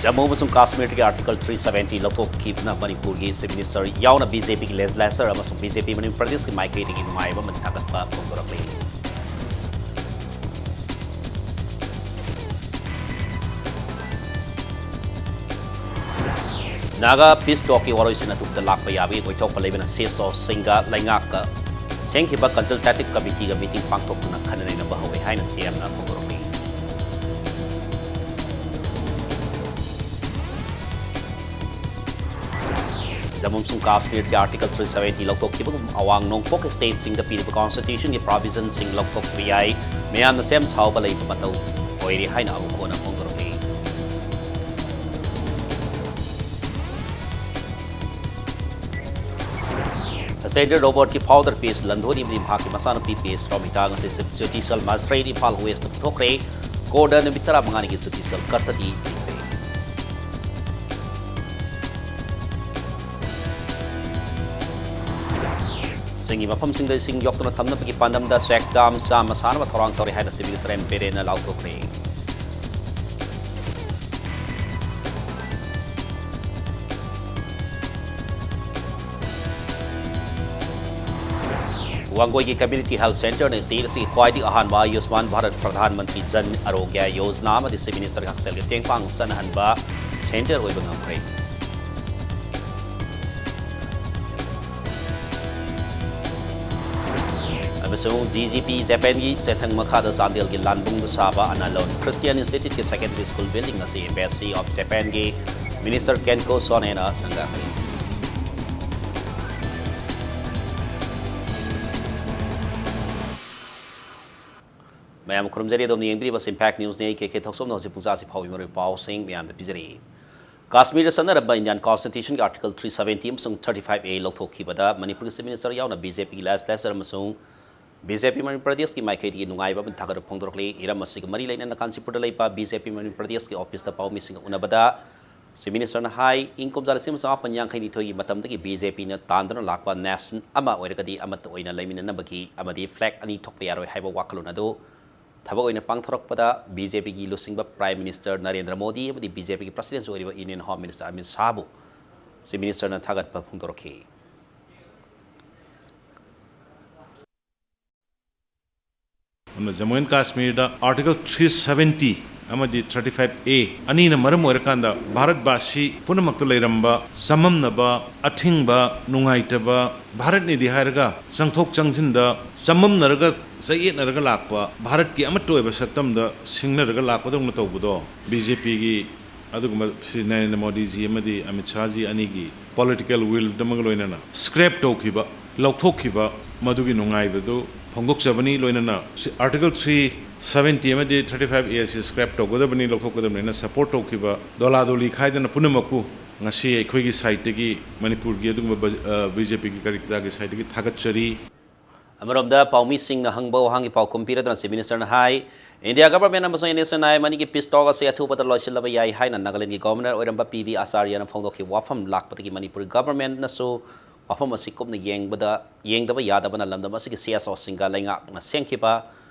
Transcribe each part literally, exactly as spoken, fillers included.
ꯖꯝꯃꯨ ꯑꯃꯁꯨꯡ ꯀꯥꯁꯃꯤꯔꯗꯒꯤ Article three seventy ꯂꯧꯊꯣꯛꯈꯤꯕꯅ ꯃꯅꯤꯄꯨꯔꯒꯤ Chief Minister ꯌꯥꯎꯅ BJPꯒꯤ legislature ꯑꯃꯁꯨꯡ BJP ꯃꯅꯤꯄꯨꯔ ꯄ꯭ꯔꯗꯦꯁꯀꯤ ꯃꯥꯏꯀꯩꯗꯒꯤ ꯅꯨꯡꯉꯥꯏꯕ ꯑꯃꯗꯤ ꯊꯥꯒꯠꯄ ꯐꯣꯡꯗꯣꯔꯛꯂꯤ꯫ Naga peace talkꯀꯤ ꯋꯥꯔꯣꯏꯁꯤꯟ ꯑꯊꯨꯕꯗ ꯂꯥꯛꯄ ꯌꯥꯕꯒꯤ ꯑꯣꯏꯊꯣꯛꯄ ꯂꯩꯕꯅ CSOꯁꯤꯡꯒ ꯂꯩꯉꯥꯛꯀ ꯁꯦꯝꯈꯤꯕ consultative committeeꯒ meeting ꯄꯥꯡꯊꯣꯛꯇꯨꯅ ꯈꯟꯅ ꯅꯩꯅꯕ ꯍꯧꯔꯦ ꯍꯥꯏꯅ CMꯅ ꯐꯣꯡꯗꯣꯔꯛꯂꯤ꯫ ꯖꯝꯃꯨ ꯑꯃꯁꯨꯡ ꯀꯥꯁꯃꯤꯔꯒꯤ Article three seventy ꯂꯧꯊꯣꯛꯈꯤꯕꯒꯨꯝ ꯑꯋꯥꯡ ꯅꯣꯡꯄꯣꯛ stateꯁꯤꯡꯗ ꯄꯤꯔꯤꯕ constitutionꯒꯤ provisionꯁꯤꯡ ꯂꯧꯊꯣꯛꯄ ꯌꯥꯏ꯫ ꯃꯤꯌꯥꯝꯅ ꯁꯦꯝ ꯁꯥꯎꯕ ꯂꯩꯕ ꯃꯇꯧ ꯑꯣꯏꯔꯦ ꯍꯥꯏꯅ ꯑꯃꯨꯛ ꯍꯟꯅ ꯐꯣꯡꯗꯣꯔꯛꯂꯤ꯫ Standard Robertꯀꯤ founder P S Landhonimli ꯃꯍꯥꯛꯀꯤ ꯃꯆꯥꯅꯨꯄꯤ P S Romita ꯉꯁꯤ Chief Judicial Magistrate ꯏꯝꯐꯥꯜ Westꯇ ꯄꯨꯊꯣꯛꯈ꯭ꯔꯦ꯫ Courtꯅ ꯅꯨꯃꯤꯠ ꯇꯔꯥꯃꯉꯥꯅꯤꯒꯤ judicial custody ꯄꯤꯈ꯭ꯔꯦ꯫ ꯆꯤꯡꯒꯤ ꯃꯐꯝꯁꯤꯡꯗ ꯏꯁꯤꯡ ꯌꯣꯛꯇꯨꯅ ꯊꯝꯅꯕꯒꯤ ꯄꯥꯟꯗꯝꯗ check dam ꯆꯥꯝꯃ ꯁꯥꯅꯕ ꯊꯧꯔꯥꯡ ꯇꯧꯔꯤ ꯍꯥꯏꯅ Chief Minister M Birenꯅ ꯂꯥꯎꯊꯣꯛꯈ꯭ꯔꯦ꯫ ꯋꯥꯡꯒꯣꯏꯒꯤ Community Health Centreꯅ state ꯑꯁꯤꯒꯤ ꯈ꯭ꯋꯥꯏꯗꯒꯤ ꯑꯍꯥꯟꯕ ꯑꯌꯨꯁꯃꯥꯟ ꯚꯥꯔꯠ ꯄ꯭ꯔꯙꯥꯟ ꯃꯟꯇ꯭ꯔꯤ ꯖꯟ ꯑꯔꯣꯒ꯭ꯌ ꯌꯣꯖꯅꯥ ꯑꯃꯗꯤ Chief Ministerꯒꯤ ꯍꯛꯁꯦꯜꯒꯤ ꯇꯦꯡꯕꯥꯡ ꯆꯠꯅꯍꯟꯕ centre ꯑꯣꯏꯕ ꯉꯝꯈ꯭ꯔꯦ꯫ ꯑꯃꯁꯨꯡ G G P Japanꯒꯤ ꯁꯦꯟꯊꯪ ꯃꯈꯥꯗ ꯆꯥꯟꯗꯦꯜꯒꯤ ꯂꯥꯟꯕꯨꯡꯗ ꯁꯥꯕ ꯑꯅꯥꯂꯣꯟ Christian Instituteꯀꯤ secondary school building ꯑꯁꯤ Embassy of Japanꯒꯤ Minister Kenko Sonena ꯁꯪꯒꯥꯈ꯭ꯔꯦ꯫ ꯃꯌꯥꯝ ꯈꯨꯔꯨꯝꯖꯔꯤ, ꯑꯗꯣꯝꯅ ꯌꯦꯡꯕꯤꯔꯤꯕ Impact Newsꯅꯤ꯫ ꯑꯩ K K ꯊꯣꯛꯆꯣꯝꯅ ꯍꯧꯖꯤꯛ ꯄꯨꯡ ꯆꯥꯁꯤ ꯐꯥꯎꯕꯒꯤ ꯃꯔꯨꯑꯣꯏꯕ ꯄꯥꯎꯁꯤꯡ ꯃꯌꯥꯝꯗ ꯄꯤꯖꯔꯤ꯫ ꯀꯥꯁꯃꯤꯔꯗ ꯆꯠꯅꯔꯝꯕ Indian Constitutionꯒꯤ Article three seventy ꯑꯃꯁꯨꯡ thirty-five A ꯂꯧꯊꯣꯛꯈꯤꯕꯗ ꯃꯅꯤꯄꯨꯔꯒꯤ Chief Minister ꯌꯥꯎꯅ BJPꯒꯤ legislature ꯑꯃꯁꯨꯡ BJP ꯃꯅꯤꯄꯨꯔ ꯄ꯭ꯔꯗꯦꯁꯀꯤ ꯃꯥꯏꯀꯩꯗꯒꯤ ꯅꯨꯡꯉꯥꯏꯕ ꯑꯃꯗꯤ ꯊꯥꯒꯠꯄ ꯐꯣꯡꯗꯣꯔꯛꯂꯤ꯫ ꯍꯤꯔꯝ ꯑꯁꯤꯒ ꯃꯔꯤ ꯂꯩꯅꯅ ꯀꯥꯟꯆꯤꯄꯨꯔꯗ ꯂꯩꯕ BJP ꯃꯅꯤꯄꯨꯔ ꯄ꯭ꯔꯗꯦꯁꯀꯤ officeꯇ ꯄꯥꯎꯃꯤꯁꯤꯡꯒ ꯎꯅꯕꯗ Chief Ministerꯅ ꯍꯥꯏ, ꯏꯪ ꯀꯨꯝꯖꯥ ꯂꯤꯁꯤꯡ ꯑꯃ ꯆꯃꯥꯄꯟ ꯌꯥꯡꯈꯩ ꯅꯤꯊꯣꯏꯒꯤ ꯃꯇꯝꯗꯒꯤ BJPꯅ ꯇꯥꯟꯗꯨꯅ ꯂꯥꯛꯄ nation ꯑꯃ ꯑꯣꯏꯔꯒꯗꯤ ꯑꯃꯠꯇ ꯑꯣꯏꯅ ꯂꯩꯃꯤꯟꯅꯅꯕꯒꯤ ꯑꯃꯗꯤ flag ꯑꯅꯤ ꯊꯣꯛꯄ ꯌꯥꯔꯣꯏ ꯍꯥꯏꯕ ꯋꯥꯈꯜꯂꯣꯟ ꯑꯗꯨ ꯊꯕꯛ ꯑꯣꯏꯅ ꯄꯥꯡꯊꯣꯔꯛꯄꯗ ꯕꯤ ꯖꯦ ꯄꯤꯒꯤ ꯂꯨꯆꯤꯡꯕ Prime Minister ꯅꯔꯦꯟꯗ꯭ꯔ ꯃꯣꯗꯤ ꯑꯃꯗꯤ ꯕꯤ ꯖꯦ ꯄꯤꯒꯤ President ꯑꯣꯏꯔꯤꯕ Union Home Minister ꯑꯃꯤꯠ ꯁꯥꯍꯕꯨ Chief Ministerꯅ ꯊꯥꯒꯠꯄ ꯐꯣꯡꯗꯣꯔꯛꯈꯤ꯫ ꯑꯗꯨꯅ ꯖꯝꯃꯨ ꯑꯦꯟ ꯀꯥꯁꯃꯤꯔꯗ Article three seventy ꯑꯃꯗꯤ thirty-five A ꯑꯅꯤꯅ ꯃꯔꯝ ꯑꯣꯏꯔꯀꯥꯟꯗ ꯚꯥꯔꯠꯕꯥꯁꯤ ꯄꯨꯝꯅꯃꯛꯇ ꯂꯩꯔꯝꯕ ꯆꯃꯝꯅꯕ, ꯑꯊꯤꯡꯕ, ꯅꯨꯡꯉꯥꯏꯇꯕ, ꯚꯥꯔꯠꯅꯤꯗꯤ ꯍꯥꯏꯔꯒ ꯆꯪꯊꯣꯛ ꯆꯪꯁꯤꯟꯗ ꯆꯃꯝꯅꯔꯒ ꯆꯌꯦꯠꯅꯔꯒ ꯂꯥꯛꯄ, ꯚꯥꯔꯠꯀꯤ ꯑꯃꯠꯇ ꯑꯣꯏꯕ ꯁꯛꯇꯝꯗ ꯁꯤꯡꯅꯔꯒ ꯂꯥꯛꯄꯗꯧꯅ ꯇꯧꯕꯗꯣ ꯕꯤ ꯖꯦ ꯄꯤꯒꯤ ꯑꯗꯨꯒꯨꯝꯕ ꯁ꯭ꯔꯤ ꯅꯔꯦꯟꯗ꯭ꯔ ꯃꯣꯗꯤꯖꯤ ꯑꯃꯗꯤ ꯑꯃꯤꯠ ꯁꯥꯍꯖꯤ ꯑꯅꯤꯒꯤ political will ꯑꯃꯒ ꯂꯣꯏꯅꯅ scrap ꯇꯧꯈꯤꯕ, ꯂꯧꯊꯣꯛꯈꯤꯕ, ꯃꯗꯨꯒꯤ ꯅꯨꯡꯉꯥꯏꯕꯗꯨ ꯐꯣꯡꯗꯣꯛꯆꯕꯅꯤ꯫ ꯂꯣꯏꯅꯅ Article three seventy ꯑꯃꯗꯤ thirty-five A ꯑꯁꯤ scrap ꯇꯧꯒꯗꯕꯅꯤ, ꯂꯧꯊꯣꯛꯀꯗꯕꯅꯤꯅ support ꯇꯧꯈꯤꯕ, ꯗꯣꯂꯥꯗꯣꯂꯤ ꯈꯥꯏꯗꯅ ꯄꯨꯝꯅꯃꯛꯄꯨ ꯉꯁꯤ ꯑꯩꯈꯣꯏꯒꯤ sideꯇꯒꯤ, ꯃꯅꯤꯄꯨꯔꯒꯤ ꯑꯗꯨꯒꯨꯝꯕ ꯕ-, ꯑ, ꯕꯤ ꯖꯦ ꯄꯤꯒꯤ ꯀꯔꯤ ꯀꯔꯥꯒꯤ sideꯇꯒꯤ ꯊꯥꯒꯠꯆꯔꯤ꯫ ꯑꯃꯔꯣꯝꯗ ꯄꯥꯎꯃꯤꯁꯤꯡꯅ ꯍꯪꯕ ꯋꯥꯍꯪꯒꯤ ꯄꯥꯎꯈꯨꯝ ꯄꯤꯔꯗꯨꯅ Chief Ministerꯅ ꯍꯥꯏ, India Government ꯑꯃꯁꯨꯡ N S N I M ꯑꯅꯤꯒꯤ peace talk ꯑꯁꯤ ꯑꯊꯨꯕꯗ ꯂꯣꯏꯁꯤꯜꯂꯕ ꯌꯥꯏ ꯍꯥꯏꯅ ꯅꯥꯒꯥꯂꯦꯟꯗꯒꯤ Governor ꯑꯣꯏꯔꯝꯕ ꯄꯤ ꯕꯤ ꯑꯆꯥꯔꯌꯅ ꯐꯣꯡꯗꯣꯛꯈꯤꯕ ꯋꯥꯐꯝ ꯂꯥꯛꯄꯗꯒꯤ ꯃꯅꯤꯄꯨꯔ Governmentꯅꯁꯨ ꯋꯥꯐꯝ ꯑꯁꯤ ꯀꯨꯞꯅ ꯌꯦꯡꯕꯗ, ꯌꯦꯡꯗꯕ ꯌꯥꯗꯕꯅ ꯂꯝꯗꯝ ꯑꯁꯤꯒꯤ C S Oꯁꯤꯡꯒ ꯂꯩꯉꯥꯛꯅ ꯁꯦꯝꯈꯤꯕ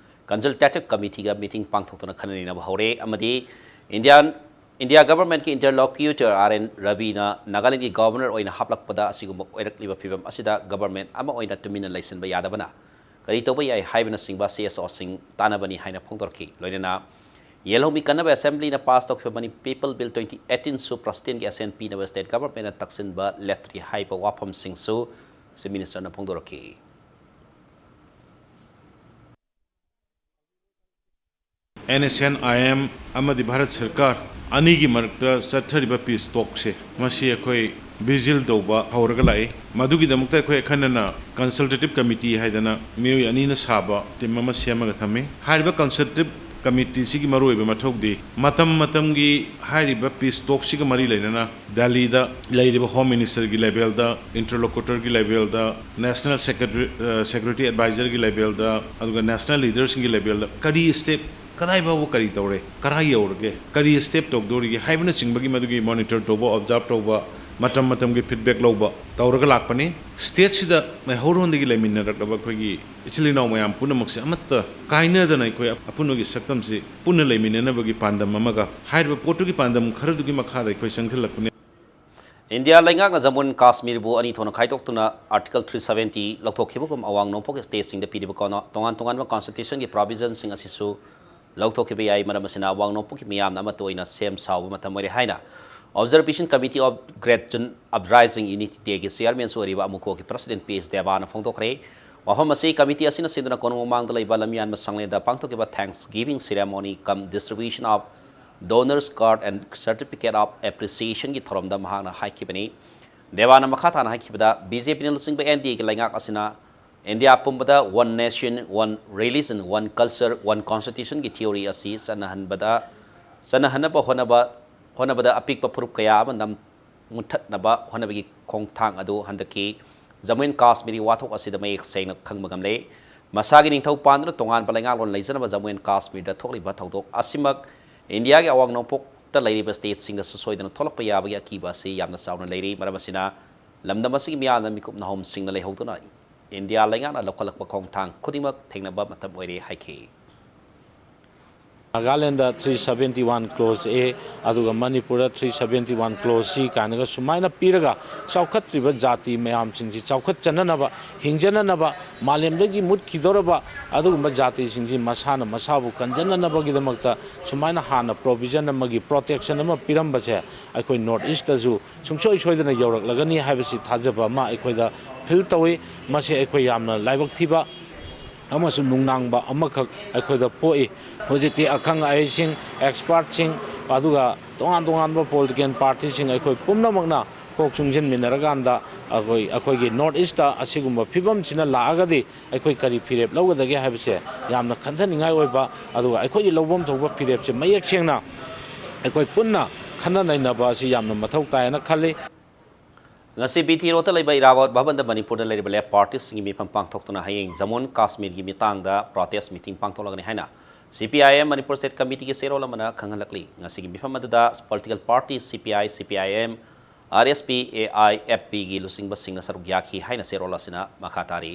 Consultative Committeeꯒ meeting ꯄꯥꯡꯊꯣꯛꯇꯨꯅ ꯈꯟꯅ ꯅꯩꯅꯕ ꯍꯧꯔꯦ ꯑꯃꯗꯤ Indian, India Governmentꯀꯤ interlocutor R N ꯔꯕꯤꯅ ꯅꯥꯒꯥꯂꯦꯟꯗꯒꯤ Governor ꯑꯣꯏꯅ ꯍꯥꯞꯂꯛꯄꯗ ꯑꯁꯤꯒꯨꯝꯕ ꯑꯣꯏꯔꯛꯂꯤꯕ ꯐꯤꯕꯝ ꯑꯁꯤꯗ Government ꯑꯃ ꯑꯣꯏꯅ ꯇꯨꯃꯤꯟꯅ ꯂꯩꯁꯤꯟꯕ ꯌꯥꯗꯕꯅ ꯀꯔꯤ ꯇꯧꯕ ꯌꯥꯏ ꯍꯥꯏꯕꯅꯆꯤꯡꯕ C S Oꯁꯤꯡ ꯇꯥꯟꯅꯕꯅꯤ ꯍꯥꯏꯅ ꯐꯣꯡꯗꯣꯔꯛꯈꯤ꯫ ꯂꯣꯏꯅꯅ ꯌꯦꯜꯍꯧꯃꯤ ꯀꯟꯅꯕ Assemblyꯅ pass ꯇꯧꯈꯤꯕ ꯃꯅꯤ-, People Bill twenty eighteenꯁꯨ Presidentꯀꯤ assent ꯄꯤꯅꯕ State Governmentꯅ ꯇꯛꯁꯤꯟꯕ ꯂꯦꯞꯇ꯭ꯔꯤ ꯍꯥꯏꯕ ꯋꯥꯐꯝꯁꯤꯡꯁꯨ Chief Ministerꯅ ꯐꯣꯡꯗꯣꯔꯛꯈꯤ꯫ N S N I M ꯑꯃꯗꯤ ꯚꯥꯔꯠ ꯁꯔꯀꯥꯔ ꯑꯅꯤꯒꯤ ꯃꯔꯛꯇ ꯆꯠꯊꯔꯤꯕ peace talkꯁꯦ, ꯃꯁꯤ ꯑꯩꯈꯣꯏ vigil ꯇꯧꯕ ꯍꯧꯔꯒ ꯂꯥꯛꯏ꯫ ꯃꯗꯨꯒꯤꯗꯃꯛꯇ ꯑꯩꯈꯣꯏ ꯑꯈꯟꯅꯅ Consultative Committee ꯍꯥꯏꯗꯅ ꯃꯤꯑꯣꯏ ꯑꯅꯤꯅ ꯁꯥꯕ team ꯑꯃ ꯁꯦꯝꯃꯒ ꯊꯝꯃꯤ꯫ ꯍꯥꯏꯔꯤꯕ Consultative Committeeꯁꯤꯒꯤ ꯃꯔꯨꯑꯣꯏꯕ ꯃꯊꯧꯗꯤ ꯃꯇꯝ ꯃꯇꯝꯒꯤ ꯍꯥꯏꯔꯤꯕ peace talkꯁꯤꯒ ꯃꯔꯤ ꯂꯩꯅꯅ ꯗꯦꯜꯂꯤꯗ ꯂꯩꯔꯤꯕ Home Ministerꯒꯤ levelꯗ, interlocutorꯒꯤ levelꯗ, National Secretary, ꯑ, Security Advisorꯒꯤ levelꯗ, ꯑꯗꯨꯒ national leaderꯁꯤꯡꯒꯤ levelꯗ ꯀꯔꯤ step, ꯀꯗꯥꯏ ꯐꯥꯎꯕ ꯀꯔꯤ ꯇꯧꯔꯦ, ꯀꯔꯥꯏ ꯌꯧꯔꯒꯦ, ꯀꯔꯤ step ꯇꯧꯗꯣꯔꯤꯒꯦ ꯍꯥꯏꯕꯅꯆꯤꯡꯕꯒꯤ ꯃꯗꯨꯒꯤ monitor ꯇꯧꯕ, observe ꯇꯧꯕ, ꯃꯇꯝ ꯃꯇꯝꯒꯤ ꯐꯤꯗꯕꯦꯛ ꯂꯧꯕ ꯇꯧꯔꯒ ꯂꯥꯛꯄꯅꯤ꯫ ꯁ꯭ꯇꯦꯠꯁꯤꯗ ꯃꯩꯍꯧꯔꯣꯟꯗꯒꯤ ꯂꯩꯃꯤꯟꯅꯔꯛꯂꯕ ꯑꯩꯈꯣꯏꯒꯤ ꯏꯆꯤꯜ ꯏꯅꯥꯎ ꯃꯌꯥꯝ ꯄꯨꯝꯅꯃꯛꯁꯦ ꯑꯃꯠꯇ ꯀꯥꯏꯅꯗꯅ ꯑꯩꯈꯣꯏ ꯑꯄꯨꯟꯕꯒꯤ ꯁꯛꯇꯝꯁꯤ ꯄꯨꯟꯅ ꯂꯩꯃꯤꯟꯅꯅꯕꯒꯤ ꯄꯥꯟꯗꯝ ꯑꯃꯒ ꯍꯥꯏꯔꯤꯕ ꯄꯣꯠꯇꯨꯒꯤ ꯄꯥꯟꯗꯝ ꯈꯔꯗꯨꯒꯤ ꯃꯈꯥꯗ ꯑꯩꯈꯣꯏ ꯆꯪꯁꯤꯜꯂꯛꯄꯅꯤ꯫ ꯏꯟꯗꯤꯌꯥ ꯂꯩꯉꯥꯛꯅ ꯖꯃꯨ ꯑꯦꯟ ꯀꯥꯁꯃꯤꯔꯕꯨ ꯑꯅꯤ ꯊꯣꯛꯅ ꯈꯥꯏꯗꯣꯛꯇꯨꯅ Article three seventy ꯂꯧꯊꯣꯛꯈꯤꯕꯒꯨꯝ ꯑꯋꯥꯡ ꯅꯣꯡꯄꯣꯛ ꯁ꯭ꯇꯦꯠꯁꯤꯡꯗ ꯄꯤꯔꯤꯕ ꯀꯣꯟꯅ ꯇꯣꯉꯥꯟ ꯇꯣꯉꯥꯟꯕ ꯀꯟꯁꯇꯤꯇ꯭ꯌꯨꯁꯟꯒꯤ ꯄ꯭ꯔꯣꯚꯤꯖꯟꯁꯤꯡ ꯑꯁꯤꯁꯨ ꯂꯧꯊꯣꯛꯈꯤꯕ ꯌꯥꯏ꯫ ꯃꯔꯝ ꯑꯁꯤꯅ ꯑꯋꯥꯡ ꯅꯣꯡꯄꯣꯛꯀꯤ ꯃꯤꯌꯥꯝꯅ ꯑꯃꯠꯇ ꯑꯣꯏꯅ ꯁꯦꯝ ꯁꯥꯕ ꯃꯇꯝ ꯑꯣꯏꯔꯦ ꯍꯥꯏꯅ Observation Committee of Great June Uprising Unity Day ꯒꯤ ꯆꯤꯌꯥꯔꯃꯦꯟꯁꯨ ꯑꯣꯏꯔꯤꯕ ꯑꯃꯨꯀꯣꯒꯤ ꯄ꯭ꯔꯁꯤꯗꯦꯟ ꯄꯤ ꯑꯦꯁ ꯗꯦꯕꯥꯅ ꯐꯣꯡꯗꯣꯛꯈ꯭ꯔꯦ꯫ ꯋꯥꯐꯝ ꯑꯁꯤ ꯀꯃꯤꯇꯤ ꯑꯁꯤꯅ ꯁꯤꯟꯗꯨꯅ ꯀꯣꯅꯨꯡ ꯃꯃꯥꯡꯗ ꯂꯩꯕ ꯂꯝꯌꯥꯟꯕ ꯁꯪꯂꯦꯟꯗ ꯄꯥꯡꯊꯣꯛꯈꯤꯕ Thanksgiving Ceremony cum Distribution of Donors Card and Certificate of Appreciation ꯒꯤ ꯊꯧꯔꯝꯗ ꯃꯍꯥꯛꯅ ꯍꯥꯏꯈꯤꯕꯅꯤ꯫ ꯗꯦꯕꯥꯅ ꯃꯈꯥ ꯇꯥꯅ ꯍꯥꯏꯈꯤꯕꯗ, ꯕꯤ ꯖꯦ ꯄꯤꯅ ꯂꯨꯆꯤꯡꯕ ꯑꯦꯟ ꯗꯤ ꯑꯦꯒꯤ ꯂꯩꯉꯥꯛ ꯑꯁꯤꯅ ꯏꯟꯗꯤꯌꯥ ꯄꯨꯝꯕꯗ One Nation, One Religion, One Culture, One Constitution ꯒꯤ theory ꯑꯁꯤ ꯆꯠꯅꯍꯟꯕꯗ, ꯆꯠꯅꯍꯟꯅꯕ ꯍꯣꯠꯅꯕ, ꯍꯣꯠꯅꯕꯗ ꯑꯄꯤꯛꯄ ꯐꯨꯔꯨꯞ ꯀꯌꯥ ꯑꯃ ꯅꯝ-, ꯃꯨꯠꯊꯠꯅꯕ ꯍꯣꯠꯅꯕꯒꯤ ꯈꯣꯡꯊꯥꯡ ꯑꯗꯨ ꯍꯟꯗꯛꯀꯤ ꯖꯃꯨ ꯑꯦꯟ ꯀꯥꯁꯃꯤꯔꯒꯤ ꯋꯥꯊꯣꯛ ꯑꯁꯤꯗ ꯃꯌꯦꯛ ꯁꯦꯡꯅ ꯈꯪꯕ ꯉꯝꯂꯦ꯫ ꯃꯁꯥꯒꯤ ꯅꯤꯡꯊꯧ ꯄꯥꯟꯗꯨꯅ ꯇꯣꯉꯥꯟꯕ ꯂꯩꯉꯥꯛꯂꯣꯟ ꯂꯩꯖꯅꯕ ꯖꯃꯨ ꯑꯦꯟ ꯀꯥꯁꯃꯤꯔꯗ ꯊꯣꯛꯂꯤꯕ ꯊꯧꯗꯣꯛ ꯑꯁꯤꯃꯛ ꯏꯟꯗꯤꯌꯥꯒꯤ ꯑꯋꯥꯡ ꯅꯣꯡꯄꯣꯛꯇ ꯂꯩꯔꯤꯕ ꯁ꯭ꯇꯦꯠꯁꯤꯡꯗꯁꯨ ꯁꯣꯏꯗꯅ ꯊꯣꯛꯂꯛꯄ ꯌꯥꯕꯒꯤ ꯑꯀꯤꯕ ꯑꯁꯤ ꯌꯥꯝꯅ ꯆꯥꯎꯅ ꯂꯩꯔꯤ꯫ ꯃꯔꯝ ꯑꯁꯤꯅ, ꯂꯝꯗꯝ ꯑꯁꯤꯒꯤ ꯃꯤꯌꯥꯝꯅ ꯃꯤꯀꯨꯞ ꯅꯥꯍꯣꯝꯁꯤꯡꯅ ꯂꯩꯍꯧꯗꯨꯅ ꯏꯟꯗꯤꯌꯥ ꯂꯩꯉꯥꯛꯅ ꯂꯧꯈꯠꯂꯛꯄ ꯈꯣꯡꯊꯥꯡ ꯈꯨꯗꯤꯡꯃꯛ ꯊꯦꯡꯅꯕ ꯃꯇꯝ ꯑꯣꯏꯔꯦ ꯍꯥꯏꯈꯤ꯫ Nagaland three seventy one clause A, ꯑꯗꯨꯒ ꯃꯅꯤꯄꯨꯔꯗ three seventy one clause C ꯀꯥꯏꯅꯒ ꯁꯨꯃꯥꯏꯅ ꯄꯤꯔꯒ, ꯆꯥꯎꯈꯠꯇ꯭ꯔꯤꯕ ꯖꯥꯇꯤ ꯃꯌꯥꯝꯁꯤꯡꯁꯤ ꯆꯥꯎꯈꯠꯆꯅꯅꯕ, ꯍꯤꯡꯖꯅꯅꯕ, ꯃꯥꯂꯦꯝꯗꯒꯤ ꯃꯨꯠꯈꯤꯗꯧꯔꯕ ꯑꯗꯨꯒꯨꯝꯕ ꯖꯥꯇꯤꯁꯤꯡꯁꯤ ꯃꯁꯥꯅ ꯃꯁꯥꯕꯨ ꯀꯟꯖꯅꯅꯕꯒꯤꯗꯃꯛꯇ ꯁꯨꯃꯥꯏꯅ ꯍꯥꯟꯅ provision ꯑꯃꯒꯤ protection ꯑꯃ ꯄꯤꯔꯝꯕꯁꯦ ꯑꯩꯈꯣꯏ North East ꯇꯁꯨ ꯁꯨꯡꯁꯣꯏ ꯁꯣꯏꯗꯅ ꯌꯧꯔꯛꯂꯒꯅꯤ ꯍꯥꯏꯕꯁꯤ ꯊꯥꯖꯕ ꯑꯃ ꯑꯩꯈꯣꯏꯗ feel ꯇꯧꯏ꯫ ꯃꯁꯤ ꯑꯩꯈꯣꯏ ꯌꯥꯝꯅ ꯂꯥꯏꯕꯛ ꯊꯤꯕ ꯑꯃꯁꯨꯡ ꯅꯨꯡꯅꯥꯡꯕ ꯑꯃꯈꯛ ꯑꯩꯈꯣꯏꯗ ꯄꯣꯛꯏ꯫ ꯍꯧꯖꯤꯛꯇꯤ ꯑꯈꯪ ꯑꯍꯩꯁꯤꯡ, expertꯁꯤꯡ, ꯑꯗꯨꯒ ꯇꯣꯉꯥꯟ ꯇꯣꯉꯥꯟꯕ political partyꯁꯤꯡ, ꯑꯩꯈꯣꯏ ꯄꯨꯝꯅꯃꯛꯅ ꯀꯣꯛ ꯆꯨꯡꯁꯤꯟꯃꯤꯟꯅꯔꯀꯥꯟꯗ ꯑꯩꯈꯣꯏ, ꯑꯩꯈꯣꯏꯒꯤ North East ꯇ ꯑꯁꯤꯒꯨꯝꯕ ꯐꯤꯕꯝꯁꯤꯅ ꯂꯥꯛꯑꯒꯗꯤ ꯑꯩꯈꯣꯏ ꯀꯔꯤ ꯐꯤꯔꯦꯞ ꯂꯧꯒꯗꯒꯦ ꯍꯥꯏꯕꯁꯦ ꯌꯥꯝꯅ ꯈꯟꯊꯅꯤꯡꯉꯥꯏ ꯑꯣꯏꯕ, ꯑꯗꯨꯒ ꯑꯩꯈꯣꯏꯒꯤ ꯂꯧꯐꯝ ꯊꯣꯛꯄ ꯐꯤꯔꯦꯞꯁꯦ ꯃꯌꯦꯛ ꯁꯦꯡꯅ ꯑꯩꯈꯣꯏ ꯄꯨꯟꯅ ꯈꯟꯅ ꯅꯩꯅꯕ ꯑꯁꯤ ꯌꯥꯝꯅ ꯃꯊꯧ ꯇꯥꯏ ꯍꯥꯏꯅ ꯈꯜꯂꯤ꯫ ꯉꯁꯤ ꯕꯤ ꯇꯤ ꯔꯣꯗꯇ ꯂꯩꯕ ꯏꯔꯥꯕꯣꯠ ꯚꯕꯟꯗ ꯃꯅꯤꯄꯨꯔꯗ ꯂꯩꯔꯤꯕ ꯂꯦꯞ ꯄꯥꯔꯇꯤꯁꯤꯡꯒꯤ ꯃꯤꯐꯝ ꯄꯥꯡꯊꯣꯛꯇꯨꯅ ꯍꯌꯦꯡ ꯖꯃꯨ ꯑꯦꯟ ꯀꯥꯁꯃꯤꯔꯒꯤ ꯃꯇꯥꯡꯗ protest meeting ꯄꯥꯡꯊꯣꯛꯂꯒꯅꯤ ꯍꯥꯏꯅ C P I M Manipur state committeeꯒꯤ ꯆꯦꯔꯣꯜ ꯑꯃꯅ ꯈꯪꯍꯜꯂꯛꯂꯤ꯫ ꯉꯁꯤꯒꯤ ꯃꯤꯐꯝ ꯑꯗꯨꯗ political party C P I, C P I M, R S P A I F ꯄꯤꯒꯤ ꯂꯨꯆꯤꯡꯕꯁꯤꯡꯅ ꯁꯔꯨꯛ ꯌꯥꯈꯤ ꯍꯥꯏꯅ ꯆꯦꯔꯣꯜ ꯑꯁꯤꯅ ꯃꯈꯥ ꯇꯥꯔꯤ꯫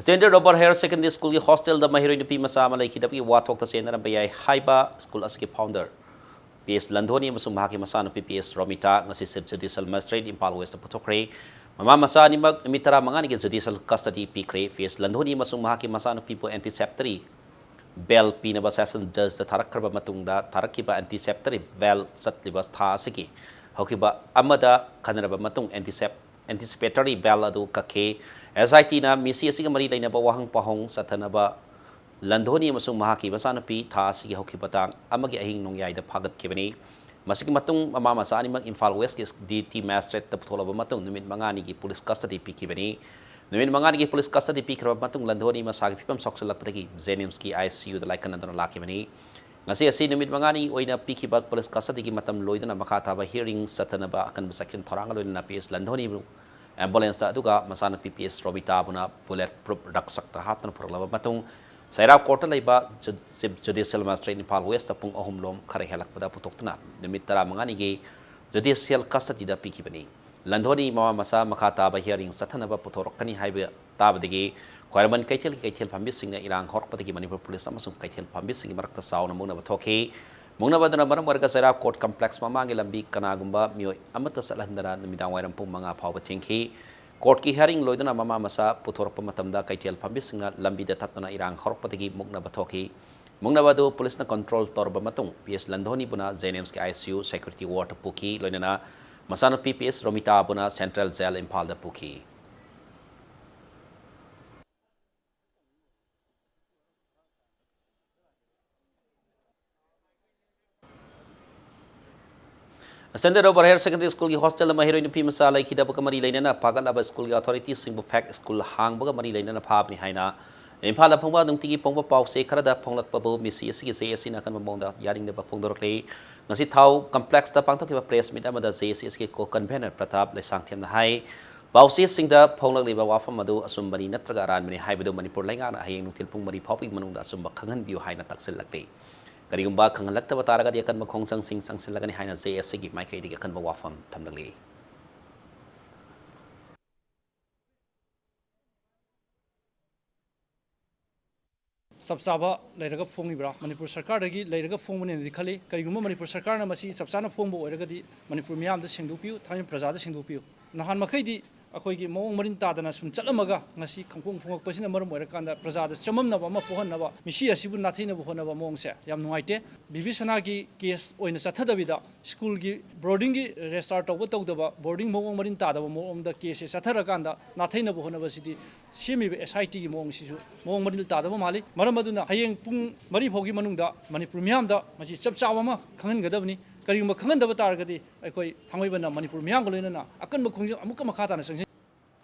ꯁ꯭ꯇꯦꯟꯗꯔꯗ ꯑꯣꯚꯔ ꯍꯥꯌꯔ ꯁꯦꯀꯦꯟꯗꯔꯤ ꯁ꯭ꯀꯨꯜꯒꯤ ꯍꯣꯁꯇꯦꯜꯗ ꯃꯍꯩꯔꯣꯏ ꯅꯨꯄꯤ ꯃꯆꯥ ꯑꯃ ꯂꯩꯈꯤꯗꯕꯒꯤ ꯋꯥꯊꯣꯛꯇ ꯆꯦꯟꯅꯔꯝꯕ ꯌꯥꯏ ꯍꯥꯏꯕ ꯁ꯭ꯀꯨꯜ ꯑꯁꯤꯒꯤ ꯐꯥꯎꯟꯗꯔ ꯄꯤ ꯑꯦꯁ ꯂꯟꯙꯣꯅꯤ ꯑꯃꯁꯨꯡ ꯃꯍꯥꯛꯀꯤ ꯃꯆꯥꯅꯨꯄꯤ ꯄꯤ ꯑꯦꯁ ꯔꯣꯃꯤꯇꯥ ꯉꯁꯤ chief judicial magistrate Imphal west ꯄꯨꯊꯣꯛꯈ꯭ꯔꯦ꯫ ꯃꯃꯥ ꯃꯆꯥ ꯑꯅꯤꯃꯛ ꯅꯨꯃꯤꯠ ꯇꯔꯥꯃꯉꯥꯅꯤꯒꯤ ꯖꯨꯗꯤꯁꯤꯌꯦꯜ ꯀꯁꯇꯗꯤ ꯄꯤꯈ꯭ꯔꯦ꯫ ꯄꯤ ꯑꯦꯁ ꯂꯟꯙꯣꯅꯤ ꯑꯃꯁꯨꯡ ꯃꯍꯥꯛꯀꯤ ꯃꯆꯥꯅꯨꯄꯤꯕꯨ ꯑꯦꯟꯇꯤꯁꯦꯞꯇꯔꯤ ꯕꯦꯜ ꯄꯤꯅꯕ ꯁꯦꯁꯟ ꯖꯖꯇ ꯊꯥꯔꯛꯈ꯭ꯔꯕ ꯃꯇꯨꯡꯗ ꯊꯥꯔꯛꯈꯤꯕ ꯑꯦꯟꯇꯤꯁꯦꯞꯇꯔꯤ ꯕꯦꯜ ꯆꯠꯂꯤꯕ ꯊꯥ ꯑꯁꯤꯒꯤ ꯍꯧꯈꯤꯕ ꯑꯃꯗ ꯈꯟꯅꯔꯕ ꯃꯇꯨꯡ ꯑꯦꯟꯇꯤꯁꯦꯞ ꯑꯦꯟꯇꯤꯁꯤꯄꯦꯇꯔꯤ ꯕꯦꯜ ꯑꯗꯨ ꯀꯛꯈꯤ꯫ ꯑꯦꯁ ꯑꯥꯏ ꯇꯤꯅ ꯃꯤꯁꯤ ꯑꯁꯤꯒ ꯃꯔꯤ ꯂꯩꯅꯕ ꯋꯥꯍꯪ ꯄꯥꯎꯍꯪ ꯆꯠꯊꯅꯕ ꯂꯟꯙꯣꯅꯤ ꯑꯃꯁꯨꯡ ꯃꯍꯥꯛꯀꯤ ꯃꯆꯥꯅꯨꯄꯤ ꯊꯥ ꯑꯁꯤꯒꯤ ꯍꯧꯈꯤꯕ ꯇꯥꯡ ꯑꯃꯒꯤ ꯑꯍꯤꯡ ꯅꯣꯡꯌꯥꯏꯗ ꯐꯥꯒꯠꯈꯤꯕꯅꯤ꯫ ꯃꯁꯤꯒꯤ ꯃꯇꯨꯡ ꯃꯃꯥ ꯃꯆꯥ ꯑꯅꯤꯃꯛ ꯏꯝꯐꯥꯜ ꯋꯦꯁꯀꯤ ꯗꯤ ꯇꯤ ꯃꯦꯖꯤꯁꯇ꯭ꯔꯦꯠꯇ ꯄꯨꯊꯣꯛꯂꯕ ꯃꯇꯨꯡ ꯅꯨꯃꯤꯠ ꯃꯉꯥꯅꯤꯒꯤ ꯄꯨꯂꯤꯁ ꯀꯁꯇꯗꯤ ꯄꯤꯈꯤꯕꯅꯤ꯫ ꯅꯨꯃꯤꯠ ꯃꯉꯥꯅꯤꯒꯤ ꯄꯨꯂꯤꯁ ꯀꯁꯇꯗꯤ ꯄꯤꯈ꯭ꯔꯕ ꯃꯇꯨꯡ ꯂꯟꯙꯣꯅꯤ ꯃꯁꯥꯒꯤ ꯐꯤꯕꯝ ꯁꯣꯛꯆꯤꯜꯂꯛꯄꯗꯒꯤ ꯖꯦꯅꯤꯝꯁꯀꯤ ꯑꯥꯏ ꯁꯤ ꯌꯨꯗ ꯂꯥꯏꯀꯠꯅꯗꯨꯅ ꯂꯥꯛꯈꯤꯕꯅꯤ꯫ ꯉꯁꯤ ꯑꯁꯤ ꯅꯨꯃꯤꯠ ꯃꯉꯥꯅꯤ ꯑꯣꯏꯅ ꯄꯤꯈꯤꯕ ꯄꯨꯂꯤꯁ ꯀꯁꯇꯗꯤꯒꯤ ꯃꯇꯝ ꯂꯣꯏꯗꯨꯅ ꯃꯈꯥ ꯇꯥꯕ ꯍꯤꯌꯔꯤꯡ ꯆꯠꯊꯅꯕ ꯑꯀꯟꯕ ꯆꯦꯛꯁꯤꯟ ꯊꯧꯔꯥꯡꯒ ꯂꯣꯏꯅꯅ ꯄꯤ ꯑꯦꯁ ꯂꯟꯙꯣꯅꯤꯕꯨ ꯑꯦꯝꯕꯨꯂꯦꯟꯁꯇ ꯑꯗꯨꯒ ꯃꯆꯥꯅꯨꯄꯤ ꯄꯤ ꯑꯦꯁ ꯔꯣꯃꯤꯇꯥꯕꯨꯅ ꯕꯨꯂꯦꯠ ꯄ꯭ꯔꯨꯞ ꯔꯛꯁꯛꯇ ꯍꯥꯞꯇꯨꯅ ꯄꯨꯔꯛꯂꯕ ꯃꯇꯨꯡ ꯆꯩꯔꯥꯎ ꯀꯣꯔꯠꯇ ꯂꯩꯕ ꯖꯨ-, chief judicial magistrate Imphal west ꯄꯨꯡ ꯑꯍꯨꯝ ꯂꯣꯝ ꯈꯔ ꯍꯦꯜꯂꯛꯄꯗ ꯄꯨꯊꯣꯛꯇꯨꯅ ꯅꯨꯃꯤꯠ ꯇꯔꯥꯃꯉꯥꯅꯤꯒꯤ ꯖꯨꯗꯤꯁꯤꯌꯦꯜ ꯀꯁꯇꯗꯤꯗ ꯄꯤꯈꯤꯕꯅꯤ꯫ ꯂꯟꯙꯣꯅꯤ ꯃꯃꯥ ꯃꯆꯥ ꯃꯈꯥ ꯇꯥꯕ ꯍꯤꯌꯔꯤꯡ ꯆꯠꯊꯅꯕ ꯄꯨꯊꯣꯔꯛꯀꯅꯤ ꯍꯥꯏꯕ ꯇꯥꯕꯗꯒꯤ ꯈ꯭ꯋꯥꯏꯔꯝꯕꯟ ꯀꯩꯊꯦꯜꯒꯤ ꯀꯩꯊꯦꯜ ꯐꯝꯕꯤꯁꯤꯡꯅ ꯏꯔꯥꯡ ꯍꯧꯔꯛꯄꯗꯒꯤ ꯃꯅꯤꯄꯨꯔ ꯄꯨꯂꯤꯁ ꯑꯃꯁꯨꯡ ꯀꯩꯊꯦꯜ ꯐꯝꯕꯤꯁꯤꯡꯒꯤ ꯃꯔꯛꯇ ꯆꯥꯎꯅ ꯃꯨꯛꯅꯕ ꯊꯣꯛꯈꯤ꯫ ꯃꯨꯛꯅꯕ ꯑꯗꯨꯅ ꯃꯔꯝ ꯑꯣꯏꯔꯒ ꯆꯩꯔꯥꯎ ꯀꯣꯔꯠ ꯀꯝꯄ꯭ꯂꯦꯛꯁ ꯃꯃꯥꯡꯒꯤ ꯂꯝꯕꯤ ꯀꯅꯥꯒꯨꯝꯕ ꯃꯤꯑꯣꯏ ꯑꯃꯠꯇ ꯆꯠꯍꯟꯗꯅ ꯅꯨꯃꯤꯗꯥꯡ ꯋꯥꯏꯔꯝ ꯄꯨꯡ ꯃꯉꯥ ꯐꯥꯎꯕ ꯊꯤꯡꯈꯤ꯫ ꯀꯣꯔꯠꯀꯤ ꯍꯤꯌꯔꯤꯡ ꯂꯣꯏꯗꯨꯅ ꯃꯃꯥ ꯃꯆꯥ ꯄꯨꯊꯣꯔꯛꯄ ꯃꯇꯝꯗ ꯀꯩꯊꯦꯜ ꯐꯝꯕꯤꯁꯤꯡꯅ ꯂꯝꯕꯤꯗ ꯊꯠꯇꯨꯅ ꯏꯔꯥꯡ ꯍꯧꯔꯛꯄꯗꯒꯤ ꯃꯨꯛꯅꯕ ꯊꯣꯛꯈꯤ꯫ ꯃꯨꯛꯅꯕ ꯑꯗꯨ ꯄꯨꯂꯤꯁꯅ ꯀꯟꯇ꯭ꯔꯣꯜ ꯇꯧꯔꯕ ꯃꯇꯨꯡ P S ꯂꯟꯙꯣꯅꯤꯕꯨꯅ ꯖꯦꯅꯤꯝꯁꯀꯤ I C U security ꯋꯥꯔꯗꯇ ꯄꯨꯈꯤ, ꯂꯣꯏꯅꯅ ꯃꯆꯥꯅꯨꯄꯤ ꯄꯤ ꯑꯦꯁ ꯔꯣꯃꯤꯇꯥꯕꯨꯅ ꯁꯦꯟꯇ꯭ꯔꯦꯜ ꯖꯦꯜ ꯏꯝꯐꯥꯜꯗ ꯄꯨꯈꯤ꯫ ꯁ꯭ꯇꯦꯟꯗꯔꯗ ꯑꯣꯚꯔ ꯍꯥꯌꯔ ꯁꯦꯀꯦꯟꯗꯔꯤ ꯁ꯭ꯀꯨꯜꯒꯤ ꯍꯣꯁꯇꯦꯜꯗ ꯃꯍꯩꯔꯣꯏ ꯅꯨꯄꯤ ꯃꯆꯥ ꯂꯩꯈꯤꯗꯕꯒ ꯃꯔꯤ ꯂꯩꯅꯅ ꯐꯥꯒꯠꯂꯕ ꯁ꯭ꯀꯨꯜꯒꯤ ꯑꯣꯊꯣꯔꯤꯇꯤꯁꯤꯡꯕꯨ ꯐꯦꯛ ꯁ꯭ꯀꯨꯜ ꯍꯥꯡꯕꯒ ꯃꯔꯤ ꯂꯩꯅꯅ ꯐꯥꯕꯅꯤ ꯍꯥꯏꯅ ꯏꯝꯐꯥꯜꯗ ꯐꯣꯡꯕ ꯅꯨꯡꯇꯤꯒꯤ ꯐꯣꯡꯕ ꯄꯥꯎꯆꯦ ꯈꯔꯗ ꯐꯣꯡꯂꯛꯄꯕꯨ ꯃꯤꯁꯤ ꯑꯁꯤꯒꯤ ꯖꯦ ꯑꯦ ꯁꯤꯅ ꯑꯀꯟꯕ ꯃꯑꯣꯡꯗ ꯌꯥꯅꯤꯡꯗꯕ ꯐꯣꯡꯗꯣꯔꯛꯂꯤ꯫ ꯉꯁꯤ ꯊꯥꯎ ꯀꯝꯄ꯭ꯂꯦꯛꯁꯇ ꯄꯥꯡꯊꯣꯛꯈꯤꯕ ꯄ꯭ꯔꯦꯁ ꯃꯤꯠ ꯑꯃꯗ ꯖꯦ ꯑꯦ ꯁꯤ ꯑꯁꯤꯒꯤ ꯀꯣ ꯀꯟꯚꯦꯅꯔ ꯄ꯭ꯔꯇꯥꯞ ꯂꯩꯁꯥꯡꯊꯦꯝꯅ ꯍꯥꯏ, ꯄꯥꯎꯆꯦꯁꯤꯡꯗ ꯐꯣꯡꯂꯛꯂꯤꯕ ꯋꯥꯐꯝ ꯑꯗꯨ ꯑꯆꯨꯝꯕꯅꯤ ꯅꯠꯇ꯭ꯔꯒ ꯑꯔꯥꯟꯕꯅꯤ ꯍꯥꯏꯕꯗꯨ ꯃꯅꯤꯄꯨꯔ ꯂꯩꯉꯥꯛꯅ ꯍꯌꯦꯡ ꯅꯨꯡꯊꯤꯜ ꯄꯨꯡ ꯃꯔꯤ ꯐꯥꯎꯕꯒꯤ ꯃꯅꯨꯡꯗ ꯑꯆꯨꯝꯕ ꯈꯪꯍꯟꯕꯤꯌꯨ ꯍꯥꯏꯅ ꯇꯛꯁꯤꯜꯂꯛꯂꯤ꯫ ꯀꯔꯤꯒꯨꯝꯕ ꯈꯪꯍꯜꯂꯛꯇꯕ ꯇꯥꯔꯒꯗꯤ ꯑꯀꯟꯕ ꯈꯣꯡꯖꯪꯁꯤꯡ ꯆꯪꯁꯤꯜꯂꯒꯅꯤ ꯍꯥꯏꯅ ꯖꯦ ꯑꯦꯁ ꯁꯤꯒꯤ ꯃꯥꯏꯀꯩꯗꯒꯤ ꯑꯀꯟꯕ ꯋꯥꯐꯝ ꯊꯝꯂꯛꯂꯤ꯫ ꯆꯞ ꯆꯥꯕ ꯂꯩꯔꯒ ꯐꯣꯡꯉꯤꯕ꯭ꯔꯥ? ꯃꯅꯤꯄꯨꯔ ꯁꯔꯀꯥꯔꯗꯒꯤ ꯂꯩꯔꯒ ꯐꯣꯡꯕꯅꯦꯅꯗꯤ ꯈꯜꯂꯤ꯫ ꯀꯔꯤꯒꯨꯝꯕ ꯃꯅꯤꯄꯨꯔ ꯁꯔꯀꯥꯔꯅ ꯃꯁꯤ ꯆꯞ ꯆꯥꯅ ꯐꯣꯡꯕ ꯑꯣꯏꯔꯒꯗꯤ ꯃꯅꯤꯄꯨꯔ ꯃꯤꯌꯥꯝꯗ ꯁꯦꯡꯗꯣꯛꯄꯤꯌꯨ, ꯊꯥꯡꯃꯩꯕꯟ ꯄ꯭ꯔꯖꯥꯗ ꯁꯦꯡꯗꯣꯛꯄꯤꯌꯨ꯫ ꯅꯍꯥꯟ ꯃꯈꯩꯗꯤ ꯑꯩꯈꯣꯏꯒꯤ ꯃꯑꯣꯡ ꯃꯔꯤꯟ ꯇꯥꯗꯅ ꯁꯨꯝ ꯆꯠꯂꯝꯃꯒ ꯉꯁꯤ ꯈꯪꯐꯣꯡ ꯐꯣꯡꯉꯛꯄꯁꯤꯅ ꯃꯔꯝ ꯑꯣꯏꯔꯀꯥꯟꯗ ꯄ꯭ꯔꯖꯥꯗ ꯆꯃꯝꯅꯕ ꯑꯃ ꯄꯣꯛꯍꯟꯅꯕ, ꯃꯤꯁꯤ ꯑꯁꯤꯕꯨ ꯅꯥꯊꯩꯅꯕ ꯍꯣꯠꯅꯕ ꯃꯑꯣꯡꯁꯦ ꯌꯥꯝ ꯅꯨꯡꯉꯥꯏꯇꯦ꯫ ꯕꯤꯕꯤꯁꯅꯥꯒꯤ ꯀꯦꯁ ꯑꯣꯏꯅ ꯆꯠꯊꯗꯕꯤꯗ ꯁ꯭ꯀꯨꯜꯒꯤ ꯕꯣꯔꯗꯤꯡꯒꯤ ꯔꯦꯖꯤꯁꯇꯥꯔ ꯇꯧꯕ ꯇꯧꯗꯕ, ꯕꯣꯔꯗꯤꯡ ꯃꯑꯣꯡ ꯃꯔꯤꯟ ꯇꯥꯗꯕ ꯃꯑꯣꯡꯗ ꯀꯦꯁꯁꯦ ꯆꯠꯊꯔꯀꯥꯟꯗ ꯅꯥꯊꯩꯅꯕ ꯍꯣꯠꯅꯕꯁꯤꯗꯤ ꯁꯦꯝꯃꯤꯕ ꯑꯦꯁ ꯑꯥꯏ ꯇꯤꯒꯤ ꯃꯑꯣꯡꯁꯤꯁꯨ ꯃꯑꯣꯡ ꯃꯔꯤꯜ ꯇꯥꯗꯕ ꯃꯥꯜꯂꯤ꯫ ꯃꯔꯝ ꯑꯗꯨꯅ ꯍꯌꯦꯡ ꯄꯨꯡ ꯃꯔꯤ ꯐꯥꯎꯒꯤ ꯃꯅꯨꯡꯗ ꯃꯅꯤꯄꯨꯔ ꯃꯤꯌꯥꯝꯗ ꯃꯁꯤ ꯆꯞ ꯆꯥꯕ ꯑꯃ ꯈꯪꯍꯟꯒꯗꯕꯅꯤ꯫ ꯀꯔꯤꯒꯨꯝꯕ ꯈꯪꯍꯟꯗꯕ ꯇꯥꯔꯒꯗꯤ ꯑꯩꯈꯣꯏ ꯊꯥꯡꯃꯩꯕꯟꯅ ꯃꯅꯤꯄꯨꯔ ꯃꯤꯌꯥꯝꯒ ꯂꯣꯏꯅꯅ ꯑꯀꯟꯕ ꯈꯣꯡꯖꯪ ꯑꯃꯨꯛꯀ ꯃꯈꯥ ꯇꯥꯅ ꯆꯪꯁꯤꯟ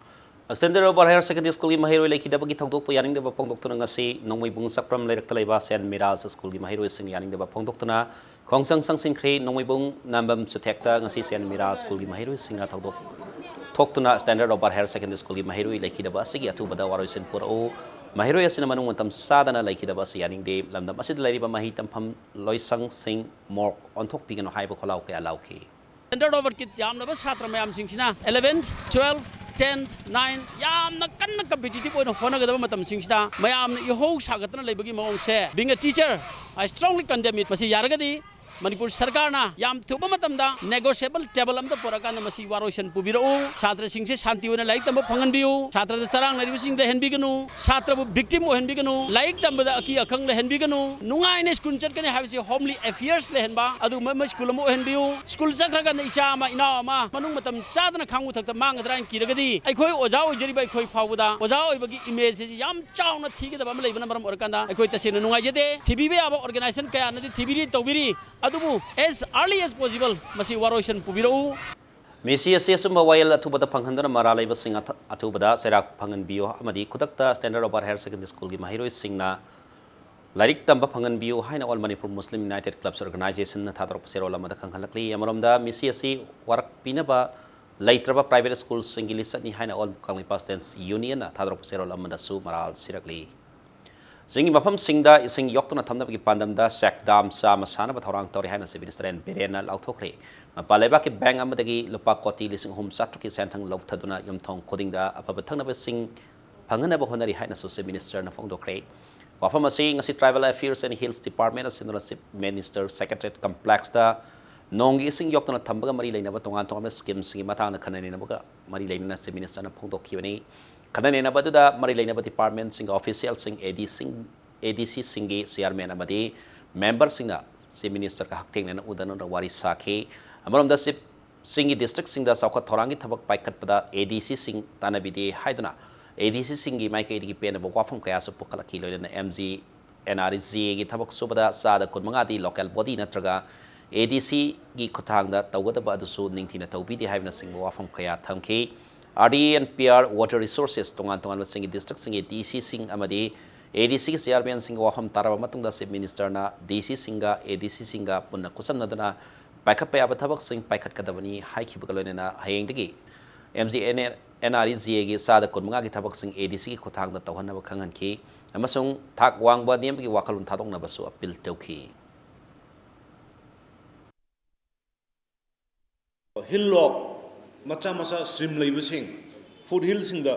Standard of Higher Secondary Schoolꯒꯤ ꯃꯍꯩꯔꯣꯏ ꯂꯩꯈꯤꯗꯕꯒꯤ ꯊꯧꯗꯣꯛꯄꯨ ꯌꯥꯅꯤꯡꯗꯕ ꯐꯣꯡꯗꯣꯛꯇꯨꯅ ꯉꯁꯤ ꯅꯣꯡꯃꯩꯕꯨꯡ ꯆꯥꯄ꯭ꯔꯝ ꯂꯩꯔꯛꯇ ꯂꯩꯕ ꯁꯦꯟ ꯃꯤꯔꯥꯖ ꯁ꯭ꯀꯨꯜꯒꯤ ꯃꯍꯩꯔꯣꯏꯁꯤꯡ ꯌꯥꯅꯤꯡꯗꯕ ꯐꯣꯡꯗꯣꯛꯇꯨꯅ ꯈꯣꯡꯖꯪ ꯆꯪꯁꯤꯟꯈ꯭ꯔꯦ꯫ ꯅꯣꯡꯃꯩꯕꯨꯡ ꯅꯥꯝꯕꯝ ꯆꯨꯊꯦꯛꯇ ꯉꯁꯤ ꯁꯦꯟ ꯃꯤꯔꯥꯖ ꯁ꯭ꯀꯨꯜꯒꯤ ꯃꯍꯩꯔꯣꯏꯁꯤꯡꯅ ꯊꯧꯗꯣꯛ ꯊꯣꯛꯇꯨꯅ Standard of Higher Secondary Schoolꯒꯤ ꯃꯍꯩꯔꯣꯏ ꯂꯩꯈꯤꯗꯕ ꯑꯁꯤꯒꯤ ꯑꯊꯨꯕꯗ ꯋꯥꯔꯣꯏꯁꯤꯟ ꯄꯨꯔꯛꯎ, ꯃꯍꯩꯔꯣꯏ ꯑꯁꯤꯅ ꯃꯅꯨꯡ ꯃꯇꯝ ꯆꯥꯗꯅ ꯂꯩꯈꯤꯗꯕ ꯑꯁꯤ ꯌꯥꯅꯤꯡꯗꯦ, ꯂꯝꯗꯝ ꯑꯁꯤꯗ ꯂꯩꯔꯤꯕ ꯃꯍꯩ ꯇꯝꯐꯝ ꯂꯣꯏꯁꯪꯁꯤꯡ ꯃꯣꯔꯛ ꯑꯣꯟꯊꯣꯛꯄꯤꯒꯅꯨ ꯍꯥꯏꯕ ꯈꯣꯜꯂꯥꯎ ꯀꯌꯥ ꯂꯥꯎꯈꯤ꯫ Standard of Higher ꯌꯥꯝꯂꯕ ꯁꯥꯇ꯭ꯔ ꯃꯌꯥꯝꯁꯤꯡꯁꯤꯅ eleven, twelve, ten, nine ꯌꯥꯝꯅ ꯀꯟꯅ competitive ꯑꯣꯏꯅ ꯍꯣꯠꯅꯒꯗꯕ ꯃꯇꯝꯁꯤꯡꯁꯤꯗ ꯃꯌꯥꯝꯅ ꯏꯍꯧ ꯁꯥꯒꯠꯇꯅ ꯂꯩꯕꯒꯤ ꯃꯑꯣꯡꯁꯦ, being a teacher, I strongly condemn it. ꯃꯁꯤ ꯌꯥꯔꯒꯗꯤ ꯃꯅꯤꯄꯨꯔ ꯁꯔꯀꯥꯔꯅ ꯌꯥꯝ ꯊꯨꯕ ꯃꯇꯝꯗ negotiable table ꯑꯃꯗ ꯄꯨꯔꯛꯑꯀꯥꯟꯗ ꯃꯁꯤ ꯋꯥꯔꯣꯏꯁꯤꯟ ꯄꯨꯕꯤꯔꯛꯎ꯫ ꯁꯥꯇ꯭ꯔꯁꯤꯡꯁꯦ ꯁꯥꯟꯇꯤ ꯑꯣꯏꯅ ꯂꯥꯏꯔꯤꯛ ꯇꯝꯕ ꯐꯪꯍꯟꯕꯤꯌꯨ꯫ ꯁꯥꯇ꯭ꯔꯗ ꯆꯔꯥꯡꯅꯔꯤꯕꯁꯤꯡ ꯂꯩꯍꯟꯕꯤꯒꯅꯨ꯫ ꯁꯥꯇ꯭ꯔꯕꯨ victim ꯑꯣꯏꯍꯟꯕꯤꯒꯅꯨ꯫ ꯂꯥꯏꯔꯤꯛ ꯇꯝꯕꯗ ꯑꯀꯤ ꯑꯈꯪ ꯂꯩꯍꯟꯕꯤꯒꯅꯨ꯫ ꯅꯨꯡꯉꯥꯏꯅ ꯁ꯭ꯀꯨꯜ ꯆꯠꯀꯅꯤ ꯍꯥꯏꯕꯁꯤ homely affairs ꯂꯩꯍꯟꯕ ꯑꯗꯨꯒꯨꯝꯕ ꯑꯃ ꯁ꯭ꯀꯨꯜ ꯑꯃ ꯑꯣꯏꯍꯟꯕꯤꯌꯨ꯫ ꯁ꯭ꯀꯨꯜ ꯆꯠꯈ꯭ꯔꯀꯥꯟꯗ ꯏꯆꯥ ꯑꯃ, ꯏꯅꯥꯎ ꯑꯃ ꯃꯅꯨꯡ ꯃꯇꯝ ꯆꯥꯗꯅ ꯈꯥꯡꯕ ꯊꯛꯇ ꯃꯥꯡꯒꯗ꯭ꯔꯥ ꯍꯥꯏꯅ ꯀꯤꯔꯒꯗꯤ ꯑꯩꯈꯣꯏ ꯑꯣꯖꯥ ꯑꯣꯏꯖꯔꯤꯕ ꯑꯩꯈꯣꯏ ꯐꯥꯎꯕꯗ ꯑꯣꯖꯥ ꯑꯣꯏꯕꯒꯤ image ꯑꯁꯤ ꯌꯥꯝ ꯆꯥꯎꯅ ꯊꯤꯒꯗꯕ ꯑꯃ ꯂꯩꯕꯅ ꯃꯔꯝ ꯑꯣꯏꯔꯀꯥꯟꯗ ꯑꯩꯈꯣꯏ ꯇꯁꯦꯡꯅ ꯅꯨꯡꯉꯥꯏꯖꯗꯦ꯫ ꯊꯤꯕꯤꯕ ꯌꯥꯕ organization ꯀꯌꯥꯅꯗꯤ ꯊꯤꯕꯤꯔꯤ, ꯇꯧꯕꯤꯔꯤ꯫ ꯑꯗꯨꯕꯨ as early as possible ꯃꯁꯤ ꯋꯥꯔꯣꯏꯁꯤꯟ ꯄꯨꯕꯤꯔꯛꯎ꯫ ꯃꯤꯁꯤ ꯑꯁꯤ ꯑꯆꯨꯝꯕ ꯋꯥꯌꯦꯜ ꯑꯊꯨꯕꯗ ꯐꯪꯍꯟꯗꯨꯅ ꯃꯔꯥꯜ ꯂꯩꯕꯁꯤꯡ ꯑꯊ-, ꯑꯊꯨꯕꯗ ꯆꯩꯔꯥꯛ ꯐꯪꯍꯟꯕꯤꯌꯨ ꯑꯃꯗꯤ ꯈꯨꯗꯛꯇ Standard of Higher Secondary Schoolꯒꯤ ꯃꯍꯩꯔꯣꯏꯁꯤꯡꯅ ꯂꯥꯏꯔꯤꯛ ꯇꯝꯕ ꯐꯪꯍꯟꯕꯤꯌꯨ ꯍꯥꯏꯅ All Manipur Muslim United Clubs Organizationꯅ ꯊꯥꯗꯣꯔꯛꯄ ꯆꯦꯔꯣꯜ ꯑꯃꯗ ꯈꯪꯍꯜꯂꯛꯂꯤ꯫ ꯑꯃꯔꯣꯝꯗ ꯃꯤꯁꯤ ꯑꯁꯤ ꯋꯥꯔꯛꯄꯤꯅꯕ ꯂꯩꯇ꯭ꯔꯕ private schoolꯁꯤꯡꯒꯤ ꯂꯤꯆꯠꯅꯤ ꯍꯥꯏꯅ All Kangleipak Students Unionꯅ ꯊꯥꯗꯣꯔꯛꯄ ꯆꯦꯔꯣꯜ ꯑꯃꯗꯁꯨ ꯃꯔꯥꯜ ꯁꯤꯔꯛꯂꯤ꯫ ꯆꯤꯡꯒꯤ ꯃꯐꯝꯁꯤꯡꯗ ꯏꯁꯤꯡ ꯌꯣꯛꯇꯨꯅ ꯊꯝꯅꯕꯒꯤ ꯄꯥꯟꯗꯝꯗ check dam ꯆꯥꯝꯃ ꯁꯥꯅꯕ ꯊꯧꯔꯥꯡ ꯇꯧꯔꯤ ꯍꯥꯏꯅ Chief Minister ꯑꯦꯟ ꯕꯤꯔꯦꯟꯅ ꯂꯥꯎꯊꯣꯛꯈ꯭ꯔꯦ꯫ ꯃꯄꯥꯟ ꯂꯩꯕꯥꯛꯀꯤ bank ꯑꯃꯗꯒꯤ ꯂꯨꯄꯥ ꯀꯣꯇꯤ ꯂꯤꯁꯤꯡ ꯑꯍꯨꯝ ꯆꯥꯇ꯭ꯔꯨꯛꯀꯤ ꯁꯦꯟꯊꯪ ꯂꯧꯊꯗꯨꯅ ꯌꯨꯝꯊꯣꯡ ꯈꯨꯗꯤꯡꯗ ꯑꯐꯕ ꯊꯛꯅꯕ ꯏꯁꯤꯡ ꯐꯪꯍꯟꯅꯕ ꯍꯣꯠꯅꯔꯤ ꯍꯥꯏꯅꯁꯨ Chief Ministerꯅ ꯐꯣꯡꯗꯣꯛꯈ꯭ꯔꯦ꯫ ꯋꯥꯐꯝ ꯑꯁꯤ ꯉꯁꯤ Tribal Affairs and Hills Department ꯑꯁꯤꯅ Chief Minister Secretariat Complexꯇ ꯅꯣꯡꯒꯤ ꯏꯁꯤꯡ ꯌꯣꯛꯇꯨꯅ ꯊꯝꯕꯒ ꯃꯔꯤ ꯂꯩꯅꯕ ꯇꯣꯉꯥꯟ ꯇꯣꯉꯥꯟꯕ schemeꯁꯤꯡꯒꯤ ꯃꯇꯥꯡꯗ ꯈꯟꯅ ꯅꯩꯅꯕꯒ ꯃꯔꯤ ꯂꯩꯅꯅ Chief Ministerꯅ ꯐꯣꯡꯗꯣꯛꯈꯤꯕꯅꯤ꯫ ꯈꯟꯅ ꯅꯩꯅꯕ ꯑꯗꯨꯗ ꯃꯔꯤ ꯂꯩꯅꯕ departmentꯁꯤꯡꯒꯤ officialꯁꯤꯡ, ADCꯁꯤꯡ, ADCꯁꯤꯡꯒꯤ chairman ꯑꯃꯗꯤ memberꯁꯤꯡꯅ Chief Ministerꯒ ꯍꯛꯊꯦꯡꯅꯅ ꯎꯅꯗꯨꯅ ꯋꯥꯔꯤ ꯁꯥꯈꯤ꯫ ꯑꯃꯔꯣꯝꯗ Chief ꯁꯤꯡꯒꯤ districtꯁꯤꯡꯗ ꯆꯥꯎꯈꯠ ꯊꯧꯔꯥꯡꯒꯤ ꯊꯕꯛ ꯄꯥꯏꯈꯠꯄꯗ ADCꯁꯤꯡ ꯇꯥꯟꯅꯕꯤꯗꯦ ꯍꯥꯏꯗꯨꯅ ADCꯁꯤꯡꯒꯤ ꯃꯥꯏꯀꯩꯗꯒꯤ ꯄꯦꯟꯗꯕ ꯋꯥꯐꯝ ꯀꯌꯥꯁꯨ ꯄꯨꯈꯠꯂꯛꯈꯤ꯫ ꯂꯣꯏꯅꯅ MG NREGAꯒꯤ ꯊꯕꯛ ꯁꯨꯕꯗ ꯆꯥꯗ ꯀꯨꯟꯃꯉꯥꯗꯤ local body ꯅꯠꯇ꯭ꯔꯒ ADCꯒꯤ ꯈꯨꯠꯊꯥꯡꯗ ꯇꯧꯒꯗꯕ ꯑꯗꯨꯁꯨ ꯅꯤꯡꯊꯤꯅ ꯇꯧꯕꯤꯗꯦ ꯍꯥꯏꯕꯅꯆꯤꯡꯕ ꯋꯥꯐꯝ ꯀꯌꯥ ꯊꯝꯈꯤ꯫ RD and PR, Water Resources, ꯇꯣꯉꯥꯟ ꯇꯣꯉꯥꯟꯕꯁꯤꯡꯒꯤ districtꯁꯤꯡꯒꯤ DCꯁꯤꯡ ꯑꯃꯗꯤ ADCꯒꯤ chairmanꯁꯤꯡꯒ ꯋꯥꯐꯝ ꯇꯥꯔꯕ ꯃꯇꯨꯡꯗ Chief Ministerꯅ DCꯁꯤꯡꯒ ADCꯁꯤꯡꯒ ꯄꯨꯟꯅ ꯈꯨꯠꯁꯝꯅꯗꯨꯅ ꯄꯥꯏꯈꯠꯄ ꯌꯥꯕ ꯊꯕꯛꯁꯤꯡ ꯄꯥꯏꯈꯠꯀꯗꯕꯅꯤ ꯍꯥꯏꯈꯤꯕꯒ ꯂꯣꯏꯅꯅ ꯍꯌꯦꯡꯗꯒꯤ MG NREGAꯒꯤ ꯆꯥꯗ ꯀꯨꯟꯃꯉꯥꯒꯤ ꯊꯕꯛꯁꯤꯡ ADCꯒꯤ ꯈꯨꯠꯊꯥꯡꯗ ꯇꯧꯍꯟꯅꯕ ꯈꯪꯍꯟꯈꯤ ꯑꯃꯁꯨꯡ ꯊꯥꯛ ꯋꯥꯡꯕ ꯅꯦꯝꯕꯒꯤ ꯋꯥꯈꯜꯂꯣꯟ ꯊꯥꯗꯣꯛꯅꯕꯁꯨ appeal ꯇꯧꯈꯤ꯫ Hill lock ꯃꯆꯥ ꯃꯆꯥ stream ꯂꯩꯕꯁꯤꯡ, foot hillꯁꯤꯡꯗ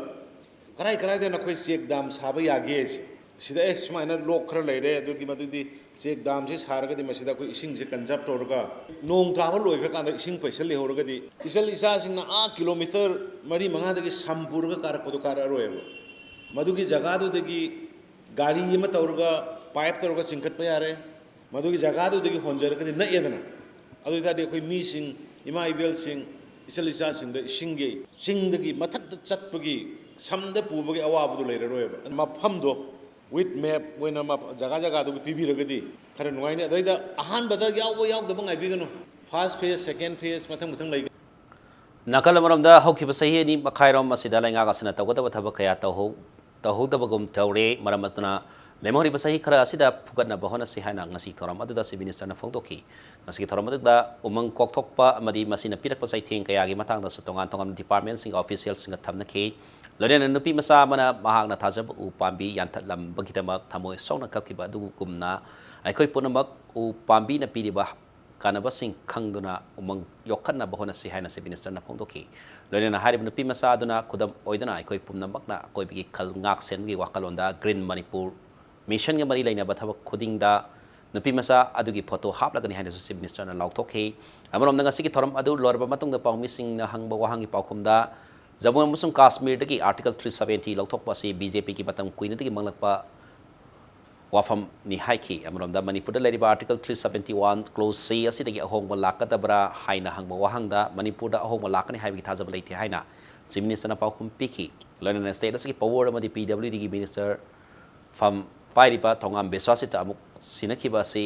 ꯀꯔꯥꯏ ꯀꯔꯥꯏꯗ ꯅꯈꯣꯏ check dam ꯁꯥꯕ ꯌꯥꯒꯦ? ꯁꯤꯗ ꯑꯦ ꯁꯨꯃꯥꯏꯅ lock ꯈꯔ ꯂꯩꯔꯦ, ꯑꯗꯨꯒꯤ ꯃꯗꯨꯗꯤ check damꯁꯤ ꯁꯥꯔꯒꯗꯤ ꯃꯁꯤꯗ ꯑꯩꯈꯣꯏ ꯏꯁꯤꯡꯁꯦ conserve ꯇꯧꯔꯒ ꯅꯣꯡ ꯇꯥꯕ ꯂꯣꯏꯈ꯭ꯔꯀꯥꯟꯗ ꯏꯁꯤꯡ ꯄꯩꯁꯜ ꯂꯩꯍꯧꯔꯒꯗꯤ ꯏꯆꯜ ꯏꯆꯥꯁꯤꯡꯅ ꯑꯥ kilometre ꯃꯔꯤ ꯃꯉꯥꯗꯒꯤ ꯁꯝ ꯄꯨꯔꯒ ꯀꯥꯔꯛꯄꯗꯣ ꯀꯥꯔꯛꯑꯔꯣꯏꯕ꯫ ꯃꯗꯨꯒꯤ ꯖꯒꯥꯗꯨꯗꯒꯤ ꯒꯥꯔꯤ ꯑꯃ ꯇꯧꯔꯒ pipe ꯇꯧꯔꯒ ꯆꯤꯡꯈꯠꯄ ꯌꯥꯔꯦ꯫ ꯃꯗꯨꯒꯤ ꯖꯒꯥꯗꯨꯗꯒꯤ ꯍꯣꯟꯖꯔꯒꯗꯤ ꯅꯛꯑꯦꯗꯅ꯫ ꯑꯗꯨ ꯑꯣꯏ ꯇꯥꯔꯗꯤ ꯑꯩꯈꯣꯏ ꯃꯤꯁꯤꯡ, ꯏꯃꯥ ꯏꯕꯦꯜꯁꯤꯡ, ꯏꯆꯜ ꯏꯆꯥꯁꯤꯡꯗ ꯏꯁꯤꯡꯒꯤ, ꯆꯤꯡꯗꯒꯤ ꯃꯊꯛꯇ ꯆꯠꯄꯒꯤ, ꯁꯝꯗ ꯄꯨꯕꯒꯤ ꯑꯋꯥꯕꯗꯨ ꯂꯩꯔꯔꯣꯏꯕ꯫ ꯃꯐꯝꯗꯣ with map ꯑꯣꯏꯅ ꯃꯐ-, ꯖꯒꯥ ꯖꯒꯥꯗꯨꯒꯤ ꯄꯤꯕꯤꯔꯒꯗꯤ ꯈꯔ ꯅꯨꯡꯉꯥꯏꯅꯤ꯫ ꯑꯗꯩꯗ ꯑꯍꯥꯟꯕꯗ ꯌꯥꯎꯕ ꯌꯥꯎꯗꯕ ꯉꯥꯏꯕꯤꯒꯅꯨ꯫ First phase, second phase, ꯃꯊꯪ ꯃꯊꯪ ꯂꯩꯒꯅꯤ꯫ ꯅꯥꯀꯜ ꯑꯃꯔꯣꯝꯗ ꯍꯧꯈꯤꯕ ꯆꯍꯤ ꯑꯅꯤ ꯃꯈꯥꯏꯔꯣꯝ ꯑꯁꯤꯗ ꯂꯩꯉꯥꯛ ꯑꯁꯤꯅ ꯇꯧꯒꯗꯕ ꯊꯕꯛ ꯀꯌꯥ ꯇꯧꯍꯧ-, ꯇꯧꯍꯧꯗꯕꯒꯨꯝ ꯇꯧꯔꯦ꯫ ꯃꯔꯝ ꯑꯗꯨꯅ ꯂꯦꯝꯍꯧꯔꯤꯕ ꯆꯍꯤ ꯈꯔ ꯑꯁꯤꯗ ꯐꯨꯒꯠꯅꯕ ꯍꯣꯠꯅꯁꯤ ꯍꯥꯏꯅ ꯉꯁꯤ ꯊꯧꯔꯝ ꯑꯗꯨꯗ Chief Ministerꯅ ꯐꯣꯡꯗꯣꯛꯈꯤ꯫ ꯉꯁꯤꯒꯤ ꯊꯧꯔꯝ ꯑꯗꯨꯗ ꯎꯃꯪ ꯀꯣꯛꯊꯣꯛꯄ ꯑꯃꯗꯤ ꯃꯁꯤꯅ ꯄꯤꯔꯛꯄ ꯆꯩꯊꯦꯡ ꯀꯌꯥꯒꯤ ꯃꯇꯥꯡꯗꯁꯨ ꯇꯣꯉꯥꯟ ꯇꯣꯉꯥꯟꯕ departmentꯁꯤꯡꯒ officialꯁꯤꯡꯒ ꯊꯝꯅꯈꯤ꯫ ꯂꯣꯏꯅꯅ ꯅꯨꯄꯤ ꯃꯆꯥ ꯑꯃꯅ ꯃꯍꯥꯛꯅ ꯊꯥꯖꯕ ꯎ ꯄꯥꯝꯕꯤ ꯌꯥꯟꯊꯠꯂꯝꯕꯒꯤꯗꯃꯛ ꯊꯃꯣꯏ ꯁꯣꯛꯅ ꯀꯞꯈꯤꯕ ꯑꯗꯨꯒꯨꯝꯅ ꯑꯩꯈꯣꯏ ꯄꯨꯝꯅꯃꯛ ꯎ ꯄꯥꯝꯕꯤꯅ ꯄꯤꯔꯤꯕ ꯀꯥꯟꯅꯕꯁꯤꯡ ꯈꯪꯗꯨꯅ ꯎꯃꯪ ꯌꯣꯛꯈꯠꯅꯕ ꯍꯣꯠꯅꯁꯤ ꯍꯥꯏꯅ Chief Minister ꯅ ꯐꯣꯡꯗꯣꯛꯈꯤ꯫ ꯂꯣꯏꯅꯅ ꯍꯥꯏꯔꯤꯕ ꯅꯨꯄꯤ ꯃꯆꯥ ꯑꯗꯨꯅ ꯈꯨꯗꯝ ꯑꯣꯏꯗꯨꯅ ꯑꯩꯈꯣꯏ ꯄꯨꯝꯅꯃꯛꯅ ꯑꯀꯣꯏꯕꯒꯤ ꯈꯜ ꯉꯥꯛ ꯁꯦꯟꯕꯒꯤ ꯋꯥꯈꯜꯂꯣꯟꯗ Green Manipur Mission ꯒ ꯃꯔꯤ ꯂꯩꯅꯕ ꯊꯕꯛ ꯈꯨꯗꯤꯡꯗ ꯅꯨꯄꯤ ꯃꯆꯥ ꯑꯗꯨꯒꯤ photo ꯍꯥꯞꯂꯒꯅꯤ ꯍꯥꯏꯅꯁꯨ Chief Minister ꯅ ꯂꯥꯎꯊꯣꯛꯈꯤ꯫ ꯑꯃꯔꯣꯝꯗ ꯉꯁꯤꯒꯤ ꯊꯧꯔꯝ ꯑꯗꯨ ꯂꯣꯏꯔꯕ ꯃꯇꯨꯡꯗ ꯄꯥꯎꯃꯤꯁꯤꯡꯅ ꯍꯪꯕ ꯋꯥꯍꯪꯒꯤ ꯄꯥꯎꯈꯨꯝꯗ ꯖꯝꯃꯨ ꯑꯃꯁꯨꯡ ꯀꯥꯁꯃꯤꯔꯗꯒꯤ Article three seventy ꯂꯧꯊꯣꯛꯄ ꯑꯁꯤ B J P ꯒꯤ ꯃꯇꯝ ꯀꯨꯏꯅꯗꯒꯤ ꯃꯪꯂꯛꯄ ꯋꯥꯐꯝꯅꯤ ꯍꯥꯏꯈꯤ꯫ ꯑꯃꯔꯣꯝꯗ ꯃꯅꯤꯄꯨꯔꯗ ꯂꯩꯔꯤꯕ Article three seventy one Clause C ꯑꯁꯤꯗꯒꯤ ꯑꯍꯣꯡꯕ ꯂꯥꯛꯀꯗꯕ꯭ꯔꯥ ꯍꯥꯏꯅ ꯍꯪꯕ ꯋꯥꯍꯪꯗ ꯃꯅꯤꯄꯨꯔꯗ ꯑꯍꯣꯡꯕ ꯂꯥꯛꯀꯅꯤ ꯍꯥꯏꯕꯒꯤ ꯊꯥꯖꯕ ꯂꯩꯇꯦ ꯍꯥꯏꯅ Chief Minister ꯅ ꯄꯥꯎꯈꯨꯝ ꯄꯤꯈꯤ꯫ ꯂꯣꯏꯅꯅ state ꯑꯁꯤꯒꯤ power ꯑꯃꯗꯤ P W D ꯒꯤ minister ꯐꯝ ꯄꯥꯏꯔꯤꯕ ꯊꯣꯉꯥꯝ ꯕꯤꯁ꯭ꯋꯥꯁꯖꯤꯠꯇ ꯑꯃꯨꯛ ꯁꯤꯟꯅꯈꯤꯕ ꯑꯁꯤ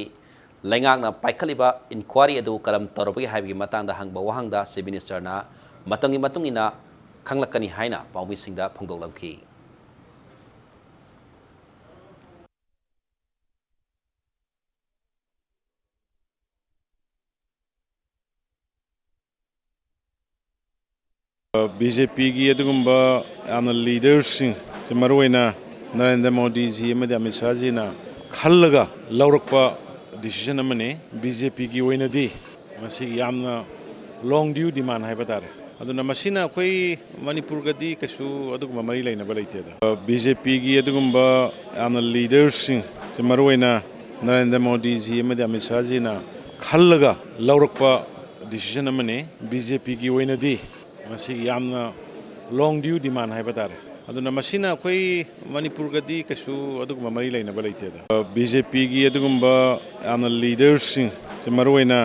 ꯂꯩꯉꯥꯛꯅ ꯄꯥꯏꯈꯠꯂꯤꯕ inquiry ꯑꯗꯨ ꯀꯔꯝ ꯇꯧꯔꯕꯒꯦ ꯍꯥꯏꯕꯒꯤ ꯃꯇꯥꯡꯗ ꯍꯪꯕ ꯋꯥꯍꯪꯗ Chief Minister ꯅ ꯃꯇꯝꯒꯤ ꯃꯇꯨꯡ ꯏꯟꯅ ꯈꯪꯂꯛꯀꯅꯤ ꯍꯥꯏꯅ ꯄꯥꯎꯃꯤꯁꯤꯡꯗ ꯐꯣꯡꯗꯣꯛꯂꯝꯈꯤ꯫ B J P ꯒꯤ ꯑꯗꯨꯒꯨꯝꯕ ꯌꯥꯝꯅ leader ꯁꯤꯡ, ꯁꯤ ꯃꯔꯨꯑꯣꯏꯅ ꯅꯔꯦꯟꯗ꯭ꯔ ꯃꯣꯗꯤꯖꯤ ꯑꯃꯗꯤ ꯑꯃꯤꯠ ꯁꯥꯍꯖꯤꯅ ꯈꯜꯂꯒ ꯂꯧꯔꯛꯄ decision ꯑꯃꯅꯤ꯫ B J P ꯒꯤ ꯑꯣꯏꯅꯗꯤ ꯃꯁꯤ ꯌꯥꯝꯅ long due demand ꯍꯥꯏꯕ ꯇꯥꯔꯦ꯫ ꯑꯗꯨꯅ ꯃꯁꯤꯅ ꯑꯩꯈꯣꯏ ꯃꯅꯤꯄꯨꯔꯒꯗꯤ ꯀꯩꯁꯨ ꯑꯗꯨꯒꯨꯝꯕ ꯃꯔꯤ ꯂꯩꯅꯕ ꯂꯩꯇꯦꯗ꯫ B J P ꯒꯤ ꯑꯗꯨꯒꯨꯝꯕ ꯌꯥꯝꯅ leader ꯁꯤꯡ, ꯁꯤ ꯃꯔꯨꯑꯣꯏꯅ ꯅꯔꯦꯟꯗ꯭ꯔ ꯃꯣꯗꯤꯖꯤ ꯑꯃꯗꯤ ꯑꯃꯤꯠ ꯁꯥꯍꯖꯤꯅ ꯈꯜꯂꯒ ꯂꯧꯔꯛꯄ decision ꯑꯃꯅꯤ꯫ B J P ꯒꯤ ꯑꯣꯏꯅꯗꯤ ꯃꯁꯤ ꯌꯥꯝꯅ long due demand ꯍꯥꯏꯕ ꯇꯥꯔꯦ꯫ ꯑꯗꯨꯅ ꯃꯁꯤꯅ ꯑꯩꯈꯣꯏ ꯃꯅꯤꯄꯨꯔꯒꯗꯤ ꯀꯩꯁꯨ ꯑꯗꯨꯒꯨꯝꯕ ꯃꯔꯤ ꯂꯩꯅꯕ ꯂꯩꯇꯦꯗ꯫ B J P ꯒꯤ ꯑꯗꯨꯒꯨꯝꯕ ꯌꯥꯝꯅ leader ꯁꯤꯡ, ꯁꯤ ꯃꯔꯨꯑꯣꯏꯅ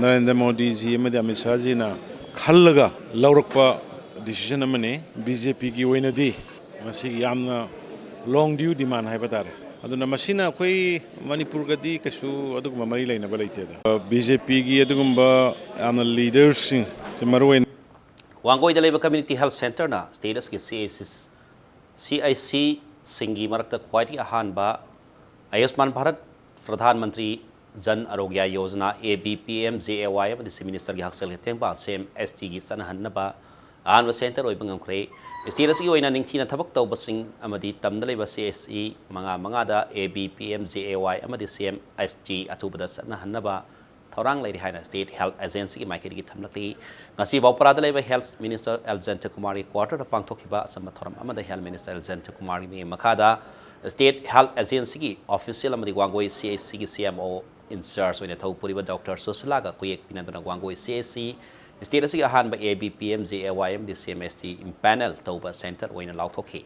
ꯅꯔꯦꯟꯗ꯭ꯔ ꯃꯣꯗꯤꯖꯤ ꯑꯃꯗꯤ ꯑꯃꯤꯠ ꯁꯥꯍꯖꯤꯅ ꯈꯜꯂꯒ ꯂꯧꯔꯛꯄ decision ꯑꯃꯅꯤ꯫ B J P ꯒꯤ ꯑꯣꯏꯅꯗꯤ ꯃꯁꯤ ꯌꯥꯝꯅ long due demand ꯍꯥꯏꯕ ꯇꯥꯔꯦ꯫ ꯑꯗꯨꯅ ꯃꯁꯤꯅ ꯑꯩꯈꯣꯏ ꯃꯅꯤꯄꯨꯔꯒꯗꯤ ꯀꯩꯁꯨ ꯑꯗꯨꯒꯨꯝꯕ ꯃꯔꯤ ꯂꯩꯅꯕ ꯂꯩꯇꯦꯗ꯫ B J P ꯒꯤ ꯑꯗꯨꯒꯨꯝꯕ ꯌꯥꯝꯅ leader ꯁꯤꯡ, ꯁꯤ ꯃꯔꯨꯑꯣꯏꯅ ꯋꯥꯡꯒꯣꯏꯗ ꯂꯩꯕ Community Health Centre ꯅ state ꯑꯁꯤꯒꯤ C I C, C I C ꯁꯤꯡꯒꯤ ꯃꯔꯛꯇ ꯈ꯭ꯋꯥꯏꯗꯒꯤ ꯑꯍꯥꯟꯕ ꯑꯌꯨꯁꯃꯥꯟ Bharat, Pradhan Mantri Jan ꯑꯔꯣꯒ꯭ꯌ Yojana, A B P M J A Y ꯑꯃꯗꯤ Chief Minister ꯒꯤ ꯍꯛꯁꯦꯜꯒꯤ ꯇꯦꯡꯕꯥꯡ, C M S T ꯒꯤ ꯆꯠꯅꯍꯟꯅꯕ ꯑꯍꯥꯟꯕ ꯁꯦꯟꯇꯔ ꯑꯣꯏꯕ ꯉꯝꯈ꯭ꯔꯦ꯫ ꯁ꯭ꯇꯦꯠ ꯑꯁꯤꯒꯤ ꯑꯣꯏꯅ ꯅꯤꯡꯊꯤꯅ ꯊꯕꯛ ꯇꯧꯕꯁꯤꯡ ꯑꯃꯗꯤ ꯇꯝꯗ ꯂꯩꯕ ꯁꯤ ꯑꯦꯁ ꯁꯤ ꯃꯉꯥ ꯃꯉꯥꯗ A B P M J A Y ꯑꯃꯗꯤ ꯁꯤ ꯑꯦꯝ ꯑꯦꯁ ꯇꯤ ꯑꯊꯨꯕꯗ ꯆꯠꯅꯍꯟꯅꯕ ꯊꯧꯔꯥꯡ ꯂꯩꯔꯤ ꯍꯥꯏꯅ ꯁ꯭ꯇꯦꯠ ꯍꯦꯜꯊ ꯑꯦꯖꯦꯟꯁꯤꯒꯤ ꯃꯥꯏꯀꯩꯗꯒꯤ ꯊꯝꯂꯛꯂꯤ꯫ ꯉꯁꯤ ꯕꯥꯎꯄꯔꯥꯗ ꯂꯩꯕ ꯍꯦꯜꯊ ꯃꯤꯅꯤꯁꯇꯔ ꯑꯦꯜ ꯖꯌꯟꯇꯀꯨꯃꯥꯔꯒꯤ ꯀ꯭ꯋꯥꯇꯔꯗ ꯄꯥꯡꯊꯣꯛꯈꯤꯕ ꯑꯆꯝꯕ ꯊꯧꯔꯝ ꯑꯃꯗ ꯍꯦꯜꯊ ꯃꯤꯅꯤꯁꯇꯔ ꯑꯦꯜ ꯖꯌꯟꯇꯀꯨꯃꯥꯔꯒꯤ ꯃꯤꯠꯌꯦꯡ ꯃꯈꯥꯗ ꯁ꯭ꯇꯦꯠ ꯍꯦꯜꯊ ꯑꯦꯖꯦꯟꯁꯤꯒꯤ ꯑꯣꯐꯤꯁꯤꯌꯦꯜ ꯑꯃꯗꯤ ꯋꯥꯡꯒꯣꯏ ꯁꯤ ꯑꯦꯁ ꯁꯤꯒꯤ ꯁꯤ ꯑꯦꯝ ꯑꯣ ꯏꯟꯆꯥꯔꯖ ꯑꯣꯏꯅ ꯊꯧ ꯄꯨꯔꯤꯕ doctor ꯁꯨꯁꯤꯂꯥꯒ ꯀꯨꯌꯦꯛ ꯄꯤꯅꯗꯨꯅ Wangoi C S C state ꯑꯁꯤꯒꯤ ꯑꯍꯥꯟꯕ A B P M J A Y ꯑꯃꯗꯤ ꯁꯤ ꯑꯦꯝ ꯑꯦꯁ ꯇꯤ ꯏꯝꯄꯦꯅꯦꯜ ꯇꯧꯕ ꯁꯦꯟꯇꯔ ꯑꯣꯏꯅ ꯂꯥꯎꯊꯣꯛꯈꯤ꯫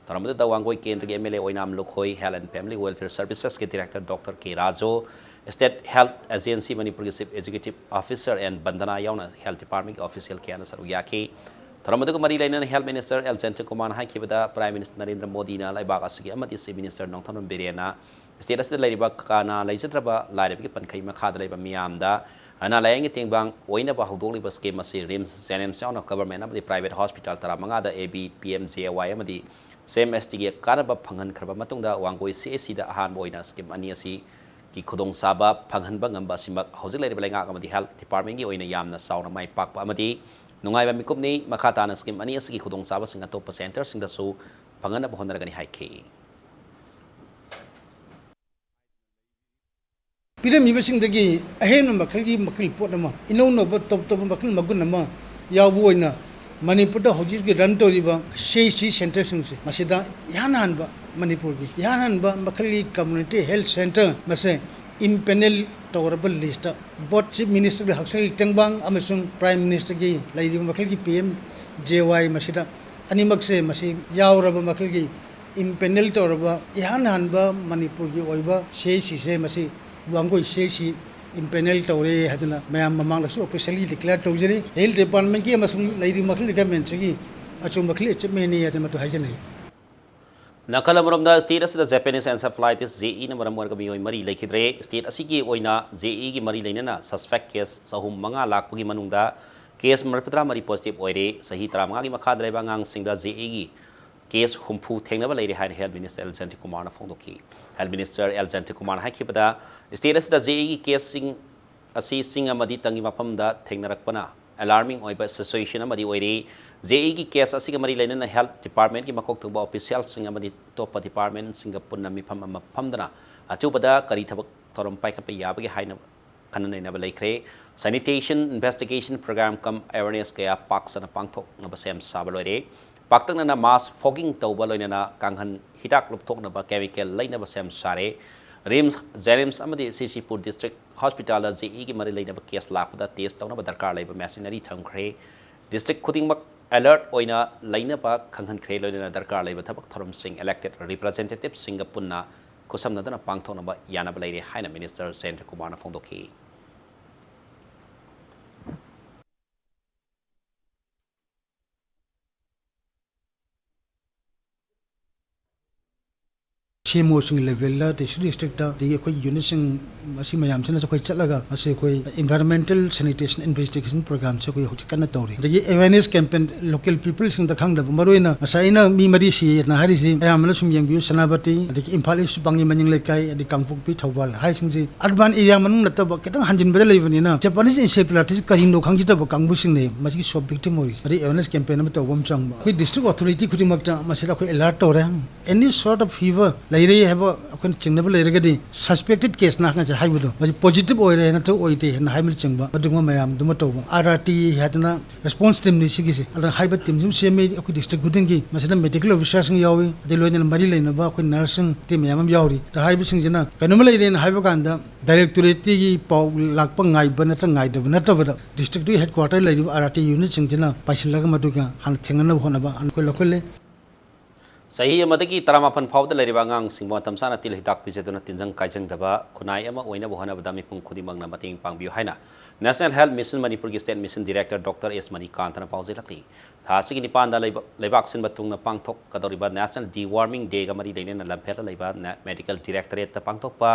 ꯊꯧꯔꯝ ꯑꯗꯨꯗ ꯋꯥꯡꯒꯣꯏ ꯀꯦꯟꯗ꯭ꯔꯒꯤ M L A Oinam Lukhoi, health and family welfare ꯁꯔꯚꯤꯁꯦꯁꯀꯤ director doctor K Raju, state health agency ꯃꯅꯤꯄꯨꯔꯒꯤ chief executive officer N Bandana ꯌꯥꯎꯅ ꯍꯦꯜꯊ ꯗꯤꯄꯥꯔꯠꯃꯦꯟꯒꯤ ꯑꯣꯐꯤꯁꯤꯌꯦꯜ ꯀꯌꯥꯅ ꯁꯔꯨꯛ ꯌꯥꯈꯤ꯫ ꯊꯧꯔꯝ ꯑꯗꯨꯒ ꯃꯔꯤ ꯂꯩꯅꯅ ꯍꯦꯜꯊ ꯃꯤꯅꯤꯁꯇꯔ ꯑꯦꯜ ꯖꯌꯟꯇꯀꯨꯃꯥꯔꯅ ꯍꯥꯏꯈꯤꯕꯗ, ꯄ꯭ꯔꯥꯏꯝ ꯃꯤꯅꯤꯁꯇꯔ ꯅꯔꯦꯟꯗ꯭ꯔ ꯃꯣꯗꯤꯅ ꯂꯩꯕꯥꯛ ꯑꯁꯤꯒꯤ ꯑꯃꯗꯤ ꯆꯤꯐ ꯃꯤꯅꯤꯁꯇꯔ ꯅꯣꯡꯊꯣꯝꯕꯝ ꯕꯤꯔꯦꯟꯅ ꯁ꯭ꯇꯦꯠ ꯑꯁꯤꯗ ꯂꯩꯔꯤꯕ ꯀꯅꯥ ꯂꯩꯖꯗ꯭ꯔꯕ ꯂꯥꯏꯔꯕꯒꯤ ꯄꯟꯈꯩ ꯃꯈꯥꯗ ꯂꯩꯕ ꯃꯤꯌꯥꯝꯗ ꯑꯅꯥ ꯂꯥꯌꯦꯡꯒꯤ ꯇꯦꯡꯕꯥꯡ ꯑꯣꯏꯅꯕ ꯍꯧꯗꯣꯛꯂꯤꯕ ꯁ꯭ꯀꯤꯝ ꯑꯁꯤ ꯔꯤꯝꯁ, ꯖꯦꯅꯤꯝꯁ ꯌꯥꯎꯅ ꯒꯚꯔꯟꯃꯦꯟꯠ ꯑꯃꯗꯤ ꯄ꯭ꯔꯥꯏꯚꯦꯠ ꯍꯣꯁꯄꯤꯇꯥꯜ ꯇꯔꯥꯃꯉꯥꯗ A B P M J A Y ꯑꯃꯗꯤ ꯁꯤ ꯑꯦꯝ ꯑꯦꯁ ꯇꯤꯒꯤ ꯀꯥꯟꯅꯕ ꯐꯪꯍꯟꯈ꯭ꯔꯕ ꯃꯇꯨꯡꯗ ꯋꯥꯡꯒꯣꯏ ꯁꯤ ꯑꯦꯁ ꯁꯤꯗ ꯑꯍꯥꯟꯕ ꯑꯣꯏꯅ ꯁ꯭ꯀꯤꯝ ꯑꯅꯤ ꯑꯁꯤꯒꯤ ꯈꯨꯗꯣꯡꯆꯥꯕ ꯐꯪꯍꯟꯕ ꯉꯝꯕ ꯑꯁꯤꯃꯛ ꯍꯧꯖꯤꯛ ꯂꯩꯔꯤꯕ ꯂꯩꯉꯥꯛ ꯑꯃꯗꯤ ꯍꯦꯜꯊ ꯗꯤꯄꯥꯔꯠꯃꯦꯟꯠꯀꯤ ꯑꯣꯏꯅ ꯌꯥꯝꯅ ꯆꯥꯎꯅ ꯃꯥꯏ ꯄꯥꯛꯄ ꯑꯃꯗꯤ ꯅꯨꯡꯉꯥꯏꯕ ꯃꯤꯀꯨꯞꯅꯤ꯫ ꯃꯈꯥ ꯇꯥꯅ ꯁ꯭ꯀꯤꯝ ꯑꯅꯤ ꯑꯁꯤꯒꯤ ꯈꯨꯗꯣꯡꯆꯥꯕꯁꯤꯡ ꯑꯇꯣꯞꯄ ꯁꯦꯟꯇꯔꯁꯤꯡꯗꯁꯨ ꯐꯪꯍꯟꯅꯕ ꯍꯣꯠꯅꯔꯒꯅꯤ ꯍꯥꯏꯈꯤ꯫ ꯄꯤꯔꯝꯃꯤꯕꯁꯤꯡꯗꯒꯤ ꯑꯍꯦꯟꯕ ꯃꯈꯜꯒꯤ ꯃꯈꯜ ꯄꯣꯠ ꯑꯃ, ꯏꯅꯧ ꯅꯧꯕ ꯇꯣꯞ ꯇꯣꯞꯄ ꯃꯈꯜ ꯃꯒꯨꯟ ꯑꯃ ꯌꯥꯎꯕ ꯑꯣꯏꯅ ꯃꯅꯤꯄꯨꯔꯗ ꯍꯧꯖꯤꯛ ꯍꯧꯖꯤꯛ ꯔꯟ ꯇꯧꯔꯤꯕ ꯁꯤ ꯑꯩꯆ ꯁꯤ ꯁꯦꯟꯇꯔꯁꯤꯡꯁꯦ, ꯃꯁꯤꯗ ꯏꯍꯥꯟ ꯍꯥꯟꯕ, ꯃꯅꯤꯄꯨꯔꯒꯤ ꯏꯍꯥꯟ ꯍꯥꯟꯕ ꯃꯈꯜꯒꯤ ꯀꯝꯃ꯭ꯌꯨꯅꯤꯇꯤ ꯍꯦꯜꯊ ꯁꯦꯟꯇꯔ ꯃꯁꯦ ꯏꯝꯄꯦꯅꯦꯜ ꯇꯧꯔꯕ ꯂꯤꯁꯇ ꯕꯣꯠ ꯆꯤꯐ ꯃꯤꯅꯤꯁꯇꯔꯒꯤ ꯍꯛꯁꯦꯜꯒꯤ ꯇꯦꯡꯕꯥꯡ ꯑꯃꯁꯨꯡ ꯄ꯭ꯔꯥꯏꯝ ꯃꯤꯅꯤꯁꯇꯔꯒꯤ ꯂꯩꯔꯤꯕ ꯃꯈꯜꯒꯤ ꯄꯤ ꯑꯦꯝ ꯖꯦ ꯋꯥꯏ ꯃꯁꯤꯗ ꯑꯅꯤꯃꯛꯁꯦ ꯃꯁꯤ ꯌꯥꯎꯔꯕ ꯃꯈꯜꯒꯤ ꯏꯝꯄꯦꯅꯦꯜ ꯇꯧꯔꯕ ꯏꯍꯥꯟ ꯍꯥꯟꯕ ꯃꯅꯤꯄꯨꯔꯒꯤ ꯑꯣꯏꯕ ꯁꯤ ꯑꯩꯆ ꯁꯤꯁꯦ ꯃꯁꯤ ꯋꯥꯡꯒꯣꯏ ꯁꯤ ꯑꯩꯆ ꯁꯤ ꯏꯝꯄꯦꯅꯦꯜ ꯇꯧꯔꯦ ꯍꯥꯏꯗꯨꯅ ꯃꯌꯥꯝ ꯃꯃꯥꯡꯗꯁꯨ ꯑꯣꯐꯤꯁꯤꯌꯦꯜꯂꯤ ꯗꯤꯀ꯭ꯂꯦꯌꯔ ꯇꯧꯖꯔꯤ꯫ ꯍꯦꯜꯊ ꯗꯤꯄꯥꯔꯠꯃꯦꯟꯠꯀꯤ ꯑꯃꯁꯨꯡ ꯂꯩꯔꯤꯕ ꯃꯈꯜ ꯒꯚꯔꯟꯃꯦꯟꯠꯁꯤꯒꯤ ꯑꯆꯨꯝꯕ ꯃꯈꯜ ꯑꯦꯆꯤꯞꯃꯦꯟꯅꯤ ꯍꯥꯏꯗꯅ ꯃꯗꯨ ꯍꯥꯏꯖꯅꯤꯡꯏ꯫ ꯅꯥꯀꯜ ꯑꯃꯔꯣꯝꯗ, ꯁ꯭ꯇꯦꯠ ꯑꯁꯤꯗ ꯖꯄꯥꯅꯤꯁ ꯑꯦꯟꯁꯦꯐꯦꯂꯥꯏꯇꯤꯁ, ꯖꯦ ꯏꯅ ꯃꯔꯝ ꯑꯣꯏꯔꯒ ꯃꯤꯑꯣꯏ ꯃꯔꯤ ꯂꯩꯈꯤꯗ꯭ꯔꯦ꯫ ꯁ꯭ꯇꯦꯠ ꯑꯁꯤꯒꯤ ꯑꯣꯏꯅ ꯖꯦ ꯏꯒꯤ ꯃꯔꯤ ꯂꯩꯅꯅ ꯁꯁꯄꯦꯛ ꯀꯦꯁ ꯆꯍꯨꯝ ꯃꯉꯥ ꯂꯥꯛꯄꯒꯤ ꯃꯅꯨꯡꯗ ꯀꯦꯁ ꯃꯔꯤꯐꯨꯇꯔꯥ ꯃꯔꯤ ꯄꯣꯖꯤꯇꯤꯚ ꯑꯣꯏꯔꯦ꯫ ꯆꯍꯤ ꯇꯔꯥꯃꯉꯥꯒꯤ ꯃꯈꯥꯗ ꯂꯩꯕ ꯑꯉꯥꯡꯁꯤꯡꯗ ꯖꯦ ꯏꯒꯤ ꯀꯦꯁ ꯍꯨꯝꯐꯨ ꯊꯦꯡꯅꯕ ꯂꯩꯔꯦ ꯍꯥꯏꯅ ꯍꯦꯜꯊ ꯃꯤꯅꯤꯁꯇꯔ ꯑꯦꯜ ꯖꯌꯟꯇꯀꯨꯃꯥꯔꯅ ꯐꯣꯡꯗꯣꯛꯈꯤ꯫ ꯍꯦꯜꯊ ꯃꯤꯅꯤꯁꯇꯔ ꯑꯦꯜ ꯖꯌꯟꯇꯀꯨꯃꯥꯔꯅ ꯍꯥꯏꯈꯤꯕꯗ, ꯁ꯭ꯇꯦꯠ ꯑꯁꯤꯗ ꯖꯦ ꯏꯒꯤ ꯀꯦꯁꯁꯤꯡ ꯑꯁꯤ ꯆꯤꯡ ꯑꯃꯗꯤ ꯇꯝꯒꯤ ꯃꯐꯝꯗ ꯊꯦꯡꯅꯔꯛꯄꯅ ꯑꯦꯂꯥꯔꯃꯤꯡ ꯑꯣꯏꯕ ꯁꯤꯆꯨꯋꯦꯁꯟ ꯑꯃꯗꯤ ꯑꯣꯏꯔꯤ꯫ ꯖꯦ ꯏꯒꯤ ꯀꯦꯁ ꯑꯁꯤꯒ ꯃꯔꯤ ꯂꯩꯅꯅ ꯍꯦꯜꯊ ꯗꯤꯄꯥꯔꯠꯃꯦꯟꯒꯤ ꯃꯀꯣꯛ ꯊꯣꯡꯕ ꯑꯣꯐꯤꯁꯤꯌꯦꯜꯁꯤꯡ ꯑꯃꯗꯤ ꯑꯇꯣꯞꯄ ꯗꯤꯄꯥꯔꯠꯃꯦꯟꯁꯤꯡꯒ ꯄꯨꯟꯅ ꯃꯤꯐꯝ ꯑꯃ ꯐꯝꯗꯨꯅ ꯑꯊꯨꯕꯗ ꯀꯔꯤ ꯊꯕꯛ ꯊꯧꯔꯝ ꯄꯥꯏꯈꯠꯄ ꯌꯥꯕꯒꯦ ꯍꯥꯏꯅ ꯈꯟꯅ ꯅꯩꯅꯕ ꯂꯩꯈ꯭ꯔꯦ꯫ Sanitation investigation program cum awareness ꯀꯌꯥ ꯄꯥꯛ ꯁꯟꯅ ꯄꯥꯡꯊꯣꯛꯅꯕ ꯁꯦꯝ ꯁꯥꯕ ꯂꯣꯏꯔꯦ꯫ ꯄꯥꯛꯇꯛꯅꯅ ꯃꯥꯁ ꯐꯣꯒꯤꯡ ꯇꯧꯕ ꯂꯣꯏꯅꯅ ꯀꯥꯡꯍꯟ ꯍꯤꯗꯥꯛ ꯂꯨꯞꯊꯣꯛꯅꯕ ꯀꯦꯃꯤꯀꯦꯜ ꯂꯩꯅꯕ ꯁꯦꯝ ꯁꯥꯔꯦ꯫ ꯔꯤꯝꯁ, ꯖꯦꯅꯤꯝꯁ ꯑꯃꯗꯤ ꯁꯤ ꯁꯤ ꯄꯨꯔ ꯗꯤꯁꯇ꯭ꯔꯤꯛ ꯍꯣꯁꯄꯤꯇꯥꯜꯗ ꯖꯦ ꯏꯒꯤ ꯃꯔꯤ ꯂꯩꯅꯕ ꯀꯦꯁ ꯂꯥꯛꯄꯗ ꯇꯦꯁ ꯇꯧꯅꯕ ꯗꯔꯀꯥꯔ ꯂꯩꯕ ꯃꯦꯁꯤꯅꯔꯤ ꯊꯝꯈ꯭ꯔꯦ꯫ ꯗꯤꯁꯇ꯭ꯔꯤꯛ ꯈꯨꯗꯤꯡꯃꯛ ꯑꯦꯂꯔꯠ ꯑꯣꯏꯅ ꯂꯩꯅꯕ ꯈꯪꯍꯟꯈ꯭ꯔꯦ, ꯂꯣꯏꯅꯅ ꯗꯔꯀꯥꯔ ꯂꯩꯕ ꯊꯕꯛ ꯊꯧꯔꯝꯁꯤꯡ ꯏꯂꯦꯛꯇꯦꯗ ꯔꯤꯄ꯭ꯔꯖꯦꯟꯇꯦꯇꯤꯚꯁꯤꯡꯒ ꯄꯨꯟꯅ ꯈꯨꯠꯁꯝꯅꯗꯨꯅ ꯄꯥꯡꯊꯣꯛꯅꯕ ꯌꯥꯅꯕ ꯂꯩꯔꯦ ꯍꯥꯏꯅ ꯃꯤꯅꯤꯁꯇꯔ ꯖꯌꯦꯟꯇ ꯀꯨꯃꯥꯔꯅ ꯐꯣꯡꯗꯣꯛꯈꯤ꯫ ꯁꯤ ꯑꯦꯝ ꯑꯣꯁꯤꯡꯒꯤ ꯂꯦꯚꯦꯜꯗ, ꯗꯤꯁꯇ꯭ꯔꯤꯛ ꯗꯤꯁꯇ꯭ꯔꯤꯛꯇ, ꯑꯗꯒꯤ ꯑꯩꯈꯣꯏ ꯌꯨꯅꯤꯠꯁꯤꯡ, ꯃꯁꯤ ꯃꯌꯥꯝꯁꯤꯅꯁꯨ ꯑꯩꯈꯣꯏ ꯆꯠꯂꯒ ꯃꯁꯤ ꯑꯩꯈꯣꯏ environmental sanitation investigation programꯁꯦ ꯑꯩꯈꯣꯏ ꯍꯧꯖꯤꯛ ꯀꯟꯅ ꯇꯧꯔꯤ꯫ ꯑꯗꯒꯤ awareness campaign, local peopleꯁꯤꯡꯗ ꯈꯪꯗꯕ, ꯃꯔꯨꯑꯣꯏꯅ ꯉꯁꯥꯏ ꯑꯩꯅ ꯃꯤ ꯃꯔꯤ ꯁꯤꯌꯦꯅ ꯍꯥꯏꯔꯤꯁꯤ, ꯑꯌꯥꯝꯕꯅ ꯁꯨꯝ ꯌꯦꯡꯕꯤꯌꯨ, ꯁꯦꯅꯥꯄꯇꯤ, ꯑꯗꯒꯤ ꯏꯝꯐꯥꯜ ꯏꯁ ꯄꯥꯡꯒꯤ ꯃꯅꯤꯡ ꯂꯩꯀꯥꯏ, ꯑꯗꯒꯤ ꯀꯥꯡꯄꯣꯛꯄꯤ, ꯊꯧꯕꯥꯜ ꯍꯥꯏꯁꯤꯡꯁꯤ urban area ꯃꯅꯨꯡ ꯅꯠꯇꯕ ꯈꯤꯇꯪ ꯍꯟꯖꯤꯟꯕꯗ ꯂꯩꯕꯅꯤꯅ Japanese encephalitidsꯁꯤ ꯀꯔꯤꯅꯣ ꯈꯪꯖꯗꯕ ꯀꯥꯡꯕꯨꯁꯤꯡꯅꯦ ꯃꯁꯤꯒꯤ ꯁꯣ ꯚꯤꯛꯇꯤꯝ ꯑꯣꯏꯔꯤꯁꯦ꯫ ꯑꯗꯩ awareness campaign ꯑꯃ ꯇꯧꯕ ꯑꯃ ꯆꯪꯕ꯫ ꯑꯩꯈꯣꯏ ꯗꯤꯁꯇ꯭ꯔꯤꯛ ꯑꯣꯊꯣꯔꯤꯇꯤ ꯈꯨꯗꯤꯡꯃꯛꯇ ꯃꯁꯤꯗ ꯑꯩꯈꯣꯏ alert ꯇꯧꯔꯦ꯫ Any sort of fever ꯂꯩꯔꯦ ꯍꯥꯏꯕ ꯑꯩꯈꯣꯏꯅ ꯆꯤꯡꯅꯕ ꯂꯩꯔꯒꯗꯤ, suspected caseꯅ ꯉꯁꯥꯏ ꯍꯥꯏꯕꯗꯣ, ꯃꯁꯤ positive ꯑꯣꯏꯔꯦ ꯅꯠꯇ꯭ꯔꯒ ꯑꯣꯏꯗꯦ ꯍꯥꯏꯅ ꯍꯥꯏꯕꯅꯆꯤꯡꯕ, ꯑꯗꯨꯒꯨꯝꯕ ꯃꯌꯥꯝꯗꯨꯃ ꯇꯧꯕ꯫ ꯑꯥꯔ ꯑꯥꯔ ꯇꯤ ꯍꯥꯏꯗꯅ response teamꯅꯤ ꯁꯤꯒꯤꯁꯦ꯫ ꯑꯗ ꯍꯥꯏꯕ teamꯁꯤ ꯑꯃ ꯁꯦꯝꯃꯤ ꯑꯩꯈꯣꯏ ꯗꯤꯁꯇ꯭ꯔꯤꯛ ꯈꯨꯗꯤꯡꯒꯤ꯫ ꯃꯁꯤꯗ medical officerꯁꯤꯡ ꯌꯥꯎꯏ, ꯑꯗꯩ ꯂꯣꯏꯅꯅ ꯃꯔꯤ ꯂꯩꯅꯕ ꯑꯩꯈꯣꯏ nurseꯁꯤꯡ team ꯃꯌꯥꯝ ꯑꯃ ꯌꯥꯎꯔꯤ꯫ ꯑꯗ ꯍꯥꯏꯔꯤꯕꯁꯤꯡꯁꯤꯅ ꯀꯩꯅꯣꯝꯃ ꯂꯩꯔꯦꯅ ꯍꯥꯏꯕ ꯀꯥꯟꯗ directorateꯀꯤ ꯄꯥꯎ ꯂꯥꯛꯄ ꯉꯥꯏꯕ ꯅꯠꯇ꯭ꯔꯒ ꯉꯥꯏꯗꯕ ꯅꯠꯇꯕꯗ, districtꯇꯨꯒꯤ headquarter ꯂꯩꯔꯤꯕ ꯑꯥꯔ ꯑꯥꯔ ꯇꯤ unitꯁꯤꯡꯁꯤꯅ ꯄꯥꯏꯁꯤꯜꯂꯒ ꯃꯗꯨꯒ ꯍꯥꯟꯅ ꯊꯦꯡꯅꯅꯕ ꯍꯣꯠꯅꯕ ꯑꯩꯈꯣꯏ ꯂꯧꯈꯠꯂꯤ꯫ ꯆꯍꯤ ꯑꯃꯗꯒꯤ ꯇꯔꯥꯃꯥꯄꯟ ꯐꯥꯎꯕꯗ ꯂꯩꯔꯤꯕ ꯑꯉꯥꯡꯁꯤꯡꯕꯨ ꯃꯇꯝ ꯆꯥꯅ ꯇꯤꯜ ꯍꯤꯗꯥꯛ ꯄꯤꯖꯗꯨꯅ ꯇꯤꯟꯖꯪ ꯀꯥꯏꯖꯪꯗꯕ ꯈꯨꯟꯅꯥꯏ ꯑꯃ ꯑꯣꯏꯅꯕ ꯍꯣꯠꯅꯕꯗ ꯃꯤꯄꯨꯝ ꯈꯨꯗꯤꯡꯃꯛꯅ ꯃꯇꯦꯡ ꯄꯥꯡꯕꯤꯌꯨ ꯍꯥꯏꯅ National Health Mission ꯃꯅꯤꯄꯨꯔꯒꯤ state mission director Doctor ꯑꯦꯁ ꯃꯅꯤꯀꯥꯟꯇꯅ ꯄꯥꯎꯖꯦꯜꯂꯛꯂꯤ꯫ ꯊꯥ ꯑꯁꯤꯒꯤ ꯅꯤꯄꯥꯟꯗ ꯂꯩꯕ-, ꯂꯩꯕꯥꯛ ꯁꯤꯟꯕ ꯊꯨꯡꯅ ꯄꯥꯡꯊꯣꯛꯀꯗꯧꯔꯤꯕ National Deworming Dayꯒ ꯃꯔꯤ ꯂꯩꯅꯅ ꯂꯝꯐꯦꯜꯗ ꯂꯩꯕ ꯅ-, medical directorateꯇ ꯄꯥꯡꯊꯣꯛꯄ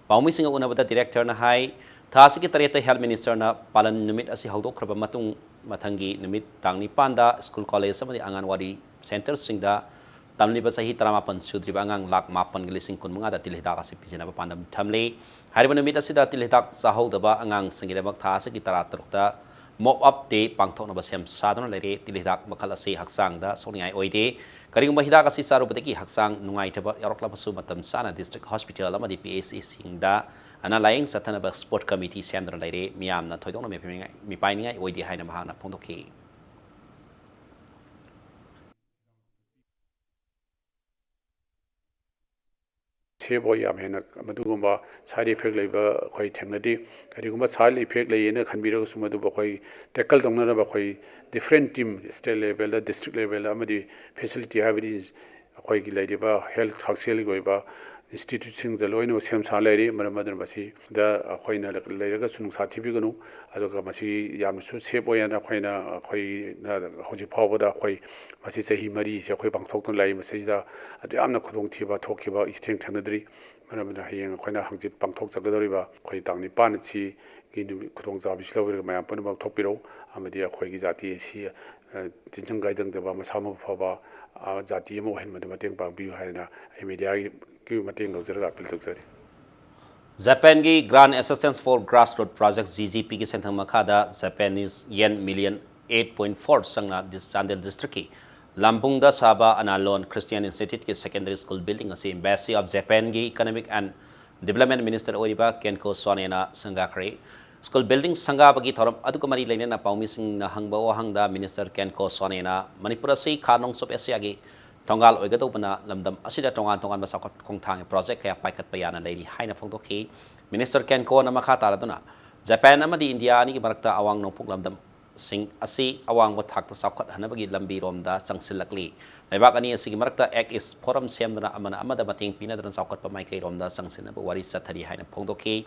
ꯄꯥꯎꯃꯤꯁꯤꯡꯒ ꯎꯅꯕꯗ directorꯅ ꯍꯥꯏ, ꯊꯥ ꯑꯁꯤꯒꯤ ꯇꯔꯦꯠꯇ health ministerꯅ ꯄꯥꯂꯟ ꯅꯨꯃꯤꯠ ꯑꯁꯤ ꯍꯧꯗꯣꯛꯈ꯭ꯔꯕ ꯃꯇꯨꯡ ꯃꯊꯪꯒꯤ ꯅꯨꯃꯤꯠ ꯇꯥꯡ ꯅꯤꯄꯥꯟꯗ school, college ꯑꯃꯗꯤ ꯑꯪꯒꯟꯋꯥꯗꯤ centreꯁꯤꯡꯗ ꯇꯝꯂꯤꯕ ꯆꯍꯤ ꯇꯔꯥꯃꯥꯄꯟ ꯁꯨꯗ꯭ꯔꯤꯕ ꯑꯉꯥꯡ ꯂꯥꯈ ꯃꯥꯄꯟꯒ ꯂꯤꯁꯤꯡ ꯀꯨꯟꯃꯉꯥꯗ ꯇꯤꯜ ꯍꯤꯗꯥꯛ ꯑꯁꯤ ꯄꯤꯖꯅꯕ ꯄꯥꯟꯗꯝ ꯊꯝꯂꯤ꯫ ꯍꯥꯏꯔꯤꯕ ꯅꯨꯃꯤꯠ ꯑꯁꯤꯗ ꯇꯤꯜ ꯍꯤꯗꯥꯛ ꯆꯥꯍꯧꯗꯕ ꯑꯉꯥꯡꯁꯤꯡꯒꯤꯗꯃꯛ ꯊꯥ ꯑꯁꯤꯒꯤ ꯇꯔꯥꯇꯔꯨꯛꯇ Mop Up Day ꯄꯥꯡꯊꯣꯛꯅꯕ ꯁꯦꯝ ꯁꯥꯗꯨꯅ ꯂꯩꯔꯦ꯫ ꯇꯤꯜ ꯍꯤꯗꯥꯛ ꯃꯈꯜ ꯑꯁꯤ ꯍꯛꯆꯥꯡꯗ ꯁꯣꯛꯅꯤꯡꯉꯥꯏ ꯑꯣꯏꯗꯦ꯫ ꯀꯔꯤꯒꯨꯝꯕ ꯍꯤꯗꯥꯛ ꯑꯁꯤ ꯆꯥꯔꯨꯕꯗꯒꯤ ꯍꯛꯆꯥꯡ ꯅꯨꯡꯉꯥꯏꯇꯕ ꯌꯥꯎꯔꯛꯂꯕꯁꯨ, ꯃꯇꯝ ꯆꯥꯅ district hospital ꯑꯃꯗꯤ P H Cꯁꯤꯡꯗ ꯑꯅꯥ ꯂꯥꯌꯦꯡ ꯆꯠꯊꯅꯕ spot committee ꯁꯦꯝꯗꯨꯅ ꯂꯩꯔꯦ꯫ ꯃꯤꯌꯥꯝꯅ ꯊꯣꯏꯗꯣꯛꯅ ꯃꯤꯄꯥꯏꯅꯤꯡꯉꯥꯏ, ꯃꯤꯄꯥꯏꯅꯤꯡꯉꯥꯏ ꯑꯣꯏꯗꯦ ꯍꯥꯏꯅ ꯃꯍꯥꯛꯅ ꯐꯣꯡꯗꯣꯛꯈꯤ꯫ Safe ꯑꯣꯏ, ꯌꯥꯝ ꯍꯦꯟꯅ ꯃꯗꯨꯒꯨꯝꯕ side effect ꯂꯩꯕ ꯑꯩꯈꯣꯏ ꯊꯦꯡꯅꯗꯦ꯫ ꯀꯔꯤꯒꯨꯝꯕ side effect ꯂꯩꯌꯦꯅ ꯈꯟꯕꯤꯔꯒꯁꯨ, ꯃꯗꯨꯕꯨ ꯑꯩꯈꯣꯏ tackle ꯇꯧꯅꯅꯕ ꯑꯩꯈꯣꯏ different team, state levelꯗ, district levelꯗ ꯑꯃꯗꯤ facility, ꯍꯥꯏꯕꯗꯤ ꯑꯩꯈꯣꯏꯒꯤ ꯂꯩꯔꯤꯕ health, ꯍꯛꯁꯦꯜꯒꯤ ꯑꯣꯏꯕ instituteꯁꯤꯡꯗ ꯂꯣꯏꯅꯃꯛ ꯁꯦꯝ ꯁꯥ ꯂꯩꯔꯤ꯫ ꯃꯔꯝ ꯑꯗꯨꯅ ꯃꯁꯤꯗ ꯑꯩꯈꯣꯏꯅ ꯂꯩꯔꯒꯁꯨ ꯅꯨꯡꯁꯥ ꯊꯤꯕꯤꯒꯅꯨ, ꯑꯗꯨꯒ ꯃꯁꯤ ꯌꯥꯝꯅꯁꯨ safe ꯑꯣꯏ ꯍꯥꯏꯅ ꯑꯩꯈꯣꯏꯅ, ꯑꯩꯈꯣꯏꯅ ꯍꯧꯖꯤꯛ ꯐꯥꯎꯕꯗ ꯑꯩꯈꯣꯏ ꯃꯁꯤ ꯆꯍꯤ ꯃꯔꯤꯁꯦ ꯑꯩꯈꯣꯏ ꯄꯥꯡꯊꯣꯛꯇꯨꯅ ꯂꯥꯛꯏ꯫ ꯃꯁꯤꯗ ꯑꯗꯨ ꯌꯥꯝꯅ ꯈꯨꯗꯣꯡꯊꯤꯕ ꯊꯣꯛꯈꯤꯕ ꯏꯊꯦꯡ ꯊꯦꯡꯅꯗ꯭ꯔꯤ꯫ ꯃꯔꯝ ꯑꯗꯨꯅ ꯍꯌꯦꯡ ꯑꯩꯈꯣꯏꯅ ꯍꯪꯆꯤꯠ ꯄꯥꯡꯊꯣꯛꯆꯒꯗꯧꯔꯤꯕ ꯑꯩꯈꯣꯏ ꯇꯥꯡ ꯅꯤꯄꯥꯟ ꯑꯁꯤꯒꯤ ꯅꯨꯃꯤꯠ ꯈꯨꯗꯣꯡꯆꯥꯕꯁꯤ ꯂꯧꯔꯒ ꯃꯌꯥꯝ ꯄꯨꯝꯅꯃꯛ ꯊꯣꯛꯄꯤꯔꯛꯎ, ꯑꯃꯗꯤ ꯑꯩꯈꯣꯏꯒꯤ ꯖꯥꯇꯤ ꯑꯁꯤ, ꯑ, ꯇꯤꯟꯖꯪ ꯀꯥꯏꯗꯪꯗꯕ, ꯃꯁꯥ ꯃꯎ ꯐꯕ, ꯑ, ꯖꯥꯇꯤ ꯑꯃ ꯑꯣꯏꯍꯟꯕꯗ ꯃꯇꯦꯡ ꯄꯥꯡꯕꯤꯌꯨ ꯍꯥꯏꯗꯅ ꯑꯩ mediaꯒꯤ ꯃꯇꯦꯡ ꯂꯧꯖꯔꯒ appeal ꯇꯧꯖꯔꯤ꯫ ꯖꯄꯥꯟꯒꯤ Grant Assistance for Grassroot Project, G G Pꯒꯤ ꯁꯦꯟꯊꯪ ꯃꯈꯥꯗ Japanese yen million eight point four ꯆꯪꯅ ꯗꯤꯁ-, ꯆꯥꯟꯗꯦꯜ districtꯀꯤ ꯂꯝꯕꯨꯡꯗ ꯁꯥꯕ ꯑꯅꯥꯂꯣꯟ Christian Instituteꯀꯤ secondary school building ꯑꯁꯤ Embassy of Japanꯒꯤ Economic and Development Minister ꯑꯣꯏꯔꯤꯕ ꯀꯦꯟꯀꯣ ꯁꯣꯅꯦꯅ ꯁꯪꯒꯥꯈ꯭ꯔꯦ꯫ School building ꯁꯪꯒꯥꯕꯒꯤ ꯊꯧꯔꯝ ꯑꯗꯨꯒ ꯃꯔꯤ ꯂꯩꯅꯅ ꯄꯥꯎꯃꯤꯁꯤꯡꯅ ꯍꯪꯕ ꯋꯥꯍꯪꯗ Minister ꯀꯦꯟꯀꯣ ꯁꯣꯅꯦꯅ ꯃꯅꯤꯄꯨꯔ ꯑꯁꯤ ꯈꯥ ꯅꯣꯡꯆꯨꯞ ꯑꯦꯁꯤꯌꯥꯒꯤ ꯊꯣꯡꯒꯥꯜ ꯑꯣꯏꯒꯗꯧꯕꯅ, ꯂꯝꯗꯝ ꯑꯁꯤꯗ ꯇꯣꯉꯥꯟ ꯇꯣꯉꯥꯟꯕ ꯆꯥꯎꯈꯠ ꯈꯣꯡꯊꯥꯡꯒꯤ project ꯀꯌꯥ ꯄꯥꯏꯈꯠꯄ ꯌꯥꯅ ꯂꯩꯔꯤ ꯍꯥꯏꯅ ꯐꯣꯡꯗꯣꯛꯈꯤ꯫ Minister ꯀꯦꯟꯀꯣꯅ ꯃꯈꯥ ꯇꯥꯔꯗꯨꯅ, ꯖꯄꯥꯟ ꯑꯃꯗꯤ ꯏꯟꯗꯤꯌꯥ ꯑꯅꯤꯒꯤ ꯃꯔꯛꯇ ꯑꯋꯥꯡ ꯅꯣꯡꯄꯣꯛ ꯂꯝꯗꯝꯁꯤꯡ ꯑꯁꯤ ꯑꯋꯥꯡꯕ ꯊꯥꯛꯇ ꯆꯥꯎꯈꯠꯍꯟꯅꯕꯒꯤ ꯂꯝꯕꯤꯔꯣꯝꯗ ꯆꯪꯁꯤꯜꯂꯛꯂꯤ꯫ ꯂꯩꯕꯥꯛ ꯑꯅꯤ ꯑꯁꯤꯒꯤ ꯃꯔꯛꯇ Act East Forum ꯁꯦꯝꯗꯨꯅ ꯑꯃꯅ ꯑꯃꯗ ꯃꯇꯦꯡ ꯄꯤꯅꯗꯨꯅ ꯆꯥꯎꯈꯠꯄ ꯃꯥꯏꯀꯩꯔꯣꯝꯗ ꯆꯪꯁꯤꯟꯅꯕ ꯋꯥꯔꯤ ꯆꯠꯊꯔꯤ ꯍꯥꯏꯅ ꯐꯣꯡꯗꯣꯛꯈꯤ꯫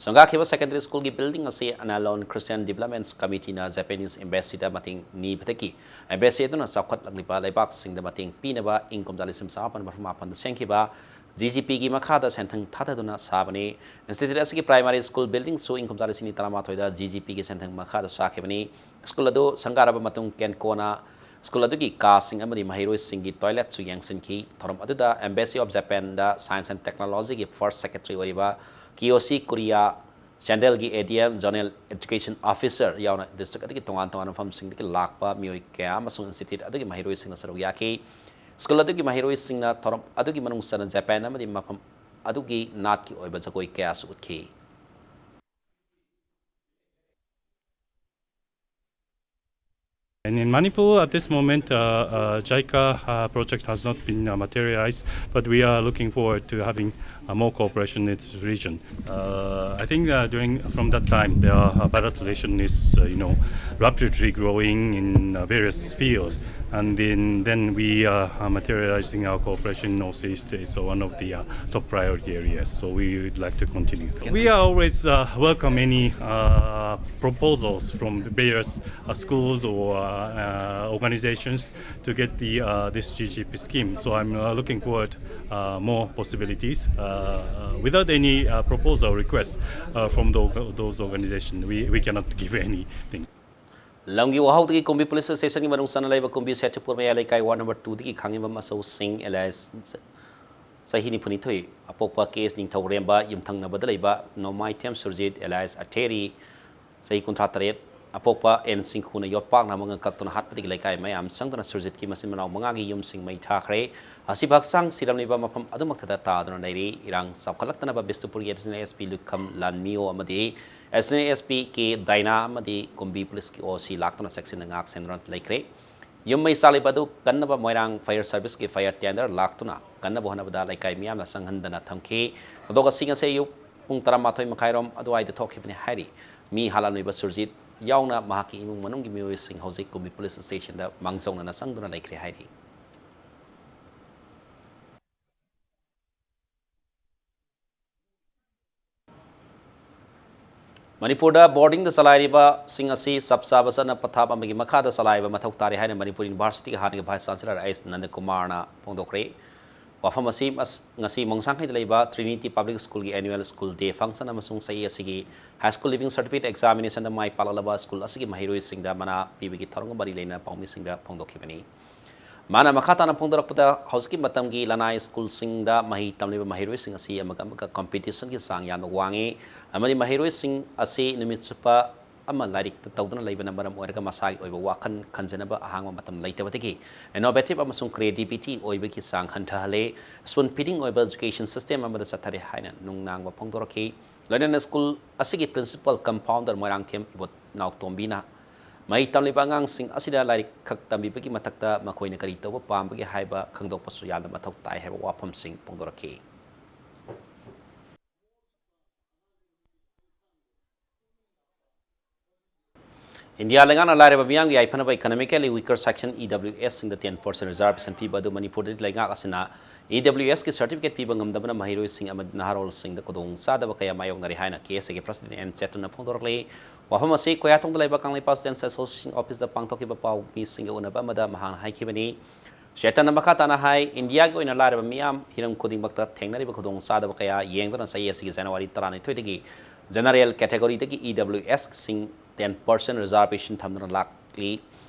ꯁꯪꯒꯥꯈꯤꯕ secondary schoolꯒꯤ building ꯑꯁꯤ ꯑꯅꯥꯂꯣꯟ Christian Developments Committeeꯅ Japanese Embassyꯗ ꯃꯇꯦꯡ ꯅꯤꯕꯗꯒꯤ embassy ꯑꯗꯨꯅ ꯆꯥꯎꯈꯠꯂꯛꯂꯤꯕ ꯂꯩꯕꯥꯛꯁꯤꯡꯗ ꯃꯇꯦꯡ ꯄꯤꯅꯕ ꯏꯪ ꯀꯨꯝꯖꯥ ꯂꯤꯁꯤꯡ ꯆꯃꯥꯄꯟ ꯃꯔꯐꯨ ꯃꯥꯄꯟꯗ ꯁꯦꯝꯈꯤꯕ G G Pꯒꯤ ꯃꯈꯥꯗ ꯁꯦꯟꯊꯪ ꯊꯥꯗꯗꯨꯅ ꯁꯥꯕꯅꯤ꯫ Institute ꯑꯁꯤꯒꯤ primary school buildingꯁꯨ ꯏꯪ ꯀꯨꯝꯖꯥ ꯂꯤꯁꯤꯡ ꯑꯅꯤ ꯇꯔꯥꯃꯥꯊꯣꯏꯗ G G Pꯒꯤ ꯁꯦꯟꯊꯪ ꯃꯈꯥꯗ ꯁꯥꯈꯤꯕꯅꯤ꯫ School ꯑꯗꯨ ꯁꯪꯒꯥꯔꯕ ꯃꯇꯨꯡ ꯀꯦꯟꯀꯣꯅ school ꯑꯗꯨꯒꯤ ꯀꯥꯁꯤꯡ ꯑꯃꯗꯤ ꯃꯍꯩꯔꯣꯏꯁꯤꯡꯒꯤ toiletꯁꯨ ꯌꯦꯡꯁꯤꯟꯈꯤ꯫ ꯊꯧꯔꯝ ꯑꯗꯨꯗ Embassy of Japanꯗ Science and Technologyꯒꯤ first secretary ꯑꯣꯏꯔꯤꯕ ꯀꯤꯌꯣꯁꯤ ꯀꯨꯔꯤꯌꯥ, ꯆꯥꯟꯗꯦꯜꯒꯤ A D M, Zonal Education Officer ꯌꯥꯎꯅ district ꯑꯗꯨꯒꯤ ꯇꯣꯉꯥꯟ ꯇꯣꯉꯥꯟꯕ ꯃꯐꯝꯁꯤꯡꯗꯒꯤ ꯂꯥꯛꯄ ꯃꯤꯑꯣꯏ ꯀꯌꯥ ꯑꯃꯁꯨꯡ institute ꯑꯗꯨꯒꯤ ꯃꯍꯩꯔꯣꯏꯁꯤꯡꯅ ꯁꯔꯨꯛ ꯌꯥꯈꯤ꯫ School ꯑꯗꯨꯒꯤ ꯃꯍꯩꯔꯣꯏꯁꯤꯡꯅ ꯊꯧꯔꯝ ꯑꯗꯨꯒꯤ ꯃꯅꯨꯡ ꯆꯟꯅ ꯖꯄꯥꯟ ꯑꯃꯗꯤ ꯃꯐꯝ ꯑꯗꯨꯒꯤ ꯅꯥꯠꯀꯤ ꯑꯣꯏꯕ ꯖꯒꯣꯏ ꯀꯌꯥꯁꯨ ꯎꯠꯈꯤ꯫ And in Manipur, at this moment, uh, uh, JICA uh, project has not been uh, materialized, but we are looking forward to having uh, more cooperation in this region. Uh, I think uh, during from that time, the uh, bilateral relation is uh, you know rapidly growing in uh, various fields, and then then we uh, are materializing our cooperation in Northeast is one of the uh, top priority areas. So we would like to continue. We are always uh, welcome any uh, proposals from various uh, schools or uh, uh, organizations to get the uh, this G G P scheme. So I'm uh, looking forward uh, more possibilities. Uh, uh, without any uh, proposal request uh, from the, those organizations, we, we cannot give anything. ꯂꯝꯒꯤ ꯋꯥꯍꯧꯗꯒꯤ ꯀꯨꯝꯕꯤ police station ꯒꯤ ꯃꯅꯨꯡ ꯆꯟꯅ ꯂꯩꯕ ꯀꯨꯝꯕꯤ ꯁꯦꯇꯨꯄꯨꯔ ꯃꯌꯥꯏ ꯂꯩꯀꯥꯏ ward number two ꯗꯒꯤ ꯈꯥꯡꯉꯤꯕꯝ ꯑꯆꯧ ꯁꯤꯡ alias ꯆꯍꯤ ꯅꯤꯐꯨꯅꯤꯊꯣꯏ, ꯑꯄꯣꯛꯄ ꯀꯦ ꯑꯦꯁ ꯅꯤꯡꯊꯧꯔꯦꯝꯕ, ꯌꯨꯝꯊꯪꯅꯕꯗ ꯂꯩꯕ ꯅꯣꯡꯃꯥꯏꯊꯦꯝ ꯁꯨꯔꯖꯤꯠ alias ꯑꯊꯦꯔꯤ, ꯆꯍꯤ ꯀꯨꯟꯊ꯭ꯔꯥ ꯇꯔꯦꯠ, ꯑꯄꯣꯛꯄ ꯑꯦꯟ ꯁꯤꯡꯈꯨꯅ ꯌꯣꯠꯄꯥꯛꯅ ꯑꯃꯒ ꯀꯛꯇꯨꯅ ꯍꯥꯠꯄꯗꯒꯤ ꯂꯩꯀꯥꯏ ꯃꯌꯥꯝ ꯆꯪꯗꯨꯅ ꯁꯨꯔꯖꯤꯠꯀꯤ ꯃꯆꯤꯟ ꯃꯅꯥꯎ ꯃꯉꯥꯒꯤ ꯌꯨꯝꯁꯤꯡ ꯃꯩ ꯊꯥꯈ꯭ꯔꯦ꯫ ꯑꯁꯤꯕ ꯍꯛꯆꯥꯡ ꯁꯤꯔꯝꯂꯤꯕ ꯃꯐꯝ ꯑꯗꯨꯃꯛꯇꯗ ꯇꯥꯗꯨꯅ ꯂꯩꯔꯤ꯫ ꯏꯔꯥꯡ ꯆꯥꯎꯈꯠꯂꯛꯇꯅꯕ ꯕꯤꯁꯅꯨꯄꯨꯔꯒꯤ additional S P ꯂꯨꯈꯝ ꯂꯥꯟꯃꯤꯌꯣ ꯑꯃꯗꯤ additional S P ꯀꯦ ꯗꯥꯏꯅꯥ ꯑꯃꯗꯤ ꯀꯨꯝꯕꯤ police ꯀꯤ O C ꯂꯥꯛꯇꯨꯅ ꯆꯦꯛꯁꯤꯟꯅ ꯉꯥꯛ ꯁꯦꯟꯗꯨꯅ ꯂꯩꯈ꯭ꯔꯦ꯫ ꯌꯨꯝ ꯃꯩ ꯆꯥꯛꯂꯤꯕ ꯑꯗꯨ ꯀꯟꯅꯕ ꯃꯣꯏꯔꯥꯡ fire service ꯀꯤ fire tender ꯂꯥꯛꯇꯨꯅ ꯀꯟꯅꯕ ꯍꯣꯠꯅꯕꯗ ꯂꯩꯀꯥꯏ ꯃꯤꯌꯥꯝꯅ ꯆꯪꯍꯟꯗꯅ ꯊꯝꯈꯤ꯫ ꯊꯧꯗꯣꯛ ꯑꯁꯤ ꯉꯁꯤ ꯑꯌꯨꯛ ꯄꯨꯡ ꯇꯔꯥꯃꯥꯊꯣꯏ ꯃꯈꯥꯏꯔꯣꯝ ꯑꯗꯨꯋꯥꯏꯗ ꯊꯣꯛꯈꯤꯕꯅꯤ ꯍꯥꯏꯔꯤ꯫ ꯃꯤ ꯍꯥꯠꯂꯝꯂꯤꯕ ꯁꯨꯔꯖꯤꯠ ꯌꯥꯎꯅ ꯃꯍꯥꯛꯀꯤ ꯏꯃꯨꯡ ꯃꯅꯨꯡꯒꯤ ꯃꯤꯑꯣꯏꯁꯤꯡ ꯍꯧꯖꯤꯛ ꯀꯨꯝꯕꯤ police station ꯗ ꯃꯥꯡꯖꯧꯅꯅ ꯆꯪꯗꯨꯅ ꯂꯩꯈ꯭ꯔꯦ ꯍꯥꯏꯔꯤ꯫ ꯃꯅꯤꯄꯨꯔꯗ boarding ꯗ ꯆꯂꯥꯏꯔꯤꯕꯁꯤꯡ ꯑꯁꯤ ꯆꯞ ꯆꯥꯕ ꯆꯠꯅ ꯄꯊꯥꯞ ꯑꯃꯒꯤ ꯃꯈꯥꯗ ꯆꯂꯥꯏꯕ ꯃꯊꯧ ꯇꯥꯔꯤ ꯍꯥꯏꯅ ꯃꯅꯤꯄꯨꯔ University ꯒꯤ ꯍꯥꯟꯅꯒꯤ Vice Chancellor ꯑꯦꯁ ꯅꯟꯗꯀꯨꯃꯥꯔꯅ ꯐꯣꯡꯗꯣꯛꯈ꯭ꯔꯦ꯫ ꯋꯥꯐꯝ ꯑꯁꯤ ꯃꯁ-, ꯉꯁꯤ ꯃꯣꯡꯁꯥꯡꯈꯩꯗ ꯂꯩꯕ Trinity Public School ꯒꯤ annual school day function ꯑꯃꯁꯨꯡ ꯆꯍꯤ ꯑꯁꯤꯒꯤ high school leaving certificate examination ꯗ ꯃꯥꯏ ꯄꯥꯛꯂꯛꯂꯕ school ꯑꯁꯤꯒꯤ ꯃꯍꯩꯔꯣꯏꯁꯤꯡꯗ ꯃꯅꯥ ꯄꯤꯕꯒꯤ ꯊꯧꯔꯝꯒ ꯃꯔꯤ ꯂꯩꯅꯅ ꯄꯥꯎꯃꯤꯁꯤꯡꯗ ꯐꯣꯡꯗꯣꯛꯈꯤꯕꯅꯤ꯫ ꯃꯥꯅ ꯃꯈꯥ ꯇꯥꯅ ꯐꯣꯡꯗꯣꯔꯛꯄꯗ, ꯍꯧꯖꯤꯛꯀꯤ ꯃꯇꯝꯒꯤ ꯂꯅꯥꯏ ꯁ꯭ꯀꯨꯜꯁꯤꯡꯗ ꯃꯍꯩ ꯇꯝꯂꯤꯕ ꯃꯍꯩꯔꯣꯏꯁꯤꯡ ꯑꯁꯤ ꯑꯃꯒ ꯑꯃꯒ ꯀꯝꯄꯤꯇꯤꯁꯟꯒꯤ ꯆꯥꯡ ꯌꯥꯝꯅ ꯋꯥꯡꯉꯤ ꯑꯃꯗꯤ ꯃꯍꯩꯔꯣꯏꯁꯤꯡ ꯑꯁꯤ ꯅꯨꯃꯤꯠ ꯆꯨꯞꯄ ꯑꯃ ꯂꯥꯏꯔꯤꯛꯇ ꯇꯧꯗꯨꯅ ꯂꯩꯕꯅ ꯃꯔꯝ ꯑꯣꯏꯔꯒ ꯃꯁꯥꯒꯤ ꯑꯣꯏꯕ ꯋꯥꯈꯜ ꯈꯟꯖꯅꯕ ꯑꯍꯥꯡꯕ ꯃꯇꯝ ꯂꯩꯇꯕꯗꯒꯤ ꯏꯅꯣꯚꯦꯇꯤꯚ ꯑꯃꯁꯨꯡ ꯀ꯭ꯔꯤꯌꯦꯇꯤꯚꯤꯇꯤ ꯑꯣꯏꯕꯒꯤ ꯆꯥꯡ ꯍꯟꯊꯍꯜꯂꯦ꯫ ꯁ꯭ꯄꯨꯟ ꯐꯤꯗꯤꯡ ꯑꯣꯏꯕ ꯑꯦꯖꯨꯀꯦꯁꯟ ꯁꯤꯁꯇꯦꯝ ꯑꯃꯗ ꯆꯠꯊꯔꯦ ꯍꯥꯏꯅ ꯅꯨꯡꯅꯥꯡꯕ ꯐꯣꯡꯗꯣꯔꯛꯈꯤ꯫ ꯂꯣꯏꯅꯅ ꯁ꯭ꯀꯨꯜ ꯑꯁꯤꯒꯤ ꯄ꯭ꯔꯤꯟꯁꯤꯄꯥꯜ ꯀꯝꯄꯥꯎꯟꯗꯔ ꯃꯣꯏꯔꯥꯡꯊꯦꯝ ꯏꯕꯣꯅꯥꯎꯇꯣꯝꯕꯤꯅ ꯃꯍꯩ ꯇꯝꯂꯤꯕ ꯑꯉꯥꯡꯁꯤꯡ ꯑꯁꯤꯗ ꯂꯥꯏꯔꯤꯛ ꯈꯛ ꯇꯝꯕꯤꯕꯒꯤ ꯃꯊꯛꯇ ꯃꯈꯣꯏꯅ ꯀꯔꯤ ꯇꯧꯕ ꯄꯥꯝꯕꯒꯦ ꯍꯥꯏꯕ ꯈꯪꯗꯣꯛꯄꯁꯨ ꯌꯥꯝꯅ ꯃꯊꯧ ꯇꯥꯏ ꯍꯥꯏꯕ ꯋꯥꯐꯝꯁꯤꯡ ꯐꯣꯡꯗꯣꯔꯛꯈꯤ꯫ ꯏꯟꯗꯤꯌꯥ ꯂꯩꯉꯥꯛꯅ ꯂꯥꯏꯔꯕ ꯃꯤꯌꯥꯝꯒꯤ ꯌꯥꯏꯐꯅꯕ Economically Weaker Section, E W S ꯁꯤꯡꯗ ten percent reservation ꯄꯤꯕ ꯑꯗꯨ ꯃꯅꯤꯄꯨꯔꯗꯗꯤ ꯂꯩꯉꯥꯛ ꯑꯁꯤꯅ E W S ꯀꯤ certificate ꯄꯤꯕ ꯉꯝꯗꯕꯅ ꯃꯍꯩꯔꯣꯏꯁꯤꯡ ꯑꯃꯗꯤ ꯅꯍꯥꯔꯣꯜꯁꯤꯡꯗ ꯈꯨꯗꯣꯡꯆꯥꯗꯕ ꯀꯌꯥ ꯃꯥꯌꯣꯛꯅꯔꯤ ꯍꯥꯏꯅ K S A ꯒꯤ president N ꯆꯦꯇꯟꯅ ꯐꯣꯡꯗꯣꯔꯛꯂꯤ꯫ ꯋꯥꯐꯝ ꯑꯁꯤ ꯀꯣꯌꯥꯊꯣꯡꯗ ꯂꯩꯕ ꯀꯪꯂꯩꯄꯥꯛ Students Association office ꯇ ꯄꯥꯡꯊꯣꯛꯈꯤꯕ ꯄꯥꯎ ꯃꯤꯁꯤꯡꯒ ꯎꯅꯕ ꯑꯃꯗ ꯃꯍꯥꯛꯅ ꯍꯥꯏꯈꯤꯕꯅꯤ꯫ ꯆꯦꯇꯟꯅ ꯃꯈꯥ ꯇꯥꯅ ꯍꯥꯏ, ꯏꯟꯗꯤꯌꯥꯒꯤ ꯑꯣꯏꯅ ꯂꯥꯏꯔꯕ ꯃꯤꯌꯥꯝ ꯍꯤꯔꯝ ꯈꯨꯗꯤꯡꯃꯛꯇ ꯊꯦꯡꯅꯔꯤꯕ ꯈꯨꯗꯣꯡꯆꯥꯗꯕ ꯀꯌꯥ ꯌꯦꯡꯗꯨꯅ ꯆꯍꯤ ꯑꯁꯤꯒꯤ January ꯇꯔꯥꯅꯤꯊꯣꯏꯗꯒꯤ general category ꯗꯒꯤ E W S ꯁꯤꯡ ten percent reservation ꯊꯝꯗꯨꯅ ꯂꯥꯛꯂꯤ꯫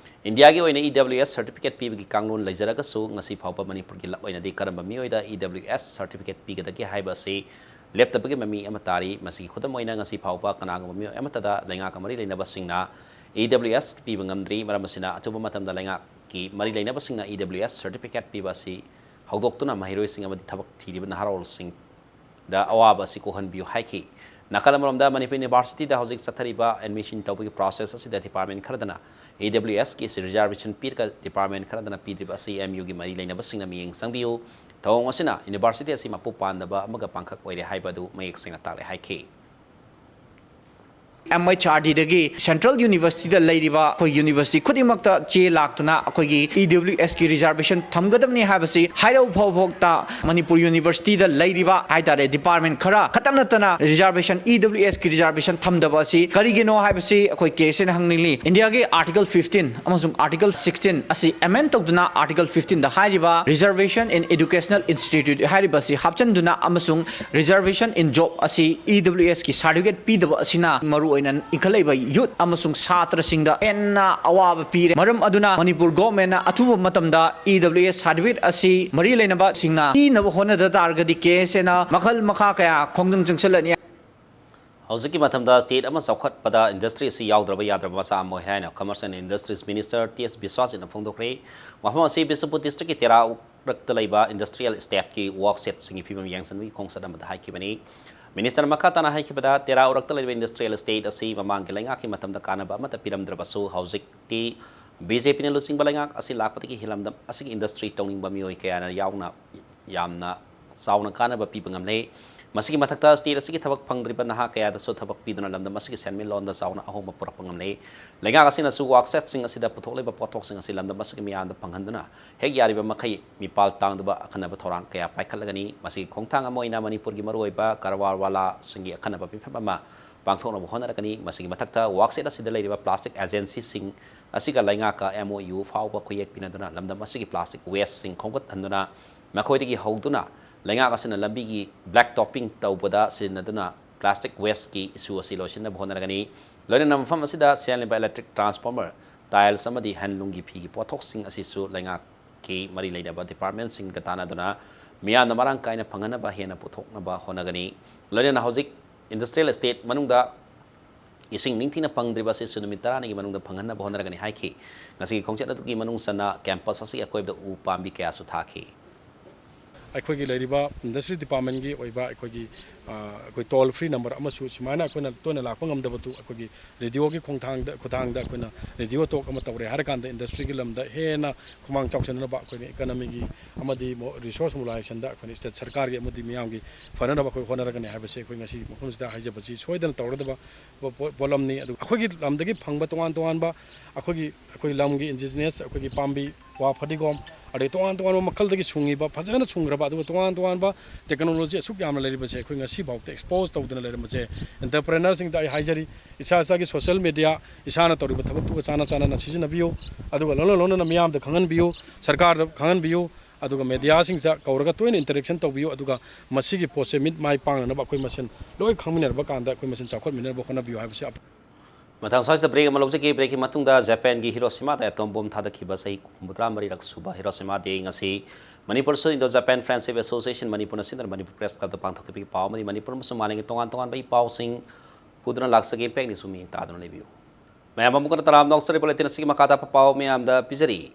ꯏꯟꯗꯤꯌꯥꯒꯤ ꯑꯣꯏꯅ E W S certificate ꯄꯤꯕꯒꯤ ꯀꯥꯡꯂꯣꯟ ꯂꯩꯖꯔꯒꯁꯨ ꯉꯁꯤ ꯐꯥꯎꯕ ꯃꯅꯤꯄꯨꯔꯒꯤ ꯂꯝ ꯑꯣꯏꯅꯗꯤ ꯀꯔꯝꯕ ꯃꯤꯑꯣꯏꯗ E W S certificate ꯄꯤꯒꯗꯒꯦ ꯍꯥꯏꯕ ꯑꯁꯤ ꯂꯦꯞꯇꯕꯒꯤ ꯃꯃꯤ ꯑꯃ ꯇꯥꯔꯤ꯫ ꯃꯁꯤꯒꯤ ꯈꯨꯗꯝ ꯑꯣꯏꯅ ꯉꯁꯤ ꯐꯥꯎꯕ ꯀꯅꯥꯒꯨꯝꯕ ꯃꯤꯑꯣꯏ ꯑꯃꯠꯇꯗ ꯂꯩꯉꯥꯛꯀ ꯃꯔꯤ ꯂꯩꯅꯕꯁꯤꯡꯅ E W S ꯄꯤꯕ ꯉꯝꯗ꯭ꯔꯤ꯫ ꯃꯔꯝ ꯑꯁꯤꯅ ꯑꯊꯨꯕ ꯃꯇꯝꯗ ꯂꯩꯉꯥꯛꯀꯤ ꯃꯔꯤ ꯂꯩꯅꯕꯁꯤꯡꯅ E W S certificate ꯄꯤꯕ ꯑꯁꯤ ꯍꯧꯗꯣꯛꯇꯨꯅ ꯃꯍꯩꯔꯣꯏꯁꯤꯡ ꯑꯃꯗꯤ ꯊꯕꯛ ꯊꯤꯔꯤꯕ ꯅꯍꯥꯔꯣꯜꯁꯤꯡꯗ ꯑꯋꯥꯕ ꯑꯁꯤ ꯀꯣꯛꯍꯟꯕꯤꯌꯨ ꯍꯥꯏꯈꯤ꯫ ꯅꯥꯀꯜ ꯑꯃꯔꯣꯝꯗ ꯃꯅꯤꯄꯨꯔ University ꯗ ꯍꯧꯖꯤꯛ ꯆꯠꯊꯔꯤꯕ admission ꯇꯧꯕꯒꯤ process ꯑꯁꯤꯗ department ꯈꯔꯗꯅ E W S ꯀꯤ reservation ꯄꯤꯔꯒ department ꯈꯔꯗꯅ ꯄꯤꯗ꯭ꯔꯤꯕ ꯑꯁꯤ M U ꯒꯤ ꯃꯔꯤ ꯂꯩꯅꯕꯁꯤꯡꯅ ꯃꯤꯠꯌꯦꯡ ꯆꯪꯕꯤꯌꯨ꯫ ꯊꯧꯑꯣꯡ ꯑꯁꯤꯅ university ꯑꯁꯤ ꯃꯄꯨ ꯄꯥꯟꯗꯕ ꯑꯃꯒ ꯄꯥꯡꯈꯛ ꯑꯣꯏꯔꯦ ꯍꯥꯏꯕ ꯑꯗꯨ ꯃꯌꯦꯛ ꯁꯦꯡꯅ ꯇꯥꯛꯂꯦ ꯍꯥꯏꯈꯤ꯫ M H R D ꯗꯒꯤ Central University ꯗ ꯂꯩꯔꯤꯕ ꯑꯩꯈꯣꯏ university ꯈꯨꯗꯤꯡꯃꯛꯇ ꯆꯦ ꯂꯥꯛꯇꯨꯅ ꯑꯩꯈꯣꯏꯒꯤ E W S ꯀꯤ reservation ꯊꯝꯒꯗꯕꯅꯤ ꯍꯥꯏꯕꯁꯤ ꯍꯥꯏꯔꯕ ꯐꯥꯎꯕ ꯃꯅꯤꯄꯨꯔ University ꯗ ꯂꯩꯔꯤꯕ ꯍꯥꯏꯇꯥꯔꯦ department ꯈꯔ ꯈꯛꯇ ꯅꯠꯇꯅ reservation, E W S ꯀꯤ reservation ꯊꯝꯗꯕ ꯑꯁꯤ ꯀꯔꯤꯒꯤꯅꯣ ꯍꯥꯏꯕꯁꯤ ꯑꯩꯈꯣꯏ K S A ꯅ ꯍꯪꯅꯤꯡꯂꯤ꯫ ꯏꯟꯗꯤꯌꯥꯒꯤ Article fifteen ꯑꯃꯁꯨꯡ Article sixteen ꯑꯁꯤ amend ꯇꯧꯗꯨꯅ Article fifteen ꯗ ꯍꯥꯏꯔꯤꯕ reservation in educational institute ꯍꯥꯏꯔꯤꯕ ꯑꯁꯤ ꯍꯥꯞꯆꯤꯟꯗꯨꯅ ꯑꯃꯁꯨꯡ reservation in job ꯑꯁꯤ E W S ꯀꯤ certificate ꯄꯤꯗꯕ ꯑꯁꯤꯅ ꯃꯔꯨ ꯑꯣꯏꯅ ꯏꯟꯈꯠꯂꯛꯏꯕ ꯌꯨꯠ ꯑꯃꯁꯨꯡ ꯁꯥꯇ꯭ꯔꯁꯤꯡꯗ ꯍꯦꯟꯅ ꯑꯋꯥꯕ ꯄꯤꯔꯦ꯫ ꯃꯔꯝ ꯑꯗꯨꯅ ꯃꯅꯤꯄꯨꯔ ꯒꯣꯔꯃꯦꯟꯅ ꯑꯊꯨꯕ ꯃꯇꯝꯗ ꯏ ꯗꯕ꯭ꯂꯤꯎ ꯑꯦꯁ ꯁꯥꯔꯇꯤꯐꯤꯀꯦꯠ ꯑꯁꯤ ꯃꯔꯤ ꯂꯩꯅꯕꯁꯤꯡꯅ ꯄꯤꯅꯕ ꯍꯣꯠꯅꯗ ꯇꯥꯔꯒꯗꯤ ꯀꯦ ꯑꯦꯁ ꯑꯦꯅ ꯃꯈꯜ ꯃꯈꯥ ꯀꯌꯥ ꯈꯣꯡꯖꯪ ꯆꯪꯁꯤꯜꯂꯅꯤ꯫ ꯍꯧꯖꯤꯛꯀꯤ ꯃꯇꯝꯗ ꯁ꯭ꯇꯦꯠ ꯑꯃ ꯆꯥꯎꯈꯠꯄꯗ ꯏꯟꯗꯁꯇ꯭ꯔꯤ ꯑꯁꯤ ꯌꯥꯎꯗ꯭ꯔꯕ ꯌꯥꯗ꯭ꯔꯕ ꯃꯆꯥꯛ ꯑꯃ ꯑꯣꯏ ꯍꯥꯏꯅ commerce and industries minister T S ꯕꯤꯁ꯭ꯋꯥꯁꯖꯤꯠꯅ ꯐꯣꯡꯗꯣꯛꯈ꯭ꯔꯦ꯫ ꯋꯥꯐꯝ ꯑꯁꯤ ꯕꯤꯁꯅꯨꯄꯨꯔ ꯗꯤꯁꯇ꯭ꯔꯤꯛꯀꯤ ꯇꯦꯔꯥ ꯎꯔꯛꯇ ꯂꯩꯕ ꯏꯟꯗꯁꯇ꯭ꯔꯤꯌꯦꯜ ꯏꯁꯇꯦꯠꯀꯤ ꯋꯥꯔꯛ ꯁꯦꯠꯁꯤꯡꯒꯤ ꯐꯤꯕꯝ ꯌꯦꯡꯁꯤꯟꯕꯒꯤ ꯈꯣꯡꯆꯠ ꯑꯃꯗ ꯍꯥꯏꯈꯤꯕꯅꯤ꯫ ꯃꯤꯅꯤꯁꯇꯔ ꯃꯈꯥ ꯇꯥꯅ ꯍꯥꯏꯈꯤꯕꯗ, ꯇꯦꯔꯥ ꯎꯔꯛꯇ ꯂꯩꯕ ꯏꯟꯗꯁꯇ꯭ꯔꯤꯌꯦꯜ ꯏꯁꯇꯦꯠ ꯑꯁꯤ ꯃꯃꯥꯡꯒꯤ ꯂꯩꯉꯥꯛꯀꯤ ꯃꯇꯝꯗ ꯀꯥꯟꯅꯕ ꯑꯃꯠꯇ ꯄꯤꯔꯝꯗ꯭ꯔꯕꯁꯨ, ꯍꯧꯖꯤꯛꯇꯤ ꯕꯤ ꯖꯦ ꯄꯤꯅ ꯂꯨꯆꯤꯡꯕ ꯂꯩꯉꯥꯛ ꯑꯁꯤ ꯂꯥꯛꯄꯗꯒꯤ ꯂꯝꯗꯝ ꯑꯁꯤꯒꯤ ꯏꯟꯗꯁꯇ꯭ꯔꯤ ꯇꯧꯅꯤꯡꯕ ꯃꯤꯑꯣꯏ ꯀꯌꯥꯅ ꯌꯥꯎꯅ ꯌꯥꯝꯅ ꯆꯥꯎꯅ ꯀꯥꯟꯅꯕ ꯄꯤꯕ ꯉꯝꯂꯦ꯫ ꯃꯁꯤꯒꯤ ꯃꯊꯛꯇ, ꯁ꯭ꯇꯦꯠ ꯑꯁꯤꯒꯤ ꯊꯕꯛ ꯐꯪꯗ꯭ꯔꯤꯕ ꯅꯍꯥ ꯀꯌꯥꯗꯁꯨ ꯊꯕꯛ ꯄꯤꯗꯨꯅ ꯂꯝꯗꯝ ꯑꯁꯤꯒꯤ ꯁꯦꯟꯃꯤꯠꯂꯣꯟꯗ ꯆꯥꯎꯅ ꯑꯍꯣꯡꯕ ꯄꯨꯔꯛꯄ ꯉꯝꯂꯦ꯫ ꯂꯩꯉꯥꯛ ꯑꯁꯤꯅꯁꯨ ꯋꯥꯔꯛ ꯁꯦꯠꯁꯤꯡ ꯑꯁꯤꯗ ꯄꯨꯊꯣꯛꯂꯤꯕ ꯄꯣꯠꯊꯣꯛꯁꯤꯡ ꯑꯁꯤ ꯂꯝꯗꯝ ꯑꯁꯤꯒꯤ ꯃꯤꯌꯥꯝꯗ ꯐꯪꯍꯟꯗꯨꯅ, ꯍꯦꯛ ꯌꯥꯔꯤꯕ ꯃꯈꯩ ꯃꯤꯄꯥꯜ ꯇꯥꯡꯗꯕ ꯑꯈꯟꯅꯕ ꯊꯧꯔꯥꯡ ꯀꯌꯥ ꯄꯥꯏꯈꯠꯂꯒꯅꯤ꯫ ꯃꯁꯤꯒꯤ ꯈꯣꯡꯊꯥꯡ ꯑꯃ ꯑꯣꯏꯅ ꯃꯅꯤꯄꯨꯔꯒꯤ ꯃꯔꯨꯑꯣꯏꯕ ꯀꯔꯕꯥꯔ ꯋꯥꯂꯥꯁꯤꯡꯒꯤ ꯑꯈꯟꯅꯕ ꯃꯤꯐꯝ ꯑꯃ ꯄꯥꯡꯊꯣꯛꯅꯕ ꯍꯣꯠꯅꯔꯛꯀꯅꯤ꯫ ꯃꯁꯤꯒꯤ ꯃꯊꯛꯇ, ꯋꯥꯔꯛ ꯁꯦꯠ ꯑꯁꯤꯗ ꯂꯩꯔꯤꯕ ꯄ꯭ꯂꯥꯁꯇꯤꯛ ꯑꯦꯖꯦꯟꯁꯤꯁꯤꯡ ꯑꯁꯤꯒ ꯂꯩꯉꯥꯛꯀ ꯑꯦꯝ ꯑꯣ ꯌꯨ ꯐꯥꯎꯕ ꯈꯨꯌꯦꯛ ꯄꯤꯅꯗꯨꯅ ꯂꯝꯗꯝ ꯑꯁꯤꯒꯤ ꯄ꯭ꯂꯥꯁꯇꯤꯛ ꯋꯦꯁꯁꯤꯡ ꯈꯣꯝꯒꯠꯍꯟꯗꯨꯅ ꯃꯈꯣꯏꯗꯒꯤ ꯍꯧꯗꯨꯅ ꯂꯩꯉꯥꯛ ꯑꯁꯤꯅ ꯂꯝꯕꯤꯒꯤ ꯕ꯭ꯂꯦꯛ ꯇꯣꯞꯄꯤꯡ ꯇꯧꯕꯗ ꯁꯤꯖꯤꯟꯅꯗꯨꯅ ꯄ꯭ꯂꯥꯁꯇꯤꯛ ꯋꯦꯁꯀꯤ ꯏꯁꯨ ꯑꯁꯤ ꯂꯣꯏꯁꯤꯟꯅꯕ ꯍꯣꯠꯅꯔꯒꯅꯤ꯫ ꯂꯣꯏꯅꯅ ꯃꯐꯝ ꯑꯁꯤꯗ ꯁꯦꯝꯂꯤꯕ ꯏꯂꯦꯛꯇ꯭ꯔꯤꯛ ꯇ꯭ꯔꯥꯟꯁꯐꯣꯔꯃꯔ, ꯇꯥꯏꯜꯁ ꯑꯃꯗꯤ ꯍꯦꯟꯂꯨꯝꯒꯤ ꯐꯤꯒꯤ ꯄꯣꯠꯊꯣꯛꯁꯤꯡ ꯑꯁꯤꯁꯨ ꯂꯩꯉꯥꯛꯀꯤ ꯃꯔꯤ ꯂꯩꯅꯕ ꯗꯤꯄꯥꯔꯠꯃꯦꯟꯁꯤꯡꯒ ꯇꯥꯟꯅꯗꯨꯅ ꯃꯤꯌꯥꯝꯗ ꯃꯔꯥꯡ ꯀꯥꯏꯅ ꯐꯪꯍꯟꯅꯕ ꯍꯦꯟꯅ ꯄꯨꯊꯣꯛꯅꯕ ꯍꯣꯠꯅꯒꯅꯤ꯫ ꯂꯣꯏꯅꯅ ꯍꯧꯖꯤꯛ ꯏꯟꯗꯁꯇ꯭ꯔꯤꯌꯦꯜ ꯏꯁꯇꯦꯠ ꯃꯅꯨꯡꯗ ꯏꯁꯤꯡ ꯅꯤꯡꯊꯤꯅ ꯐꯪꯗ꯭ꯔꯤꯕ ꯑꯁꯤꯁꯨ ꯅꯨꯃꯤꯠ ꯇꯔꯥꯅꯤꯒꯤ ꯃꯅꯨꯡꯗ ꯐꯪꯍꯟꯅꯕ ꯍꯣꯠꯅꯔꯒꯅꯤ ꯍꯥꯏꯈꯤ꯫ ꯉꯁꯤꯒꯤ ꯈꯣꯡꯆꯠ ꯑꯗꯨꯒꯤ ꯃꯅꯨꯡ ꯆꯟꯅ ꯀꯦꯝꯄꯁ ꯑꯁꯤꯒꯤ ꯑꯀꯣꯏꯕꯗ ꯎ ꯄꯥꯝꯕꯤ ꯀꯌꯥꯁꯨ ꯊꯥꯈꯤ꯫ ꯑꯩꯈꯣꯏꯒꯤ ꯂꯩꯔꯤꯕ ꯏꯟꯗꯁꯇ꯭ꯔꯤ ꯗꯤꯄꯥꯔꯠꯃꯦꯟꯒꯤ ꯑꯣꯏꯕ ꯑꯩꯈꯣꯏꯒꯤ, ꯑ, ꯑꯩꯈꯣꯏ ꯇꯣꯜ ꯐ꯭ꯔꯤ ꯅꯝꯕꯔ ꯑꯃꯁꯨ ꯁꯨꯃꯥꯏꯅ ꯑꯩꯈꯣꯏꯅ ꯇꯣꯏꯅ ꯂꯥꯛꯄ ꯉꯝꯗꯕꯗꯨ ꯑꯩꯈꯣꯏꯒꯤ ꯔꯦꯗꯤꯑꯣꯒꯤ ꯈꯣꯡꯊꯥꯡꯗ, ꯈꯨꯊꯥꯡꯗ ꯑꯩꯈꯣꯏꯅ ꯔꯦꯗꯤꯑꯣ ꯇꯣꯛ ꯑꯃ ꯇꯧꯔꯦ ꯍꯥꯏꯔꯀꯥꯟꯗ ꯏꯟꯗꯁꯇ꯭ꯔꯤꯒꯤ ꯂꯝꯗ ꯍꯦꯟꯅ ꯈꯨꯃꯥꯡ ꯆꯥꯎꯁꯤꯟꯅꯅꯕ ꯑꯩꯈꯣꯏꯅ ꯏꯀꯣꯅꯣꯃꯤꯒꯤ ꯑꯃꯗꯤ ꯃꯣ-, ꯔꯤꯁꯣꯔꯁ ꯃꯣꯕꯤꯂꯥꯏꯖꯦꯁꯟꯗ ꯑꯩꯈꯣꯏꯅ ꯁ꯭ꯇꯦꯠ ꯁꯔꯀꯥꯔꯒꯤ ꯑꯃꯗꯤ ꯃꯤꯌꯥꯝꯒꯤ ꯐꯅꯅꯕ ꯑꯩꯈꯣꯏ ꯍꯣꯠꯅꯔꯒꯅꯤ ꯍꯥꯏꯕꯁꯤ ꯑꯩꯈꯣꯏ ꯉꯁꯤ ꯃꯐꯝꯁꯤꯗ ꯍꯥꯏꯖꯕꯁꯤ ꯁꯣꯏꯗꯅ ꯇꯧꯔꯗꯕ ꯄꯣ-, ꯄꯣꯠꯂꯝꯅꯤ꯫ ꯑꯗꯨꯒ ꯑꯩꯈꯣꯏꯒꯤ ꯂꯝꯗꯒꯤ ꯐꯪꯕ ꯇꯣꯉꯥꯟ ꯇꯣꯉꯥꯟꯕ ꯑꯩꯈꯣꯏꯒꯤ, ꯑꯩꯈꯣꯏ ꯂꯝꯒꯤ ꯏꯟꯗꯤꯖꯤꯅꯁ ꯑꯩꯈꯣꯏꯒꯤ ꯄꯥꯝꯕꯤ, ꯋꯥ ꯐꯗꯤꯒꯣꯝ, ꯑꯗꯩ ꯇꯣꯉꯥꯟ ꯇꯣꯉꯥꯟꯕ ꯃꯈꯜꯗꯒꯤ ꯁꯨꯡꯉꯤꯕ, ꯐꯖꯅ ꯁꯨꯡꯈ꯭ꯔꯕ, ꯑꯗꯨꯒ ꯇꯣꯉꯥꯟ ꯇꯣꯉꯥꯟꯕ ꯇꯦꯛꯅꯣꯂꯣꯖꯤ ꯑꯁꯨꯛ ꯌꯥꯝꯅ ꯂꯩꯔꯤꯕꯁꯦ ꯑꯩꯈꯣꯏ ꯉꯁꯤꯐꯥꯎꯗ ꯑꯦꯛꯁꯄꯣꯖ ꯇꯧꯗꯅ ꯂꯩꯔꯝꯕꯁꯦ, ꯑꯦꯟꯇꯔꯄ꯭ꯔꯦꯅꯔꯁꯤꯡꯗ ꯑꯩ ꯍꯥꯏꯖꯔꯤ, ꯏꯁꯥ ꯏꯁꯥꯒꯤ ꯁꯣꯁꯦꯜ ꯃꯦꯗꯤꯌꯥ, ꯏꯁꯥꯅ ꯇꯧꯔꯤꯕ ꯊꯕꯛꯇꯨꯒ ꯆꯥꯟꯅ ꯆꯥꯟꯅꯅ ꯁꯤꯖꯤꯟꯅꯕꯤꯌꯨ꯫ ꯑꯗꯨꯒ ꯂꯣꯟꯅ ꯂꯣꯟꯅꯅ ꯃꯤꯌꯥꯝꯗ ꯈꯪꯍꯟꯕꯤꯌꯨ, ꯁꯔꯀꯥꯔꯗ ꯈꯪꯍꯟꯕꯤꯌꯨ꯫ ꯑꯗꯨꯒ ꯃꯦꯗꯤꯌꯥꯁꯤꯡꯁꯤꯗ ꯀꯧꯔꯒ ꯇꯣꯏꯅ ꯏꯟꯇꯔꯦꯛꯁꯟ ꯇꯧꯕꯤꯌꯨ, ꯑꯗꯨꯒ ꯃꯁꯤꯒꯤ ꯄꯣꯠꯁꯦ ꯃꯤꯠ ꯃꯥꯏ ꯄꯥꯡꯅꯅꯕ ꯑꯩꯈꯣꯏ ꯃꯁꯦꯟ ꯂꯣꯏ ꯈꯪꯃꯤꯟꯅꯔꯕ ꯀꯥꯟꯗ ꯑꯩꯈꯣꯏ ꯃꯁꯦꯟ ꯆꯥꯎꯈꯠꯃꯤꯟꯅꯅꯕ ꯍꯣꯠꯅꯕꯤꯌꯨ ꯍꯥꯏꯕꯁꯤ ꯑꯞ- ꯃꯊꯪ ꯁ꯭ꯋꯥꯏꯁꯤꯗ ꯕ꯭ꯔꯦꯛ ꯑꯃ ꯂꯧꯖꯒꯦ꯫ ꯕ꯭ꯔꯦꯛꯀꯤ ꯃꯇꯨꯡꯗ ꯖꯄꯥꯟꯒꯤ ꯍꯤꯔꯣꯁꯤꯃꯥꯗ ꯑꯦꯇꯣꯝ ꯕꯣꯝ ꯊꯥꯗꯈꯤꯕ ꯆꯍꯤ ꯍꯨꯝꯐꯨꯇꯔꯥ ꯃꯔꯤꯔꯛ ꯁꯨꯕ ꯍꯤꯔꯣꯁꯤꯃꯥ ꯗꯦ ꯉꯁꯤ ꯃꯅꯤꯄꯨꯔꯁꯨ ꯏꯟꯗꯣ ꯖꯄꯥꯟ ꯐ꯭ꯔꯦꯟꯁꯤꯞ ꯑꯦꯁꯣꯁꯤꯌꯦꯁꯟ ꯃꯅꯤꯄꯨꯔꯅ ꯁꯤꯟꯗꯨꯅ ꯃꯅꯤꯄꯨꯔ ꯄ꯭ꯔꯦꯁ ꯀ꯭ꯂꯕꯇ ꯄꯥꯡꯊꯣꯛꯈꯤꯕꯒꯤ ꯄꯥꯎ ꯑꯃꯗꯤ ꯃꯅꯤꯄꯨꯔ ꯑꯃꯁꯨꯡ ꯃꯥꯂꯦꯝꯒꯤ ꯇꯣꯉꯥꯟ ꯇꯣꯉꯥꯟꯕ ꯏ ꯄꯥꯎꯁꯤꯡ ꯄꯨꯗꯨꯅ ꯂꯥꯛꯆꯒꯦ꯫ ꯄꯦꯛꯅꯤꯁꯨ ꯃꯤꯠꯌꯦꯡ ꯇꯥꯗꯨꯅ ꯂꯩꯕꯤꯌꯨ꯫ ꯃꯌꯥꯝ ꯑꯃꯨꯛ ꯍꯟꯅ ꯇꯔꯥꯝꯅ ꯑꯣꯛꯆꯔꯤ꯫ ꯕꯨꯂꯦꯇꯤꯟ ꯑꯁꯤꯒꯤ ꯃꯈꯥꯗ ꯄꯥꯎ ꯃꯌꯥꯝꯗ ꯄꯤꯖꯔꯤ꯫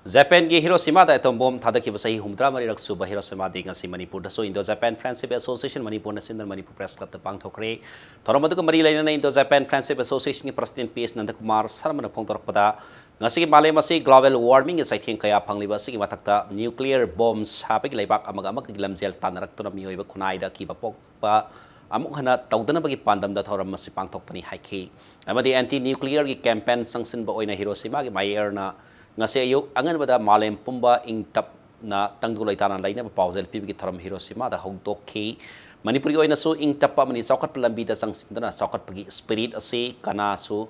ꯖꯄꯥꯟꯒꯤ ꯍꯤꯔꯣꯁꯤꯃꯥꯗ ꯑꯦꯇꯣꯝ ꯕꯣꯝ ꯊꯥꯗꯈꯤꯕ ꯆꯍꯤ ꯍꯨꯝꯐꯨꯇꯔꯥ ꯃꯔꯤꯔꯛ ꯁꯨꯕ ꯍꯤꯔꯣꯁꯤꯃꯥ ꯗꯦ ꯉꯁꯤ ꯃꯅꯤꯄꯨꯔꯗꯁꯨ ꯏꯟꯗꯣ ꯖꯄꯥꯟ ꯐ꯭ꯔꯦꯟꯁꯤꯞ ꯑꯦꯁꯣꯁꯤꯌꯦꯁꯟ ꯃꯅꯤꯄꯨꯔꯅ ꯁꯤꯟꯗꯨꯅ ꯃꯅꯤꯄꯨꯔ ꯄ꯭ꯔꯦꯁ ꯀ꯭ꯂꯕꯇ ꯄꯥꯡꯊꯣꯛꯈ꯭ꯔꯦ꯫ ꯊꯧꯔꯝ ꯑꯗꯨꯒ ꯃꯔꯤ ꯂꯩꯅꯅ ꯏꯟꯗꯣ ꯖꯄꯥꯟ ꯐ꯭ꯔꯦꯟꯁꯤꯞ ꯑꯦꯁꯣꯁꯤꯌꯦꯁꯟꯒꯤ ꯄ꯭ꯔꯁꯤꯗꯦꯟꯠ ꯄꯤ ꯑꯦꯁ ꯅꯟꯗꯀꯨꯃꯥꯔ ꯁꯔꯃꯅ ꯐꯣꯡꯗꯣꯔꯛꯄꯗ, ꯉꯁꯤꯒꯤ ꯃꯥꯂꯦꯝ ꯑꯁꯤ ꯒ꯭ꯂꯣꯕꯦꯜ ꯋꯥꯔꯃꯤꯡꯒꯤ ꯆꯩꯊꯦꯡ ꯀꯌꯥ ꯐꯪꯂꯤꯕ ꯑꯁꯤꯒꯤ ꯃꯊꯛꯇ ꯅ꯭ꯌꯨꯀ꯭ꯂꯤꯌꯔ ꯕꯣꯝ ꯁꯥꯕꯒꯤ ꯂꯩꯕꯥꯛ ꯑꯃꯒ ꯑꯃꯒꯒꯤ ꯂꯝꯖꯦꯜ ꯇꯥꯟꯅꯔꯛꯇꯨꯅ ꯃꯤꯑꯣꯏꯕ ꯈꯨꯟꯅꯥꯏꯗ ꯑꯀꯤꯕ ꯄꯣꯛꯄ ꯑꯃꯨꯛ ꯍꯟꯅ ꯇꯧꯗꯅꯕꯒꯤ ꯄꯥꯟꯗꯝꯗ ꯊꯧꯔꯝ ꯑꯁꯤ ꯄꯥꯡꯊꯣꯛꯄꯅꯤ ꯍꯥꯏꯈꯤ꯫ ꯑꯃꯗꯤ ꯑꯦꯟꯇꯤ ꯅ꯭ꯌꯨꯀ꯭ꯂꯤꯌꯔꯒꯤ ꯀꯦꯝꯄꯦꯟ ꯆꯪꯁꯤꯟꯕ ꯑꯣꯏꯅ ꯍꯤꯔꯣꯁꯤꯃꯥꯒꯤ ꯃꯥꯌꯔꯅ ꯉꯁꯤ ꯑꯌꯨꯛ ꯑꯉꯟꯕꯗ ꯃꯥꯂꯦꯝ ꯄꯨꯝꯕ ꯏꯪ ꯇꯞꯅ ꯇꯪꯗꯨ ꯂꯩꯇꯥꯅ ꯂꯩꯅꯕ ꯄꯥꯎꯖꯦꯜ ꯄꯤꯕꯒꯤ ꯊꯧꯔꯝ ꯍꯤꯔꯣꯁꯤꯃꯥꯗ ꯍꯧꯗꯣꯛꯈꯤ꯫ ꯃꯅꯤꯄꯨꯔꯒꯤ ꯑꯣꯏꯅꯁꯨ ꯏꯪ ꯇꯞꯄ ꯑꯃꯗꯤ ꯆꯥꯎꯈꯠꯄ ꯂꯝꯕꯤꯗ ꯆꯪꯁꯤꯟꯗꯨꯅ ꯆꯥꯎꯈꯠꯄꯒꯤ ꯁ꯭ꯄꯤꯔꯤꯠ ꯑꯁꯤ ꯀꯅꯥꯁꯨ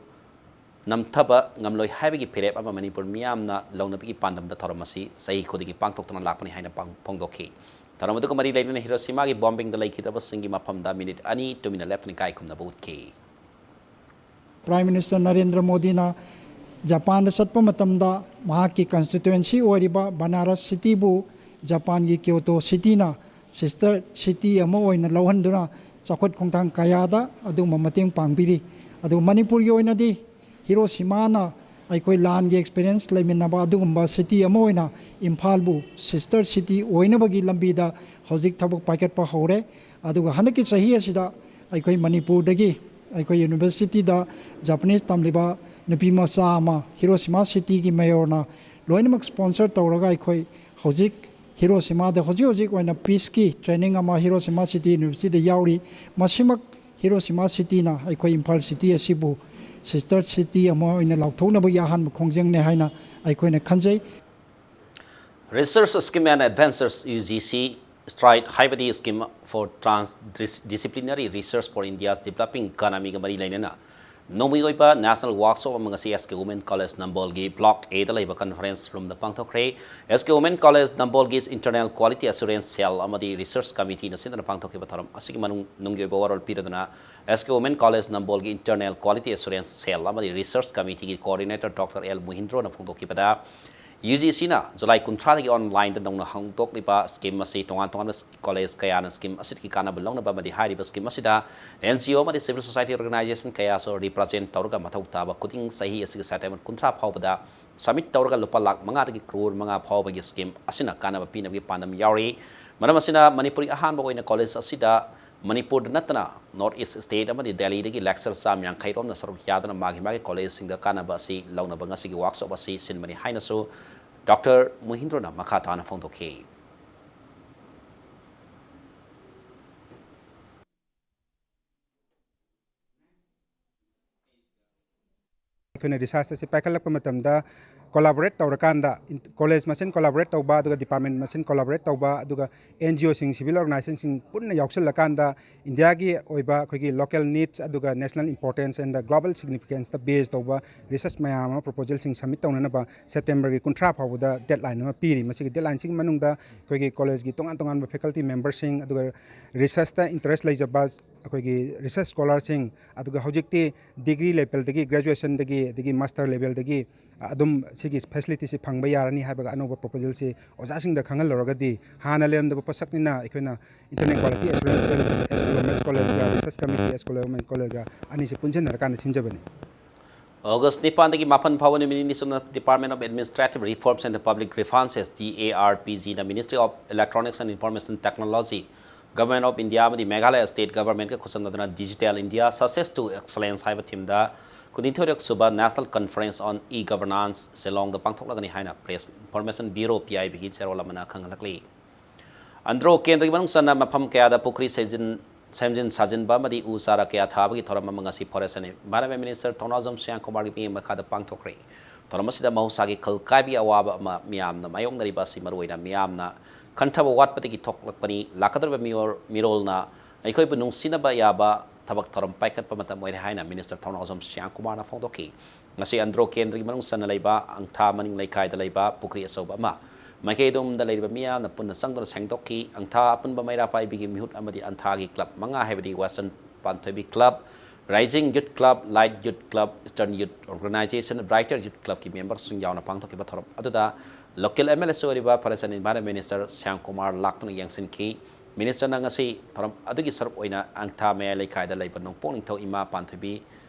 ꯅꯝꯊꯕ ꯉꯝꯂꯣꯏ ꯍꯥꯏꯕꯒꯤ ꯐꯤꯔꯦꯞ ꯑꯃ ꯃꯅꯤꯄꯨꯔ ꯃꯤꯌꯥꯝꯅ ꯂꯧꯅꯕꯒꯤ ꯄꯥꯟꯗꯝꯗ ꯊꯧꯔꯝ ꯑꯁꯤ ꯆꯍꯤ ꯈꯨꯗꯤꯡꯒꯤ ꯄꯥꯡꯊꯣꯛꯇꯨꯅ ꯂꯥꯛꯄꯅꯤ ꯍꯥꯏꯅ ꯄꯥꯡ-, ꯐꯣꯡꯗꯣꯛꯈꯤ꯫ ꯊꯧꯔꯝ ꯑꯗꯨꯒ ꯃꯔꯤ ꯂꯩꯅꯅ ꯍꯤꯔꯣꯁꯤꯃꯥꯒꯤ ꯕꯣꯝꯕꯤꯡꯗ ꯂꯩꯈꯤꯗꯕꯁꯤꯡꯒꯤ ꯃꯐꯝꯗ ꯃꯤꯅꯤꯠ ꯑꯅꯤ ꯇꯨꯃꯤꯟꯅ ꯂꯦꯞꯇꯨꯅ ꯏꯀꯥꯏ ꯈꯨꯝꯅꯕ ꯎꯠꯈꯤ꯫ ꯄ꯭ꯔꯥꯏꯝ ꯃꯤꯅꯤꯁꯇꯔ ꯅꯔꯦꯟꯗ꯭ꯔ ꯃꯣꯗꯤꯅ ꯖꯄꯥꯟꯗ ꯆꯠꯄ ꯃꯇꯝꯗ ꯃꯍꯥꯛꯀꯤ ꯀꯟꯁꯇꯤꯇ꯭ꯋꯦꯟꯁꯤ ꯑꯣꯏꯔꯤꯕ ꯕꯅꯥꯔꯁ ꯁꯤꯇꯤꯕꯨ ꯖꯄꯥꯟꯒꯤ ꯀ꯭ꯌꯣꯇꯣ ꯁꯤꯇꯤꯅ ꯁꯤꯁꯇꯔ ꯁꯤꯇꯤ ꯑꯃ ꯑꯣꯏꯅ ꯂꯧꯍꯟꯗꯨꯅ ꯆꯥꯎꯈꯠ ꯈꯣꯡꯊꯥꯡ ꯀꯌꯥꯗ ꯑꯗꯨꯒꯨꯝꯕ ꯃꯇꯦꯡ ꯄꯥꯡꯕꯤꯔꯤ꯫ ꯑꯗꯨꯒ ꯃꯅꯤꯄꯨꯔꯒꯤ ꯑꯣꯏꯅꯗꯤ ꯍꯤꯔꯣꯁꯤꯃꯥꯅ ꯑꯩꯈꯣꯏ ꯂꯥꯟꯒꯤ ꯑꯦꯛꯁꯄꯤꯔꯤꯌꯦꯟꯁ ꯂꯩꯃꯤꯟꯅꯕ ꯑꯗꯨꯒꯨꯝꯕ ꯁꯤꯇꯤ ꯑꯃ ꯑꯣꯏꯅ ꯏꯝꯐꯥꯜꯕꯨ ꯁꯤꯁꯇꯔ ꯁꯤꯇꯤ ꯑꯣꯏꯅꯕꯒꯤ ꯂꯝꯕꯤꯗ ꯍꯧꯖꯤꯛ ꯊꯕꯛ ꯄꯥꯏꯈꯠꯄ ꯍꯧꯔꯦ꯫ ꯑꯗꯨꯒ ꯍꯟꯗꯛꯀꯤ ꯆꯍꯤ ꯑꯁꯤꯗ ꯑꯩꯈꯣꯏ ꯃꯅꯤꯄꯨꯔꯗꯒꯤ ꯑꯩꯈꯣꯏ ꯌꯨꯅꯤꯚꯔꯁꯤꯇꯤꯗ ꯖꯄꯥꯅꯤꯁ ꯇꯝꯂꯤꯕ ꯅꯨꯄꯤ ꯃꯆꯥ ꯑꯃ ꯍꯤꯔꯣꯁꯤꯃꯥ ꯁꯤꯇꯤꯒꯤ ꯃꯦꯌꯣꯔꯅ ꯂꯣꯏꯅꯃꯛ ꯁ꯭ꯄꯣꯟꯁꯔ ꯇꯧꯔꯒ ꯑꯩꯈꯣꯏ ꯍꯧꯖꯤꯛ ꯍꯤꯔꯣꯁꯤꯃꯥꯗ ꯍꯧꯖꯤꯛ ꯍꯧꯖꯤꯛ ꯑꯣꯏꯅ ꯄꯤꯁꯀꯤ ꯇ꯭ꯔꯦꯅꯤꯡ ꯑꯃ ꯍꯤꯔꯣꯁꯤꯃꯥ ꯁꯤꯇꯤ ꯌꯨꯅꯤꯚꯔꯁꯤꯇꯤꯗ ꯌꯥꯎꯔꯤ꯫ ꯃꯁꯤꯃꯛ ꯍꯤꯔꯣꯁꯤꯃꯥ ꯁꯤꯇꯤꯅ ꯑꯩꯈꯣꯏ ꯏꯝꯐꯥꯜ ꯁꯤꯇꯤ ꯑꯁꯤꯕꯨ ꯁꯤꯁꯇꯔ ꯁꯤꯇꯤ ꯑꯃ ꯑꯣꯏꯅ ꯂꯥꯎꯊꯣꯛꯅꯕꯒꯤ ꯑꯍꯥꯟꯕ ꯈꯣꯡꯖꯪꯅꯦ ꯍꯥꯏꯅ ꯑꯩꯈꯣꯏꯅ ꯈꯟꯖꯩ꯫ Research Scheme and Advances, U G C straight ꯍꯥꯏꯕꯗꯤ Scheme for Trans Disciplinary Research for India's Developing Economy ꯒ ꯃꯔꯤ ꯂꯩꯅꯅ ꯅꯣꯡꯃꯒꯤ ꯑꯣꯏꯕ National Workshop ꯑꯃ ꯉꯁꯤ S K Women College ꯅꯝꯕꯣꯜꯒꯤ Block A ꯗ ꯂꯩꯕ Conference Room ꯗ ꯄꯥꯡꯊꯣꯛꯈ꯭ꯔꯦ꯫ S K Women College ꯅꯝꯕꯣꯜꯒꯤ Internal Quality Assurance Cell ꯑꯃꯗꯤ Research Committee ꯅ ꯁꯤꯟꯗꯨꯅ ꯄꯥꯡꯊꯣꯛꯈꯤꯕ ꯊꯧꯔꯝ ꯑꯁꯤꯒꯤ ꯃꯅꯨꯡ ꯅꯨꯡꯒꯤ ꯑꯣꯏꯕ ꯋꯥꯔꯣꯜ ꯄꯤꯔꯗꯨꯅ S K Women College ꯅꯝꯕꯣꯜꯒꯤ Internal Quality Assurance Cell ꯑꯃꯗꯤ Research Committee ꯒꯤ Coordinator Doctor L ꯃꯨꯍꯤꯟꯗ꯭ꯔꯣꯅ ꯐꯣꯡꯗꯣꯛꯈꯤꯕꯗ, U G C ꯅ July ꯀꯨꯟꯊ꯭ꯔꯥꯗꯒꯤ online ꯗ ꯅꯧꯅ ꯍꯧꯗꯣꯛꯂꯤꯕ scheme ꯑꯁꯤ ꯇꯣꯉꯥꯟ ꯇꯣꯉꯥꯟꯕ college ꯀꯌꯥꯅ scheme ꯑꯁꯤꯗꯒꯤ ꯀꯥꯟꯅꯕ ꯂꯧꯅꯕ ꯑꯃꯗꯤ ꯍꯥꯏꯔꯤꯕ scheme ꯑꯁꯤꯗ N G O ꯑꯃꯗꯤ civil society organization ꯀꯌꯥꯁꯨ represent ꯇꯧꯔꯒ ꯃꯊꯧ ꯇꯥꯕ ꯈꯨꯗꯤꯡ ꯆꯍꯤ ꯑꯁꯤꯒꯤ September ꯀꯨꯟꯊ꯭ꯔꯥ ꯐꯥꯎꯕꯗ submit ꯇꯧꯔꯒ ꯂꯨꯄꯥ ꯂꯥꯈ ꯃꯉꯥꯗꯒꯤ ꯀ꯭ꯔꯣꯔ ꯃꯉꯥ ꯐꯥꯎꯕꯒꯤ scheme ꯑꯁꯤꯅ ꯀꯥꯟꯅꯕ ꯄꯤꯅꯕꯒꯤ ꯄꯥꯟꯗꯝ ꯌꯥꯎꯔꯤ꯫ ꯃꯔꯝ ꯑꯁꯤꯅ ꯃꯅꯤꯄꯨꯔꯒꯤ ꯑꯍꯥꯟꯕ ꯑꯣꯏꯅ college ꯑꯁꯤꯗ ꯃꯅꯤꯄꯨꯔꯗ ꯅꯠꯇꯅ North East state ꯑꯃꯗꯤ ꯗꯦꯜꯂꯤꯗꯒꯤ lecturer ꯆꯥꯝ ꯌꯥꯡꯈꯩ ꯔꯣꯝꯅ ꯁꯔꯨꯛ ꯌꯥꯗꯨꯅ ꯃꯥꯒꯤ ꯃꯥꯒꯤ college ꯁꯤꯡꯗ ꯀꯥꯟꯅꯕ ꯑꯁꯤ ꯂꯧꯅꯕ ꯉꯁꯤꯒꯤ workshop ꯑꯁꯤ ꯁꯤꯟꯕꯅꯤ ꯍꯥꯏꯅꯁꯨ Doctor ꯃꯨꯍꯤꯟꯗ꯭ꯔꯣꯅ ꯃꯈꯥ ꯇꯥꯅ ꯐꯣꯡꯗꯣꯛꯈꯤ꯫ ꯑꯩꯈꯣꯏꯅ research ꯑꯁꯤ ꯄꯥꯏꯈꯠꯂꯛꯄ ꯃꯇꯝꯗ collaborate ꯇꯧꯔꯀꯥꯟꯗ, college ꯃꯁꯦꯟ collaborate ꯇꯧꯕ, ꯑꯗꯨꯒ department ꯃꯁꯦꯟ collaborate ꯇꯧꯕ, ꯑꯗꯨꯒ N G O ꯁꯤꯡ, civil organization ꯁꯤꯡ ꯄꯨꯟꯅ ꯌꯥꯎꯁꯜꯂꯀꯥꯟꯗ ꯏꯟꯗꯤꯌꯥꯒꯤ ꯑꯣꯏꯕ ꯑꯩꯈꯣꯏꯒꯤ local needs ꯑꯗꯨꯒ national importance and the global significance ꯇ base ꯇꯧꯕ research ꯃꯌꯥꯝ ꯑꯃ proposal ꯁꯤꯡ submit ꯇꯧꯅꯅꯕ September ꯒꯤ ꯀꯨꯟꯊ꯭ꯔꯥ ꯐꯥꯎꯕꯗ deadline ꯑꯃ ꯄꯤꯔꯤ꯫ ꯃꯁꯤꯒꯤ deadline ꯁꯤꯒꯤ ꯃꯅꯨꯡꯗ ꯑꯩꯈꯣꯏꯒꯤ college ꯀꯤ ꯇꯣꯉꯥꯟ ꯇꯣꯉꯥꯟꯕ faculty member ꯁꯤꯡ, ꯑꯗꯨꯒ research ꯇ interest ꯂꯩꯖꯕ ꯑꯩꯈꯣꯏꯒꯤ research scholar ꯁꯤꯡ, ꯑꯗꯨꯒ ꯍꯧꯖꯤꯛꯇꯤ degree level ꯗꯒꯤ, graduation ꯗꯒꯤ, ꯑꯗꯒꯤ master level ꯗꯒꯤ ꯑꯗꯨꯝ ꯁꯤꯒꯤ facility ꯁꯤ ꯐꯪꯕ ꯌꯥꯔꯅꯤ ꯍꯥꯏꯕꯒ ꯑꯅꯧꯕ proposal ꯁꯤ ꯑꯣꯖꯥꯁꯤꯡꯗ ꯈꯪꯍꯜꯂꯨꯔꯒꯗꯤ, ꯍꯥꯟꯅ ꯂꯩꯔꯝꯗꯕ ꯄꯣꯠꯁꯛꯅꯤꯅ ꯑꯩꯈꯣꯏꯅ Internal Quality Assurance Cell, S K Women's College ꯒ, Research Committee, S K Women's College ꯒ ꯑꯅꯤꯁꯤ ꯄꯨꯟꯁꯤꯟꯅꯔꯀꯥꯟꯗ ꯁꯤꯟꯖꯕꯅꯤ꯫ August ꯅꯤꯄꯥꯟꯗꯒꯤ ꯃꯥꯄꯟ ꯐꯥꯎꯕ ꯅꯨꯃꯤꯠ ꯅꯤꯅꯤ ꯆꯨꯞꯅ Department of Administrative Reforms and Public Grievances, D A R P G ꯅ Ministry of Electronics and Information Technology, Government of India ꯑꯃꯗꯤ Meghalaya State Government ꯀ ꯈꯨꯠꯁꯝꯅꯗꯨꯅ Digital India Success to Excellence ꯍꯥꯏꯕ theme ꯗ ꯀꯨꯟꯅꯤꯊꯣꯏꯔꯛ ꯁꯨꯕ National Conference on E-Governance ꯁꯤꯂꯣꯡꯗ ꯄꯥꯡꯊꯣꯛꯂꯒꯅꯤ ꯍꯥꯏꯅ Press Information Bureau, P I B ꯒꯤ ꯆꯦꯔꯣꯜ ꯑꯃꯅ ꯈꯪꯍꯜꯂꯛꯂꯤ꯫ ꯑꯟꯗ꯭ꯔꯣ ꯀꯦꯟꯗ꯭ꯔꯒꯤ ꯃꯅꯨꯡ ꯆꯟꯅ ꯃꯐꯝ ꯀꯌꯥꯗ ꯄꯨꯈ꯭ꯔꯤ ꯁꯦꯝꯖꯤꯟ-, ꯁꯦꯝꯖꯤꯟ ꯁꯥꯖꯤꯟꯕ ꯑꯃꯗꯤ ꯎ ꯆꯥꯔꯥ ꯀꯌꯥ ꯊꯥꯕꯒꯤ ꯊꯧꯔꯝ ꯑꯃ ꯉꯁꯤ Forest and Environment Minister ꯊꯧꯅꯥꯖꯝ ꯁ꯭ꯌꯥꯝꯀꯨꯃꯥꯔꯒꯤ ꯃꯤꯠꯌꯦꯡ ꯃꯈꯥꯗ ꯄꯥꯡꯊꯣꯛꯈ꯭ꯔꯦ꯫ ꯊꯧꯔꯝ ꯑꯁꯤꯗ ꯃꯍꯧꯁꯥꯒꯤ ꯈꯜ ꯀꯥꯏꯕꯒꯤ ꯑꯋꯥꯕ ꯑꯃ ꯃꯤꯌꯥꯝꯅ ꯃꯥꯌꯣꯛꯅꯔꯤꯕ ꯑꯁꯤ ꯃꯔꯨꯑꯣꯏꯅ ꯃꯤꯌꯥꯝꯅ ꯈꯟꯊꯕ ꯋꯥꯠꯄꯗꯒꯤ ꯊꯣꯛꯂꯛꯄꯅꯤ꯫ ꯂꯥꯛꯀꯗꯧꯔꯤꯕ ꯃꯤꯑꯣ-, ꯃꯤꯔꯣꯜꯅ ꯑꯩꯈꯣꯏꯕꯨ ꯅꯨꯡꯁꯤꯅꯕ ꯌꯥꯕ ꯊꯕꯛ ꯊꯧꯔꯝ ꯄꯥꯏꯈꯠꯄ ꯃꯇꯝ ꯑꯣꯏꯔꯦ ꯍꯥꯏꯅ ꯃꯤꯅꯤꯁꯇꯔ ꯊꯧꯅꯥꯎꯖꯝ ꯁ꯭ꯌꯥꯝ ꯀꯨꯃꯥꯔꯅ ꯐꯣꯡꯗꯣꯛꯈꯤ꯫ ꯉꯁꯤ ꯑꯟꯗ꯭ꯔꯣ ꯀꯦꯟꯗ꯭ꯔꯒꯤ ꯃꯅꯨꯡ ꯆꯟꯅ ꯂꯩꯕ ꯑꯪꯊꯥ ꯃꯅꯤꯡ ꯂꯩꯀꯥꯏꯗ ꯂꯩꯕ ꯄꯨꯈ꯭ꯔꯤ ꯑꯆꯧꯕ ꯑꯃ ꯃꯥꯏꯀꯩ ꯑꯗꯨꯝꯗ ꯂꯩꯔꯤꯕ ꯃꯤꯌꯥꯝꯅ ꯄꯨꯟꯅ ꯆꯪꯗꯨꯅ ꯁꯦꯡꯗꯣꯛꯈꯤ꯫ ꯑꯪꯊꯥ ꯑꯄꯨꯟꯕ ꯃꯩꯔꯥ ꯄꯥꯏꯕꯤꯒꯤ ꯃꯤꯍꯨꯠ ꯑꯃꯗꯤ ꯑꯪꯊꯥꯒꯤ ꯀ꯭ꯂꯕ ꯃꯉꯥ ꯍꯥꯏꯕꯗꯤ ꯋꯦꯁꯇꯔꯟ ꯄꯥꯟꯊꯣꯏꯕꯤ ꯀ꯭ꯂꯕ, ꯔꯥꯏꯖꯤꯡ ꯌꯨꯠ ꯀ꯭ꯂꯕ, ꯂꯥꯏꯠ ꯌꯨꯠ ꯀ꯭ꯂꯕ, ꯏꯁꯇꯔꯟ ꯌꯨꯠ ꯑꯣꯔꯒꯅꯥꯏꯖꯦꯁꯟ, ꯕ꯭ꯔꯥꯏꯇꯔ ꯌꯨꯠ ꯀ꯭ꯂꯕꯀꯤ ꯃꯦꯝꯕꯔꯁꯤꯡ ꯌꯥꯎꯅ ꯄꯥꯡꯊꯣꯛꯈꯤꯕ ꯊꯧꯔꯝ ꯑꯗꯨꯗ ꯂꯣꯀꯦꯜ ꯑꯦꯝ ꯑꯦꯜ ꯑꯦꯁꯨ ꯑꯣꯏꯔꯤꯕ forest and environment minister Shyam Kumar ꯂꯥꯛꯇꯨꯅ ꯌꯦꯡꯁꯤꯟꯈꯤ꯫ ꯃꯤꯅꯤꯁꯇꯔꯅ ꯉꯁꯤ ꯊꯧꯔꯝ ꯑꯗꯨꯒꯤ ꯁꯔꯨꯛ ꯑꯣꯏꯅ ꯑꯪꯊꯥ ꯃꯌꯥꯏ ꯂꯩꯀꯥꯏꯗ ꯂꯩꯕ ꯅꯣꯡꯄꯣꯛ ꯅꯤꯡꯊꯧ ꯏꯃꯥ ꯄꯥꯟꯊꯣꯏꯕꯤ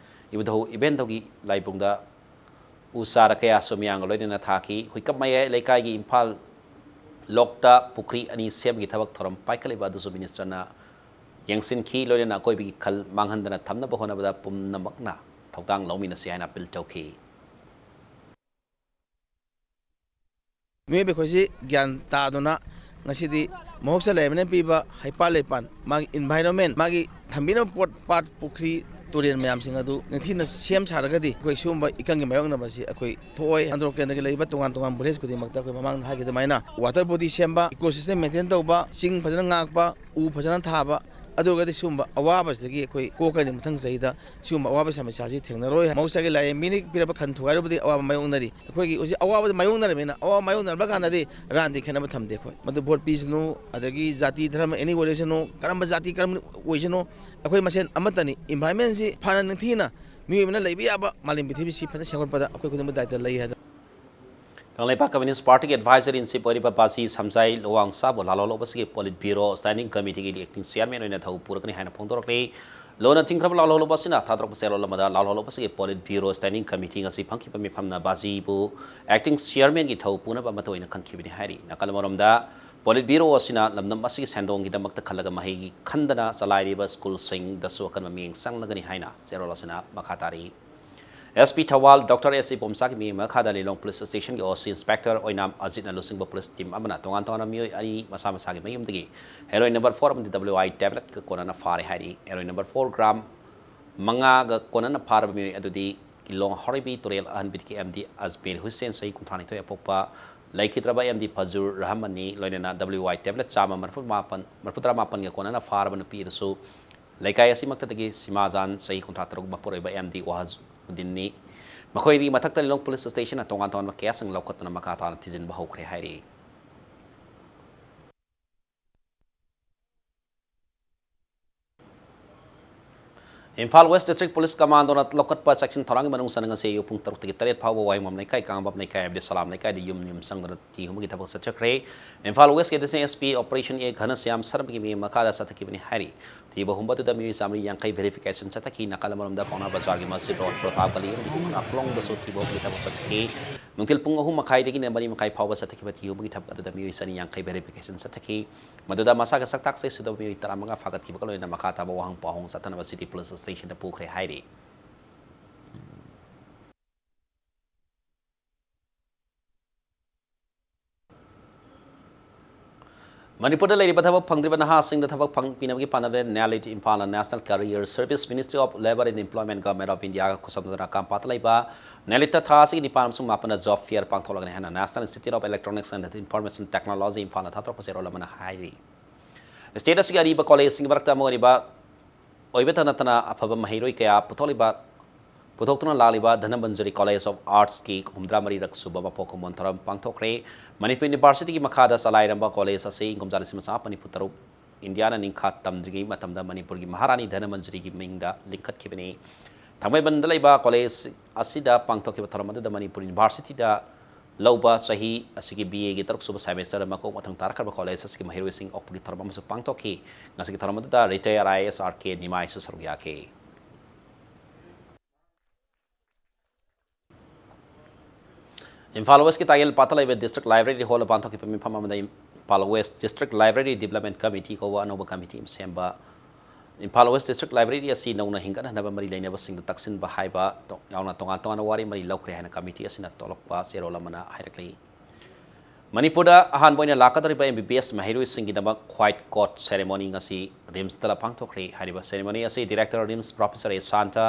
ꯏꯕꯨꯙꯧ ꯏꯕꯦꯟꯙꯧꯒꯤ ꯂꯥꯏꯕꯨꯡꯗ ꯎ ꯆꯥꯔ ꯀꯌꯥꯁꯨ ꯃꯤꯌꯥꯝꯒ ꯂꯣꯏꯅꯅ ꯊꯥꯈꯤ꯫ ꯍꯨꯏꯀꯞ ꯃꯌꯥꯏ ꯂꯩꯀꯥꯏꯒꯤ ꯏꯝꯐꯥꯜ ꯂꯣꯛꯇ ꯄꯨꯈ꯭ꯔꯤ ꯑꯅꯤ ꯁꯦꯝꯕꯒꯤ ꯊꯕꯛ ꯊꯧꯔꯝ ꯄꯥꯏꯈꯠꯂꯤꯕ ꯑꯗꯨꯁꯨ ꯃꯤꯅꯤꯁꯇꯔꯅ ꯌꯦꯡꯁꯤꯟꯈꯤ꯫ ꯂꯣꯏꯅꯅ ꯑꯀꯣꯏꯕꯒꯤ ꯈꯜ ꯃꯥꯡꯍꯟꯗꯅ ꯊꯝꯅꯕ ꯍꯣꯠꯅꯕꯗ ꯄꯨꯝꯅꯃꯛꯅ ꯊꯧꯗꯥꯡ ꯂꯧꯃꯤꯟꯅꯁꯤ ꯍꯥꯏꯅ ꯑꯄꯤꯜ ꯇꯧꯈꯤ꯫ ꯃꯤꯑꯣꯏꯕ ꯑꯩꯈꯣꯏꯁꯤ ꯒ꯭ꯌꯥꯟ ꯇꯥꯗꯨꯅ ꯉꯁꯤꯗꯤ ꯃꯍꯧꯁꯥ ꯂꯩꯔꯕꯅ ꯄꯤꯕ ꯍꯩꯄꯥꯜ ꯂꯩꯄꯥꯜ, ꯃꯥꯒꯤ ꯏꯟꯚꯥꯏꯔꯣꯟꯃꯦꯟ, ꯃꯥꯒꯤ ꯊꯝꯕꯤꯅꯕ ꯄꯣꯠ, ꯄꯥꯠ, ꯄꯨꯈ꯭ꯔꯤ, ꯇꯨꯔꯦꯜ ꯃꯌꯥꯝꯁꯤꯡ ꯑꯗꯨ ꯅꯤꯡꯊꯤꯅ ꯁꯦꯝ ꯁꯥꯔꯒꯗꯤ ꯑꯩꯈꯣꯏ ꯁꯤꯒꯨꯝꯕ ꯏꯀꯪꯒꯤ ꯃꯥꯌꯣꯛꯅꯕꯁꯤ ꯑꯩꯈꯣꯏ ꯊꯣꯛꯑꯣꯏ꯫ ꯑꯟꯗ꯭ꯔꯣ ꯀꯦꯟꯗ꯭ꯔꯒꯤ ꯂꯩꯔꯤꯕ ꯇꯣꯉꯥꯟ ꯇꯣꯉꯥꯟꯕ ꯚꯤꯂꯦꯖ ꯈꯨꯗꯤꯡꯃꯛꯇ ꯑꯩꯈꯣꯏ ꯃꯃꯥꯡꯗ ꯍꯥꯏꯈꯤꯕ ꯑꯗꯨꯃꯥꯏꯅ ꯋꯥꯇꯔ ꯕꯣꯗꯤ ꯁꯦꯝꯕ, ꯏꯀꯣ ꯁꯤꯁꯇꯦꯝ ꯃꯦꯟꯇꯦꯟ ꯇꯧꯕ, ꯆꯤꯡ ꯐꯖꯅ ꯉꯥꯛꯄ, ꯎ ꯐꯖꯅ ꯊꯥꯕ, ꯑꯗꯨ ꯑꯣꯏꯔꯒꯗꯤ ꯁꯤꯒꯨꯝꯕ ꯑꯋꯥꯕꯁꯤꯗꯒꯤ ꯑꯩꯈꯣꯏ ꯀꯣꯛꯀꯅꯤ꯫ ꯃꯊꯪ ꯆꯍꯤꯗ ꯁꯤꯒꯨꯝꯕ ꯑꯋꯥꯕ ꯁꯃꯁ꯭ꯌꯥꯁꯤ ꯊꯦꯡꯅꯔꯣꯏ꯫ ꯃꯍꯧꯁꯥꯒꯤ ꯂꯥꯏꯔꯦꯝꯕꯤꯅ ꯄꯤꯔꯛꯄ ꯈꯟ ꯊꯨꯒꯥꯏꯔꯨꯕꯗꯤ ꯑꯋꯥꯕ ꯃꯥꯌꯣꯛꯅꯔꯤ꯫ ꯑꯩꯈꯣꯏꯒꯤ ꯍꯧꯖꯤꯛ ꯑꯋꯥꯕꯗꯤ ꯃꯥꯌꯣꯛꯅꯔꯕꯅꯤꯅ, ꯑꯋꯥꯕ ꯃꯥꯌꯣꯛꯅꯔꯕ ꯀꯥꯟꯗꯗꯤ ꯔꯥꯟꯗꯤ ꯈꯦꯠꯅꯕ ꯊꯝꯗꯦ ꯑꯩꯈꯣꯏ꯫ ꯃꯗꯨ ꯚꯣꯠ ꯄꯤꯁꯅꯨ, ꯑꯗꯒꯤ ꯖꯥꯇꯤ ꯙꯔꯃ ꯑꯦꯅꯤ ꯑꯣꯏꯔꯁꯅꯨ, ꯀꯔꯝꯕ ꯖꯥꯇꯤ ꯀꯔꯝꯕ ꯑꯣꯏꯁꯅꯨ, ꯑꯩꯈꯣꯏ ꯃꯁꯦꯟ ꯑꯃꯠꯇꯅꯤ꯫ ꯏꯟꯚꯥꯏꯔꯣꯟꯃꯦꯟꯁꯤ ꯐꯅ ꯅꯤꯡꯊꯤꯅ ꯃꯤꯑꯣꯏꯕꯅ ꯂꯩꯕ ꯌꯥꯕ ꯃꯥꯂꯦꯝ ꯄ꯭ꯔꯤꯊꯤꯕꯤꯁꯤ ꯐꯖꯅ ꯁꯦꯝꯒꯠꯄꯗ ꯑꯩꯈꯣꯏ ꯈꯨꯗꯤꯡꯃꯛ ꯗꯥꯏꯇ ꯂꯩ ꯍꯥꯏꯖ- ꯀꯪꯂꯩꯄꯥꯛ ꯀꯝꯃ꯭ꯌꯨꯅꯤꯁ꯭ꯠ ꯄꯥꯔꯇꯤꯒꯤ adviser in chief ꯑꯣꯏꯔꯤꯕ ꯕꯥꯖꯤ ꯁꯝꯖꯥꯏ ꯂꯨꯋꯥꯡꯁꯥꯕꯨ ꯂꯥꯜꯍꯧꯂꯨꯕ ꯑꯁꯤꯒꯤ ꯄꯣꯂꯤꯠ ꯕ꯭ꯌꯨꯔꯣ ꯁ꯭ꯇꯦꯟꯗꯤꯡ ꯀꯃꯤꯇꯤꯒꯤ ꯑꯦꯛꯇꯤꯡ ꯆꯤꯌꯥꯔꯃꯦꯟ ꯑꯣꯏꯅ ꯊꯧ ꯄꯨꯔꯛꯀꯅꯤ ꯍꯥꯏꯅ ꯐꯣꯡꯗꯣꯔꯛꯂꯤ꯫ ꯂꯨꯅ ꯊꯤꯡꯈ꯭ꯔꯕ ꯂꯥꯜꯍꯧꯂꯨꯕ ꯑꯁꯤꯅ ꯊꯥꯗꯣꯔꯛꯄ ꯆꯦꯔꯣꯜ ꯑꯃꯗ ꯂꯥꯜꯍꯧꯂꯨꯕ ꯑꯁꯤꯒꯤ ꯄꯣꯂꯤꯠ ꯕ꯭ꯌꯨꯔꯣ ꯁ꯭ꯇꯦꯟꯗꯤꯡ ꯀꯃꯤꯇꯤ ꯉꯁꯤ ꯐꯝꯈꯤꯕ ꯃꯤꯐꯝꯅ ꯕꯥꯖꯤꯕꯨ ꯑꯦꯛꯇꯤꯡ ꯆꯤꯌꯥꯔꯃꯦꯟꯒꯤ ꯊꯧ ꯄꯨꯅꯕ ꯃꯇꯧ ꯑꯣꯏꯅ ꯈꯟꯈꯤꯕꯅꯤ ꯍꯥꯏꯔꯤ꯫ ꯅꯥꯀꯜ ꯑꯃꯔꯣꯝꯗ, ꯄꯣꯂꯤꯠ ꯕ꯭ꯌꯨꯔꯣ ꯑꯁꯤꯅ ꯂꯝꯗꯝ ꯑꯁꯤꯒꯤ ꯁꯦꯟꯗꯣꯡꯒꯤꯗꯃꯛꯇ ꯈꯜꯂꯒ ꯃꯍꯩ ꯈꯟꯗꯅ ꯆꯂꯥꯏꯔꯤꯕ ꯁ꯭ꯀꯨꯜꯁꯤꯡꯗꯁꯨ ꯑꯀꯟꯕ ꯃꯤꯠꯌꯦꯡ ꯆꯪꯂꯒꯅꯤ ꯍꯥꯏꯅ ꯆꯦꯔꯣꯜ ꯑꯁꯤꯅ ꯃꯈꯥ ꯇꯥꯔꯤ꯫ ꯑꯦꯁ ꯄꯤ ꯊꯧꯕꯥꯜ ꯗꯣꯛꯇꯔ ꯑꯦꯁ ꯏꯕꯣꯝꯆꯥꯒꯤ ꯃꯤꯠꯌꯦꯡ ꯃꯈꯥꯗ ꯂꯤꯂꯣꯡ ꯄꯨꯂꯤꯁ ꯁ꯭ꯇꯦꯁꯟꯒꯤ ꯑꯣ ꯁꯤ ꯏꯟꯁꯄꯦꯛꯇꯔ ꯑꯣꯏꯅꯥꯝ ꯑꯖꯤꯠꯅ ꯂꯨꯆꯤꯡꯕ ꯄꯨꯂꯤꯁ ꯇꯤꯝ ꯑꯃꯅ ꯇꯣꯉꯥꯟ ꯇꯣꯉꯥꯟꯕ ꯃꯤꯑꯣꯏ ꯑꯅꯤ ꯃꯁꯥ ꯃꯁꯥꯒꯤ ꯃꯌꯨꯝꯗꯒꯤ ꯍꯦꯔꯣꯏꯟ ꯅꯝꯕꯔ ꯐꯣꯔ ꯑꯃꯗꯤ ꯗꯕ꯭ꯂꯤꯎ ꯑꯥꯏ ꯇꯦꯕ꯭ꯂꯦꯠꯀ ꯀꯣꯟꯅꯅ ꯐꯥꯔꯦ ꯍꯥꯏꯔꯤ꯫ ꯍꯦꯔꯣꯏꯟ ꯅꯝꯕꯔ ꯐꯣꯔ ꯒ꯭ꯔꯥꯝ ꯃꯉꯥꯒ ꯀꯣꯟꯅꯅ ꯐꯥꯔꯕ ꯃꯤꯑꯣꯏ ꯑꯗꯨꯗꯤ ꯂꯤꯂꯣꯡ ꯍꯥꯎꯔꯩꯕꯤ ꯇꯨꯔꯦꯜ ꯑꯍꯟꯕꯤꯗꯒꯤ ꯑꯦꯝ ꯗꯤ ꯑꯖꯃꯤꯔ ꯍꯨꯁꯦꯟ, ꯆꯍꯤ ꯀꯨꯟꯊ꯭ꯔꯥ ꯅꯤꯊꯣꯏ ꯑꯄꯣꯛꯄ, ꯂꯩꯈꯤꯗ꯭ꯔꯕ ꯑꯦꯝ ꯗꯤ ꯐꯖꯨꯔ ꯔꯍꯃꯟꯅꯤ꯫ ꯂꯣꯏꯅꯅ ꯗꯕ꯭ꯂꯤꯎ ꯑꯥꯏ ꯇꯦꯕ꯭ꯂꯦꯠ ꯆꯥꯝꯃ ꯃꯔꯤꯐꯨ ꯃꯥꯄꯟ, ꯃꯔꯤꯐꯨ ꯇꯔꯥ ꯃꯥꯄꯟꯒ ꯀꯣꯟꯅꯅ ꯐꯥꯔꯕ ꯅꯨꯄꯤ ꯑꯗꯨꯁꯨ ꯂꯩꯀꯥꯏ ꯑꯁꯤꯃꯛꯇꯗꯒꯤ ꯁꯤꯃꯥꯖꯥꯟ, ꯆꯍꯤ ꯀꯨꯟꯊ꯭ꯔꯥ ꯇꯔꯨꯛ, ꯃꯄꯨꯔꯣꯏꯕ ꯑꯦꯝ ꯗꯤ ꯋꯥꯍꯖꯨꯗꯤꯟꯅꯤ꯫ ꯃꯈꯣꯏ ꯃꯊꯛꯇ ꯂꯤꯂꯣꯡ ꯄꯨꯂꯤꯁ ꯁ꯭ꯇꯦꯁꯟꯅ ꯇꯣꯉꯥꯟ ꯇꯣꯉꯥꯟꯕ ꯀꯦꯁꯁꯤꯡ ꯂꯧꯈꯠꯇꯨꯅ ꯃꯈꯥ ꯇꯥꯅ ꯊꯤꯖꯤꯟꯕ ꯍꯧꯈ꯭ꯔꯦ ꯍꯥꯏꯔꯤ꯫ ꯏꯝꯐꯥꯜ ꯋꯦꯁ ꯗꯤꯁꯇ꯭ꯔꯤꯛ ꯄꯨꯂꯤꯁ ꯀꯃꯥꯟꯗꯣꯅ ꯂꯧꯈꯠꯄ ꯆꯦꯛꯁꯤꯟ ꯊꯧꯔꯥꯡꯒꯤ ꯃꯅꯨꯡ ꯆꯟꯅ ꯉꯁꯤ ꯑꯌꯨꯛ ꯄꯨꯡ ꯇꯔꯨꯛꯇꯒꯤ ꯇꯔꯦꯠ ꯐꯥꯎꯕ ꯋꯥꯍꯦꯡꯕꯝ ꯂꯩꯀꯥꯏ, ꯀꯥꯡꯉꯕꯝ ꯂꯩꯀꯥꯏ ꯑꯃꯗꯤ ꯁꯂꯥꯝ ꯂꯩꯀꯥꯏꯗ ꯌꯨꯝ ꯌꯨꯝ ꯆꯪꯗꯨꯅ ꯊꯤ ꯍꯨꯝꯕꯒꯤ ꯊꯕꯛ ꯆꯠꯊꯈ꯭ꯔꯦ꯫ ꯏꯝꯐꯥꯜ ꯋꯦꯁꯀꯤ ꯑꯦꯗꯤꯁꯅꯦꯜ ꯑꯦꯁ ꯄꯤ ꯑꯣꯄꯔꯦꯁꯟ ꯑꯦ ꯘꯅꯁ꯭ꯌꯥꯝ ꯁꯔꯃꯒꯤ ꯃꯤꯠꯌꯦꯡ ꯃꯈꯥꯗ ꯆꯠꯊꯈꯤꯕꯅꯤ ꯍꯥꯏꯔꯤ꯫ ꯊꯤꯕ ꯍꯨꯝꯕ ꯑꯗꯨꯗ ꯃꯤꯑꯣꯏ ꯆꯥꯃꯔꯤ ꯌꯥꯡꯈꯩ ꯚꯦꯔꯤꯐꯤꯀꯦꯁꯟ ꯆꯠꯊꯈꯤ꯫ ꯅꯥꯀꯜ ꯑꯃꯔꯣꯝꯗ ꯄꯥꯎꯅꯥ ꯕꯖꯥꯔꯒꯤ ꯃꯁꯖꯤꯗ ꯔꯣꯗ, ꯄ꯭ꯔꯣꯇꯥꯞ ꯒꯂꯤ ꯑꯃꯗꯤ ꯈꯨꯅꯥ ꯈꯨꯂꯣꯡꯗꯁꯨ ꯊꯤꯕ ꯍꯨꯝꯕꯒꯤ ꯊꯕꯛ ꯆꯠꯊꯈꯤ꯫ ꯅꯨꯡꯊꯤꯜ ꯄꯨꯡ ꯑꯍꯨꯝ ꯃꯈꯥꯏꯗꯒꯤꯅ ꯃꯔꯤ ꯃꯈꯥꯏ ꯐꯥꯎꯕ ꯆꯠꯊꯈꯤꯕ ꯊꯤ ꯍꯨꯝꯕꯒꯤ ꯊꯕꯛ ꯑꯗꯨꯗ ꯃꯤꯑꯣꯏ ꯆꯅꯤ ꯌꯥꯡꯈꯩ ꯚꯦꯔꯤꯐꯤꯀꯦꯁꯟ ꯆꯠꯊꯈꯤ꯫ ꯃꯗꯨꯗ ꯃꯁꯥꯒ ꯁꯛꯇꯥꯛ ꯆꯦꯛ ꯁꯨꯗꯕ ꯃꯤꯑꯣꯏ ꯇꯔꯥꯃꯉꯥ ꯐꯥꯒꯠꯈꯤꯕꯒ ꯂꯣꯏꯅꯅ ꯃꯈꯥ ꯇꯥꯕ ꯋꯥꯍꯪ ꯄꯥꯎꯍꯪ ꯆꯠꯊꯅꯕ ꯁꯤꯇꯤ ꯄꯨꯂꯤꯁ ꯁ꯭ꯇꯦꯁꯟꯗ ꯄꯨꯈ꯭ꯔꯦ ꯍꯥꯏꯔꯤ꯫ ꯃꯅꯤꯄꯨꯔꯗ ꯂꯩꯔꯤꯕ ꯊꯕꯛ ꯐꯪꯗ꯭ꯔꯤꯕ ꯅꯍꯥꯁꯤꯡꯗ ꯊꯕꯛ ꯐꯪ-, ꯄꯤꯅꯕꯒꯤ ꯄꯥꯟꯗꯝꯗ ꯅꯦꯂꯤꯠ ꯏꯝꯐꯥꯜꯅ National Career Service, Ministry of Labour and Employment, Government of India ꯈꯨꯠꯁꯝꯅꯗꯨꯅ ꯀꯥꯝꯄꯥꯠꯇ ꯂꯩꯕ ꯅꯦꯂꯤꯠꯇ ꯊꯥ ꯑꯁꯤꯒꯤ ꯅꯤꯄꯥꯟ ꯑꯃꯁꯨꯡ ꯃꯥꯄꯟꯗ job fair ꯄꯥꯡꯊꯣꯛꯂꯒꯅꯤ ꯍꯥꯏꯅ National Institute of Electronics and Information Technology ꯏꯝꯐꯥꯜꯅ ꯊꯥꯗꯣꯔꯛꯄ ꯆꯦꯔꯣꯜ ꯑꯃꯅ ꯍꯥꯏꯔꯤ꯫ ꯁ꯭ꯇꯦꯠ ꯑꯁꯤꯒꯤ ꯑꯔꯤꯕ ꯀꯣꯂꯦꯖꯁꯤꯡꯒꯤ ꯃꯔꯛꯇ ꯑꯃ ꯑꯣꯏꯔꯤꯕ ꯑꯣꯏꯕꯇ ꯅꯠꯇꯅ ꯑꯐꯕ ꯃꯍꯩꯔꯣꯏ ꯀꯌꯥ ꯄꯨꯊꯣꯛꯂꯤꯕ, ꯄꯨꯊꯣꯛꯇꯨꯅ ꯂꯥꯛꯂꯤꯕ ꯙꯅꯃꯟꯖꯨꯔꯤ College of Artsꯀꯤ ꯍꯨꯝꯐꯨꯇꯔꯥ ꯃꯔꯤꯔꯛ ꯁꯨꯕ ꯃꯄꯣꯛ ꯀꯨꯝꯑꯣꯟ ꯊꯧꯔꯝ ꯄꯥꯡꯊꯣꯛꯈ꯭ꯔꯦ꯫ ꯃꯅꯤꯄꯨꯔ ꯌꯨꯅꯤꯚꯔꯁꯤꯇꯤꯒꯤ ꯃꯈꯥꯗ ꯆꯂꯥꯏꯔꯝꯕ ꯀꯣꯂꯦꯖ ꯑꯁꯤ ꯀꯨꯝꯖꯥ ꯂꯤꯁꯤꯡ ꯑꯃ ꯆꯥꯃꯥꯄꯟ ꯅꯤꯐꯨ ꯇꯔꯨꯛ ꯏꯟꯗꯤꯌꯥꯅ ꯅꯤꯡꯈꯥ ꯇꯝꯗ꯭ꯔꯤꯉꯩ ꯃꯇꯝꯗ ꯃꯅꯤꯄꯨꯔꯒꯤ ꯃꯍꯥꯔꯥꯅꯤ ꯙꯅꯃꯟꯖꯨꯔꯤꯒꯤ ꯃꯤꯡꯗ ꯂꯤꯡꯈꯠꯈꯤꯕꯅꯤ꯫ ꯊꯥꯡꯃꯩꯕꯟꯗ ꯂꯩꯕ ꯀꯣꯂꯦꯖ ꯑꯁꯤꯗ ꯄꯥꯡꯊꯣꯛꯈꯤꯕ ꯊꯧꯔꯝ ꯑꯗꯨꯗ ꯃꯅꯤꯄꯨꯔ ꯌꯨꯅꯤꯚꯔꯁꯤꯇꯤꯗ ꯂꯧꯕ ꯆꯍꯤ ꯑꯁꯤꯒꯤ ꯕꯤ ꯑꯦꯒꯤ ꯇꯔꯨꯛ ꯁꯨꯕ ꯁꯦꯃꯦꯁꯇꯔꯗ ꯃꯀꯣꯛ ꯃꯊꯪ ꯇꯥꯔꯛꯈ꯭ꯔꯕ ꯀꯣꯂꯦꯖ ꯑꯁꯤꯒꯤ ꯃꯍꯩꯔꯣꯏꯁꯤꯡ ꯑꯣꯛꯄꯒꯤ ꯊꯧꯔꯝ ꯑꯃꯁꯨ ꯄꯥꯡꯊꯣꯛꯈꯤ꯫ ꯉꯁꯤꯒꯤ ꯊꯧꯔꯝ ꯑꯗꯨꯗ retire I A S R ꯀꯦ ꯅꯤꯃꯥꯏꯁꯨ ꯁꯔꯨꯛ ꯌꯥꯈꯤ꯫ ꯏꯝꯐꯥꯜ ꯋꯦꯁꯀꯤ ꯇꯥꯏꯒꯦꯜ ꯄꯥꯠꯇ ꯂꯩꯕ District Library Hall ꯄꯥꯡꯊꯣꯛꯈꯤꯕ ꯃꯤꯐꯝ ꯑꯃꯗ Imphal west District Library Development Committee ꯀꯧꯕ ꯑꯅꯧꯕ committee ꯑꯃ ꯁꯦꯝꯕ ꯏꯝꯐꯥꯜ ꯋꯦꯁ District Library ꯑꯁꯤ ꯅꯧꯅ ꯍꯤꯡꯒꯠꯍꯟꯅꯕ ꯃꯔꯤ ꯂꯩꯅꯕꯁꯤꯡꯗ ꯇꯛꯁꯤꯟꯕ ꯍꯥꯏꯕ ꯇꯣ-, ꯌꯥꯎꯅ ꯇꯣꯉꯥꯟ ꯇꯣꯉꯥꯟꯕ ꯋꯥꯔꯦꯞ ꯃꯔꯤ ꯂꯧꯈ꯭ꯔꯦ ꯍꯥꯏꯅ committee ꯑꯁꯤꯅ ꯊꯣꯛꯂꯛꯄ ꯆꯦꯔꯣꯜ ꯑꯃꯅ ꯍꯥꯏꯔꯛꯂꯤ꯫ ꯃꯅꯤꯄꯨꯔꯗ ꯑꯍꯥꯟꯕ ꯑꯣꯏꯅ ꯂꯥꯛꯀꯗꯧꯔꯤꯕ M B B S ꯃꯍꯩꯔꯣꯏꯁꯤꯡꯒꯤꯗꯃꯛ white coat ceremony ꯉꯁꯤ ꯔꯤꯝꯁꯇ ꯄꯥꯡꯊꯣꯛꯈ꯭ꯔꯦ꯫ ꯍꯥꯏꯔꯤꯕ ceremony ꯑꯁꯤ Director ꯔꯤꯝꯁ Professor ꯑꯦ Santa,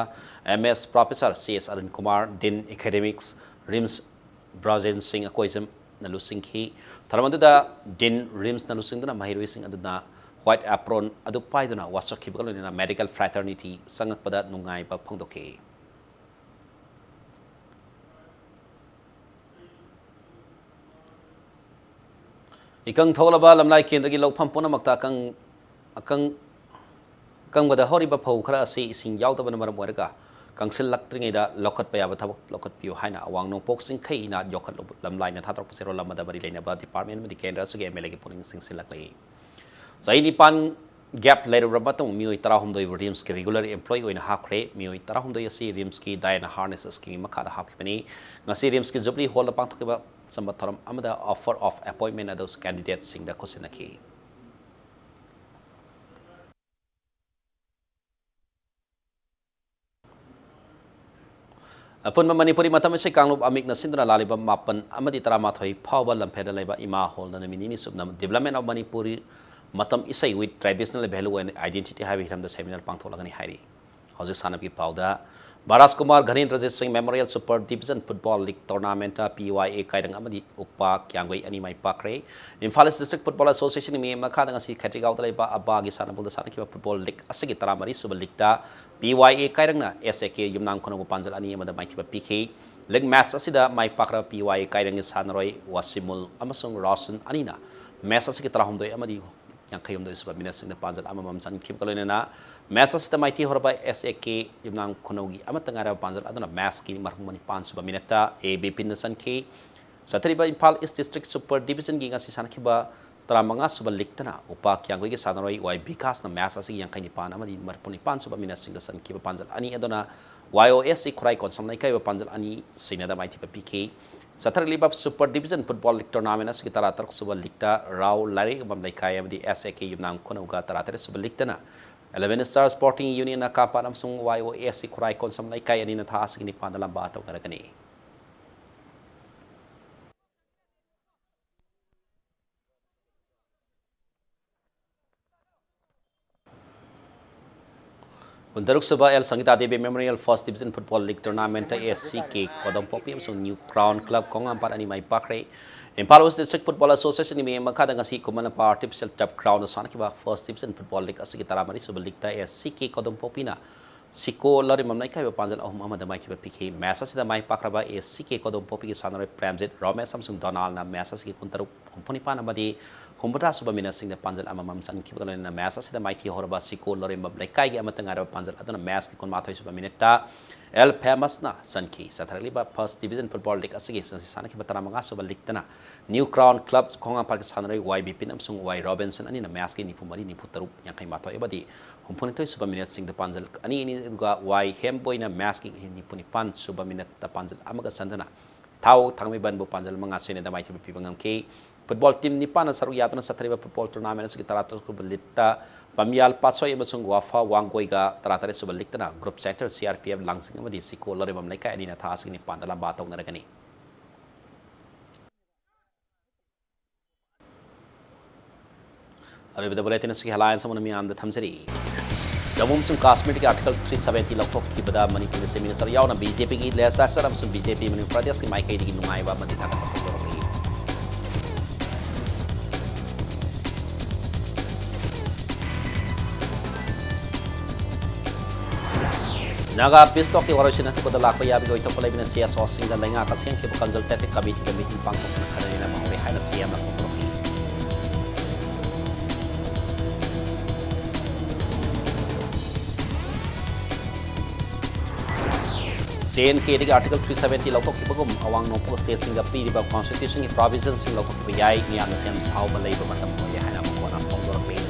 M S Professor C S Arun Kumar, Dean Academics RIMS ꯕ꯭ꯔꯖꯦꯟ ꯁꯤꯡ ꯑꯀꯣꯏꯖꯝꯅ ꯂꯨꯆꯤꯡꯈꯤ꯫ ꯊꯧꯔꯝ ꯑꯗꯨꯗ Dean ꯔꯤꯝꯁꯅ ꯂꯨꯆꯤꯡꯗꯨꯅ ꯃꯍꯩꯔꯣꯏꯁꯤꯡ ꯑꯗꯨꯅ white apron ꯑꯗꯨ ꯄꯥꯏꯗꯨꯅ ꯋꯥꯁꯛꯈꯤꯕꯒ ꯂꯣꯏꯅꯅ medical fraternity ꯆꯪꯉꯛꯄꯗ ꯅꯨꯡꯉꯥꯏꯕ ꯐꯣꯡꯗꯣꯛꯈꯤ꯫ ꯏꯀꯪ ꯊꯣꯛꯂꯕ ꯂꯝꯂꯥꯏ ꯀꯦꯟꯗ꯭ꯔꯒꯤ ꯂꯧꯐꯝ ꯄꯨꯝꯅꯃꯛꯇ ꯑꯀꯪ-, ꯑꯀꯪ-, ꯑꯀꯪꯕꯗ ꯍꯧꯔꯤꯕ ꯐꯧ ꯈꯔ ꯑꯁꯤ ꯏꯁꯤꯡ ꯌꯥꯎꯗꯕꯅ ꯃꯔꯝ ꯑꯣꯏꯔꯒ ꯀꯪꯁꯤꯜꯂꯛꯇ꯭ꯔꯤꯉꯩꯗ ꯂꯧꯈꯠꯄ ꯌꯥꯕ ꯊꯕꯛ ꯂꯧꯈꯠꯄꯤꯌꯨ ꯍꯥꯏꯅ ꯑꯋꯥꯡ ꯅꯣꯡꯄꯣꯛ ꯆꯤꯡꯈꯩ ꯏꯅꯥꯠ ꯌꯣꯛꯈꯠꯂꯨ ꯂꯝꯂꯥꯏꯅ ꯊꯥꯗꯣꯔꯛꯄ ꯆꯦꯔꯣꯜ ꯑꯃꯗ ꯃꯔꯤ ꯂꯩꯅꯕ department ꯑꯃꯗꯤ ꯀꯦꯟꯗ꯭ꯔ ꯑꯁꯤꯒꯤ MLAꯒꯤ ꯄꯨꯛꯅꯤꯡ ꯆꯤꯡꯁꯤꯜꯂꯛꯂꯤ꯫ ꯆꯍꯤ ꯅꯤꯄꯥꯟ gap ꯂꯩꯔꯕ ꯃꯇꯨꯡ ꯃꯤꯑꯣꯏ ꯇꯔꯥꯍꯨꯝꯗꯣꯏꯕꯨ RIMSꯀꯤ regular employee ꯑꯣꯏꯅ ꯍꯥꯞꯈ꯭ꯔꯦ꯫ ꯃꯤꯑꯣꯏ ꯇꯔꯥꯍꯨꯝꯗꯣꯏ ꯑꯁꯤ RIMSꯀꯤ Diana Harness Scheme ꯃꯈꯥꯗ ꯍꯥꯞꯈꯤꯕꯅꯤ꯫ ꯉꯁꯤ RIMSꯀꯤ Jubilee Hallꯗ ꯄꯥꯡꯊꯣꯛꯈꯤꯕ ꯑꯆꯝꯕ ꯊꯧꯔꯝ ꯑꯃꯗ offer of appointment ꯑꯗꯨ candidateꯁꯤꯡꯗ ꯈꯨꯠꯁꯤꯟꯅꯈꯤ꯫ ꯑꯄꯨꯟꯕ ꯃꯅꯤꯄꯨꯔꯤ ꯃꯇꯝ ꯏꯁꯩ ꯀꯥꯡꯂꯨꯞ ꯑꯃꯤꯛꯅ ꯁꯤꯟꯗꯨꯅ ꯂꯥꯛꯂꯤꯕ ꯃꯥꯄꯟ ꯑꯃꯗꯤ ꯇꯔꯥꯃꯥꯊꯣꯏ ꯐꯥꯎꯕ ꯂꯝꯐꯦꯜꯗ ꯂꯩꯕ ꯏꯃꯥ ꯍꯣꯜꯅ ꯅꯨꯃꯤꯠ ꯅꯤꯅꯤ ꯆꯨꯞꯅ Development of Manipuri ꯃꯇꯝ ꯏꯁꯩ with traditional value and identity ꯍꯥꯏꯕ ꯍꯤꯔꯝꯗ seminar ꯄꯥꯡꯊꯣꯛꯂꯒꯅꯤ ꯍꯥꯏꯔꯤ꯫ ꯍꯧꯖꯤꯛ ꯁꯥꯟꯅꯕꯒꯤ ꯄꯥꯎꯗ ꯚꯥꯔꯥꯖ ꯀꯨꯃꯥꯔ ꯘꯅꯦꯟꯗ꯭ꯔꯖꯤꯠ ꯁꯤꯡ Memorial Super Division Football League Tournamentꯇ PYA ꯀꯥꯏꯔꯪ ꯑꯃꯗꯤ ꯎꯄꯥ ꯀ꯭ꯌꯥꯡꯒꯨꯏ ꯑꯅꯤ ꯃꯥꯏ ꯄꯥꯛꯈ꯭ꯔꯦ꯫ ꯏꯝꯐꯥꯜ East District Football Associationꯒꯤ ꯃꯤꯠꯌꯦꯡ ꯃꯈꯥꯗ ꯉꯁꯤ ꯈꯦꯇ꯭ꯔꯤꯒꯥꯎꯗ ꯂꯩꯕ ꯑꯕꯥꯒꯤ ꯁꯥꯟꯅꯕꯨꯡꯗ ꯁꯥꯟꯅꯈꯤꯕ football league ꯑꯁꯤꯒꯤ ꯇꯔꯥꯃꯔꯤ ꯁꯨꯕ leagueꯇ PYA ꯀꯥꯏꯔꯪꯅ SAK ꯌꯨꯝꯅꯥꯝ ꯈꯨꯅꯧꯕꯨ ꯄꯥꯟꯖꯜ ꯑꯅꯤ ꯑꯃꯗ ꯃꯥꯏꯊꯤꯕ ꯄꯤꯈꯤ꯫ League match ꯑꯁꯤꯗ ꯃꯥꯏ ꯄꯥꯛꯈ꯭ꯔꯕ PYA ꯀꯥꯏꯔꯪꯒꯤ ꯁꯥꯟꯅꯔꯣꯏ ꯋꯥꯁꯤꯃꯨꯜ ꯑꯃꯁꯨꯡ ꯔꯣꯁꯟ ꯑꯅꯤꯅ match ꯑꯁꯤꯒꯤ ꯇꯔꯥꯍꯨꯝꯗꯣꯏ ꯑꯃꯗꯤ ꯌꯥꯡꯈꯩꯍꯨꯝꯗꯣꯏ ꯁꯨꯕ minuteꯁꯤꯡꯗ ꯄꯥꯟꯖꯜ ꯑꯃꯃꯝ ꯆꯟꯈꯤꯕꯒ ꯂꯣꯏꯅꯅ match ꯑꯁꯤꯗ ꯃꯥꯏꯊꯤ ꯍꯧꯔꯕ SAK ꯌꯨꯝꯅꯥꯝ ꯈꯨꯅꯧꯒꯤ ꯑꯃꯠꯇ ꯉꯥꯏꯔꯕ ꯄꯥꯟꯖꯜ ꯑꯗꯨꯅ matchꯀꯤ ꯃꯔꯐꯨ ꯅꯤꯄꯥꯟ ꯁꯨꯕ minuteꯇ A ꯕꯤꯄꯤꯟꯅ ꯆꯟꯈꯤ꯫ ꯆꯠꯊꯔꯤꯕ ꯏꯝꯐꯥꯜ East District Super Divisionꯒꯤ ꯉꯁꯤ ꯁꯥꯟꯅꯈꯤꯕ ꯇꯔꯥꯃꯉꯥ ꯁꯨꯕ leagueꯇꯅ ꯎꯄꯥ ꯀ꯭ꯌꯥꯡꯒꯨꯏꯒꯤ ꯁꯥꯟꯅꯔꯣꯏ ꯋꯥꯏ ꯕꯤꯀꯥꯁꯅ match ꯑꯁꯤꯒꯤ ꯌꯥꯡꯈꯩ ꯅꯤꯄꯥꯟ ꯑꯃꯗꯤ ꯃꯔꯐꯨ ꯅꯤꯄꯥꯟ ꯁꯨꯕ minuteꯁꯤꯡꯗ ꯆꯟꯈꯤꯕ ꯄꯥꯟꯖꯜ ꯑꯅꯤ ꯑꯗꯨꯅ YOSC ꯈꯨꯔꯥꯏ ꯀꯣꯟꯁꯝ ꯂꯩꯀꯥꯏ ꯑꯣꯏꯕ ꯄꯥꯟꯖꯜ ꯑꯅꯤ ꯁꯤꯅꯗ ꯃꯥꯏꯊꯤꯕ ꯄꯤꯈꯤ꯫ ꯆꯠꯊꯔꯛꯂꯤꯕ Super Division Football League Tournament ꯑꯁꯤꯒꯤ ꯇꯔꯥꯇꯔꯨꯛ ꯁꯨꯕ leagueꯇ ꯔꯥꯎ ꯂꯥꯏꯔꯦꯛ ꯌꯦꯛꯐꯝ ꯂꯩꯀꯥꯏ ꯑꯃꯗꯤ SAK ꯌꯨꯝꯅꯥꯝ ꯈꯨꯅꯧꯒ ꯇꯔꯥꯇꯔꯦꯠ ꯁꯨꯕ leagueꯇꯅ Eleven Star Sporting Unionꯅ ꯀꯥꯄꯥꯠ ꯑꯃꯁꯨꯡ YOSC ꯈꯨꯔꯥꯏ ꯀꯣꯟꯁꯝ ꯂꯩꯀꯥꯏ ꯑꯅꯤꯅ ꯊꯥ ꯑꯁꯤꯒꯤ ꯅꯤꯄꯥꯟꯗ ꯂꯝꯕꯥ ꯇꯧꯅꯔꯒꯅꯤ꯫ ꯀꯨꯟꯇꯔꯨꯛ ꯁꯨꯕ L Sangita Devi memorial first division football league ꯇꯣꯔꯅꯥꯃꯦꯟꯠꯇ ꯑꯦꯁ ꯁꯤ ꯀꯦ ꯀꯣꯗꯣꯝꯄꯣꯛꯄꯤ ꯑꯃꯁꯨꯡ ꯅ꯭ꯌꯨ ꯀ꯭ꯔꯥꯎꯟ ꯀ꯭ꯂꯕ ꯈꯣꯡꯉꯥꯝꯄꯥꯠ ꯑꯅꯤ ꯃꯥꯏ ꯄꯥꯛꯈ꯭ꯔꯦ꯫ ꯏꯝꯐꯥꯜ ꯋꯦꯁ ꯗꯤꯁꯇ꯭ꯔꯤꯛ ꯐꯨꯠꯕꯣꯜ ꯑꯦꯁꯣꯁꯤꯌꯦꯁꯟꯒꯤ ꯃꯤꯠꯌꯦꯡ ꯃꯈꯥꯗ ꯉꯁꯤ ꯈꯨꯃꯟ ꯂꯝꯄꯥꯛ ꯑꯥꯔꯇꯤꯐꯤꯁꯤꯌꯦꯜ ꯇꯔꯐ ꯒ꯭ꯔꯥꯎꯟꯗ ꯁꯥꯟꯅꯈꯤꯕ ꯐꯥꯔꯁ ꯗꯤꯕꯤꯖꯟ ꯐꯨꯠꯕꯣꯜ ꯂꯤꯒ ꯑꯁꯤꯒꯤ ꯇꯔꯥꯃꯔꯤ ꯁꯨꯕ ꯂꯤꯒꯇ ꯑꯦꯁ ꯁꯤ ꯀꯦ ꯀꯣꯗꯣꯝꯄꯣꯛꯄꯤꯅ ꯁꯤꯀꯣ ꯂꯧꯔꯦꯝꯕꯝ ꯂꯩꯀꯥꯏꯕꯨ ꯄꯥꯟꯖꯜ ꯑꯍꯨꯝ ꯑꯃꯗ ꯃꯥꯏꯊꯤꯕ ꯄꯤꯈꯤ꯫ ꯃꯦꯆ ꯑꯁꯤꯗ ꯃꯥꯏ ꯄꯥꯛꯈ꯭ꯔꯕ ꯑꯦꯁ ꯁꯤ ꯀꯦ ꯀꯣꯗꯣꯝꯄꯣꯛꯄꯤꯒꯤ ꯁꯥꯟꯅꯔꯣꯏ ꯄ꯭ꯔꯦꯝꯖꯤꯠ, ꯔꯣꯃꯦꯁ ꯑꯃꯁꯨꯡ ꯗꯣꯅꯥꯜꯅ ꯃꯦꯆ ꯑꯁꯤꯒꯤ ꯀꯨꯟꯇꯔꯨꯛ, ꯍꯨꯝꯐꯨꯅꯤꯄꯥꯟ ꯑꯃꯗꯤ ꯍꯨꯝꯐꯨꯇꯔꯥ ꯁꯨꯕ ꯃꯤꯅꯠꯁꯤꯡꯗ ꯄꯥꯟꯖꯜ ꯑꯃꯃꯝ ꯆꯟꯈꯤꯕꯒ ꯂꯣꯏꯅꯅ ꯃꯦꯆ ꯑꯁꯤꯗ ꯃꯥꯏꯊꯤꯍꯧꯔꯕ ꯁꯤꯀꯣ ꯂꯧꯔꯦꯝꯕꯝ ꯂꯩꯀꯥꯏꯒꯤ ꯑꯃꯠꯇ ꯉꯥꯏꯔꯕ ꯄꯥꯟꯖꯜ ꯑꯗꯨꯅ ꯃꯦꯆꯀꯤ ꯀꯨꯟꯃꯥꯊꯣꯏ ꯁꯨꯕ ꯃꯤꯅꯠꯇ ꯑꯦꯜ ꯐꯦꯃꯁꯅ ꯆꯟꯈꯤ꯫ ꯆꯠꯊꯔꯛꯂꯤꯕ ꯐꯥꯔꯁ ꯗꯤꯕꯤꯖꯟ ꯐꯨꯠꯕꯣꯜ ꯂꯤꯒ ꯑꯁꯤꯒꯤ ꯉꯁꯤ ꯁꯥꯟꯅꯈꯤꯕ ꯇꯔꯥꯃꯉꯥ ꯁꯨꯕ ꯂꯤꯒꯇꯅ ꯅ꯭ꯌꯨ ꯀ꯭ꯔꯥꯎꯟ ꯀ꯭ꯂꯕ ꯈꯣꯡꯉꯥꯝꯄꯥꯠꯀꯤ ꯁꯥꯟꯅꯔꯣꯏ ꯋꯥꯏ ꯕꯤꯄꯤꯟ ꯑꯃꯁꯨꯡ ꯋꯥꯏ ꯔꯣꯕꯤꯟꯁꯟ ꯑꯅꯤꯅ ꯃꯦꯆꯀꯤ ꯅꯤꯐꯨ ꯃꯔꯤ, ꯅꯤꯐꯨ ꯇꯔꯨꯛ, ꯌꯥꯡꯈꯩ ꯃꯥꯊꯣꯏ ꯑꯃꯗꯤ ꯍꯨꯝꯐꯨꯅꯤꯊꯣꯏ ꯁꯨꯕ ꯃꯤꯅꯠꯁꯤꯡꯗ ꯄꯥꯟꯖꯜ ꯑꯅꯤ ꯑꯅꯤ, ꯑꯗꯨꯒ ꯋꯥꯏ ꯍꯦꯝꯕꯣꯏꯅ ꯃꯦꯆꯀꯤ ꯅꯤꯐꯨ ꯅꯤꯄꯥꯟ ꯁꯨꯕ ꯃꯤꯅꯠꯇ ꯄꯥꯟꯖꯜ ꯑꯃꯒ ꯆꯟꯗꯨꯅ ꯊꯥꯎ ꯊꯥꯡꯃꯩꯕꯟꯕꯨ ꯄꯥꯟꯖꯜ ꯃꯉꯥ ꯁꯤꯅꯣꯗ ꯃꯥꯏꯊꯤꯕ ꯄꯤꯕ ꯉꯝꯈꯤ꯫ ꯐꯨꯠꯕꯣꯜ ꯇꯤꯝ ꯅꯤꯄꯥꯟꯅ ꯁꯔꯨꯛ ꯌꯥꯗꯨꯅ ꯆꯠꯊꯔꯤꯕ ꯐꯨꯠꯕꯣꯜ ꯇꯣꯔꯅꯥꯃꯦꯟ ꯑꯁꯤꯒꯤ ꯇꯔꯥꯇꯔꯨꯛ ꯁꯨꯕ ꯂꯤꯒꯇ ꯄꯥꯝꯌꯥꯜ ꯄꯥꯠꯁꯣꯏ ꯑꯃꯁꯨꯡ ꯋꯥꯐꯥ ꯋꯥꯡꯒꯣꯏꯒ ꯇꯔꯥꯇꯔꯦꯠ ꯁꯨꯕ ꯂꯤꯒꯇꯅ group sector C R P F Langjing ꯑꯃꯗꯤ ꯁꯤꯀꯣ ꯂꯧꯔꯦꯝꯕꯝ ꯂꯩꯀꯥꯏ ꯑꯅꯤꯅ ꯊꯥ ꯑꯁꯤꯒꯤ ꯅꯤꯄꯥꯟꯗ ꯂꯝꯕꯥ ꯇꯧꯅꯔꯒꯅꯤ꯫ ꯑꯔꯣꯏꯕꯗ ꯕꯨꯂꯦꯇꯤꯟ ꯑꯁꯤꯒꯤ ꯍꯦꯗꯂꯥꯏꯟꯁ ꯑꯃꯅ ꯃꯤꯌꯥꯝꯗ ꯊꯝꯖꯔꯤ꯫ ꯖꯝꯃꯨ ꯑꯃꯁꯨꯡ ꯀꯥꯁꯃꯤꯔꯒꯤ ꯑꯥꯔꯇꯤꯀꯜ ꯊ꯭ꯔꯤ ꯁꯚꯦꯟꯇꯤ ꯂꯧꯊꯣꯛꯈꯤꯕꯗ ꯃꯅꯤꯄꯨꯔꯒꯤ ꯆꯤꯐ ꯃꯤꯅꯤꯁꯇꯔ ꯌꯥꯎꯅ ꯕꯤ ꯖꯦ ꯄꯤꯒꯤ ꯂꯦꯖꯤꯁꯂꯦꯆꯔ ꯑꯃꯁꯨꯡ ꯕꯤ ꯖꯦ ꯄꯤ ꯃꯅꯤꯄꯨꯔ ꯄ꯭ꯔꯗꯦꯁꯀꯤ ꯃꯥꯏꯀꯩꯗꯒꯤ ꯅꯨꯡꯉꯥꯏꯕ ꯑꯃꯗꯤ ꯊꯥꯒꯠꯄ ꯐꯣꯡꯗꯣꯔꯛꯂꯤ꯫ ꯅꯥꯒꯥ ꯄꯤꯁ ꯇꯣꯛꯀꯤ ꯋꯥꯔꯣꯏꯁꯤꯟ ꯑꯊꯨꯕꯗ ꯂꯥꯛꯄ ꯌꯥꯕꯒꯤ ꯑꯣꯏꯊꯣꯛꯄ ꯂꯩꯕꯅ ꯁꯤ ꯑꯦꯁ ꯑꯣꯁꯤꯡꯒ ꯂꯩꯉꯥꯛꯅ ꯁꯦꯝꯈꯤꯕ ꯀꯟꯁꯜꯇꯦꯇꯤꯚ ꯀꯃꯤꯇꯤꯗ ꯃꯤꯇꯤꯡ ꯄꯥꯡꯊꯣꯛꯇꯨꯅ ꯈꯟꯅ ꯅꯩꯅꯕ ꯍꯧꯔꯦ ꯍꯥꯏꯅ ꯁꯤ ꯑꯦꯝꯅ ꯐꯣꯡꯗꯣꯔꯛꯂꯤ꯫ ꯖꯦ ꯑꯦꯟ ꯀꯦꯗꯒꯤ ꯑꯥꯔꯇꯤꯀꯜ ꯊ꯭ꯔꯤ ꯁꯚꯦꯟꯇꯤ ꯂꯧꯊꯣꯛꯈꯤꯕꯒꯨꯝ ꯑꯋꯥꯡ ꯅꯣꯡꯄꯣꯛ ꯁ꯭ꯇꯦꯠꯁꯤꯡꯗ ꯄꯤꯔꯤꯕ ꯀꯣꯟꯁꯇꯤꯇ꯭ꯌꯨꯁꯟꯒꯤ ꯄ꯭ꯔꯣꯚꯤꯖꯟꯁꯤꯡ ꯂꯧꯊꯣꯛꯈꯤꯕ ꯌꯥꯏ, ꯃꯤꯌꯥꯝꯅ ꯁꯦꯝ ꯁꯥꯎꯕ ꯂꯩꯕ ꯃꯇꯝ ꯑꯣꯏꯔꯦ ꯍꯥꯏꯅ ꯑꯃꯨꯛ ꯀꯣꯟꯅ ꯐꯣꯡꯗꯣꯔꯛꯂꯤ꯫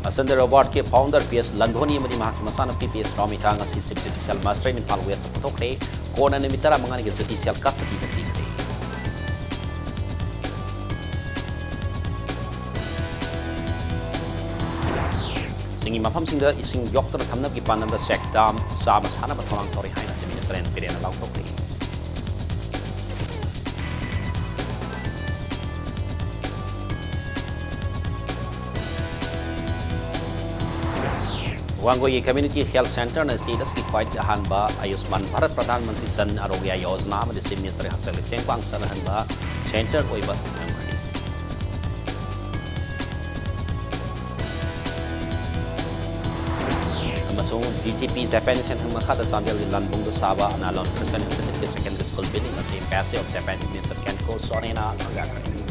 ꯑꯁꯟꯗ ꯔꯣꯕꯥꯔꯠꯀꯤ ꯐꯥꯎꯟꯗꯔ ꯄꯤ ꯑꯦꯁ ꯂꯟꯙꯣꯅꯤ ꯑꯃꯗꯤ ꯃꯍꯥꯛꯀꯤ ꯃꯆꯥꯅꯨꯄꯤ ꯄꯤ ꯑꯦꯁ ꯔꯣꯃꯤꯇꯥ ꯉꯁꯤ chief judicial magistrate Imphal west ꯄꯨꯊꯣꯛꯈ꯭ꯔꯦ꯫ ꯀꯣꯔꯠꯅ ꯅꯨꯃꯤꯠ ꯇꯔꯥꯃꯉꯥꯅꯤꯒꯤ ꯖꯨꯗꯤꯁꯤꯌꯦꯜ ꯀꯁꯇꯗꯤꯗ ꯄꯤꯈ꯭ꯔꯦ꯫ ꯆꯤꯡꯒꯤ ꯃꯐꯝꯁꯤꯡꯗ ꯏꯁꯤꯡ ꯌꯣꯛꯇꯅ ꯊꯝꯅꯕꯒꯤ ꯄꯥꯟꯗꯝꯗ ꯆꯦꯛ ꯗꯥꯝ ꯆꯥꯝꯃ ꯁꯥꯅꯕ ꯊꯧꯔꯥꯡ ꯇꯧꯔꯤ ꯍꯥꯏꯅ ꯆꯤꯐ ꯃꯤꯅꯤꯁꯇꯔ ꯑꯦꯟ ꯕꯤꯔꯦꯟꯅ ꯂꯥꯎꯊꯣꯛꯈ꯭ꯔꯦ꯫ ꯋꯥꯡꯒꯣꯏꯒꯤ ꯀꯝꯃ꯭ꯌꯨꯅꯤꯇꯤ ꯍꯦꯜꯊ ꯁꯦꯟꯇꯔꯅ ꯁ꯭ꯇꯦꯠ ꯑꯁꯤꯒꯤ ꯈ꯭ꯋꯥꯏꯗꯒꯤ ꯑꯍꯥꯟꯕ ꯑꯥꯌꯨꯁꯃꯥꯟ ꯚꯥꯔꯠ ꯄ꯭ꯔꯙꯥꯟ ꯃꯟꯇ꯭ꯔꯤ ꯖꯟ ꯑꯥꯔꯣꯒ꯭ꯌ ꯌꯣꯖꯅꯥ ꯑꯃꯗꯤ ꯆꯤꯐ ꯃꯤꯅꯤꯁꯇꯔꯒꯤ ꯍꯛꯁꯦꯜꯒꯤ ꯇꯦꯡꯕꯥꯡ ꯆꯠꯅꯍꯟꯕ ꯁꯦꯟꯇꯔ ꯑꯣꯏꯕ ꯑꯣꯏꯔꯝꯈꯤ꯫ ꯑꯃꯁꯨꯡ ꯖꯤ ꯖꯤ ꯄꯤ ꯖꯄꯥꯟ ꯁꯦꯟꯊꯪ ꯃꯈꯥꯗ ꯆꯥꯟꯗꯦꯜꯒꯤ ꯂꯟꯕꯨꯡꯗ ꯁꯥꯕ ꯑꯅꯥꯂꯣꯟ ꯈ꯭ꯔꯤꯁꯇꯤꯌꯟ ꯏꯟꯁꯇꯤꯇ꯭ꯌꯨꯠꯀꯤ ꯁꯦꯀꯦꯟꯗꯔꯤ ꯁ꯭ꯀꯨꯜ ꯕꯤꯜꯗꯤꯡ ꯑꯁꯤ Embassy of Japan Minister Kenko Sonena ꯁꯪꯒꯥꯈ꯭ꯔꯦ꯫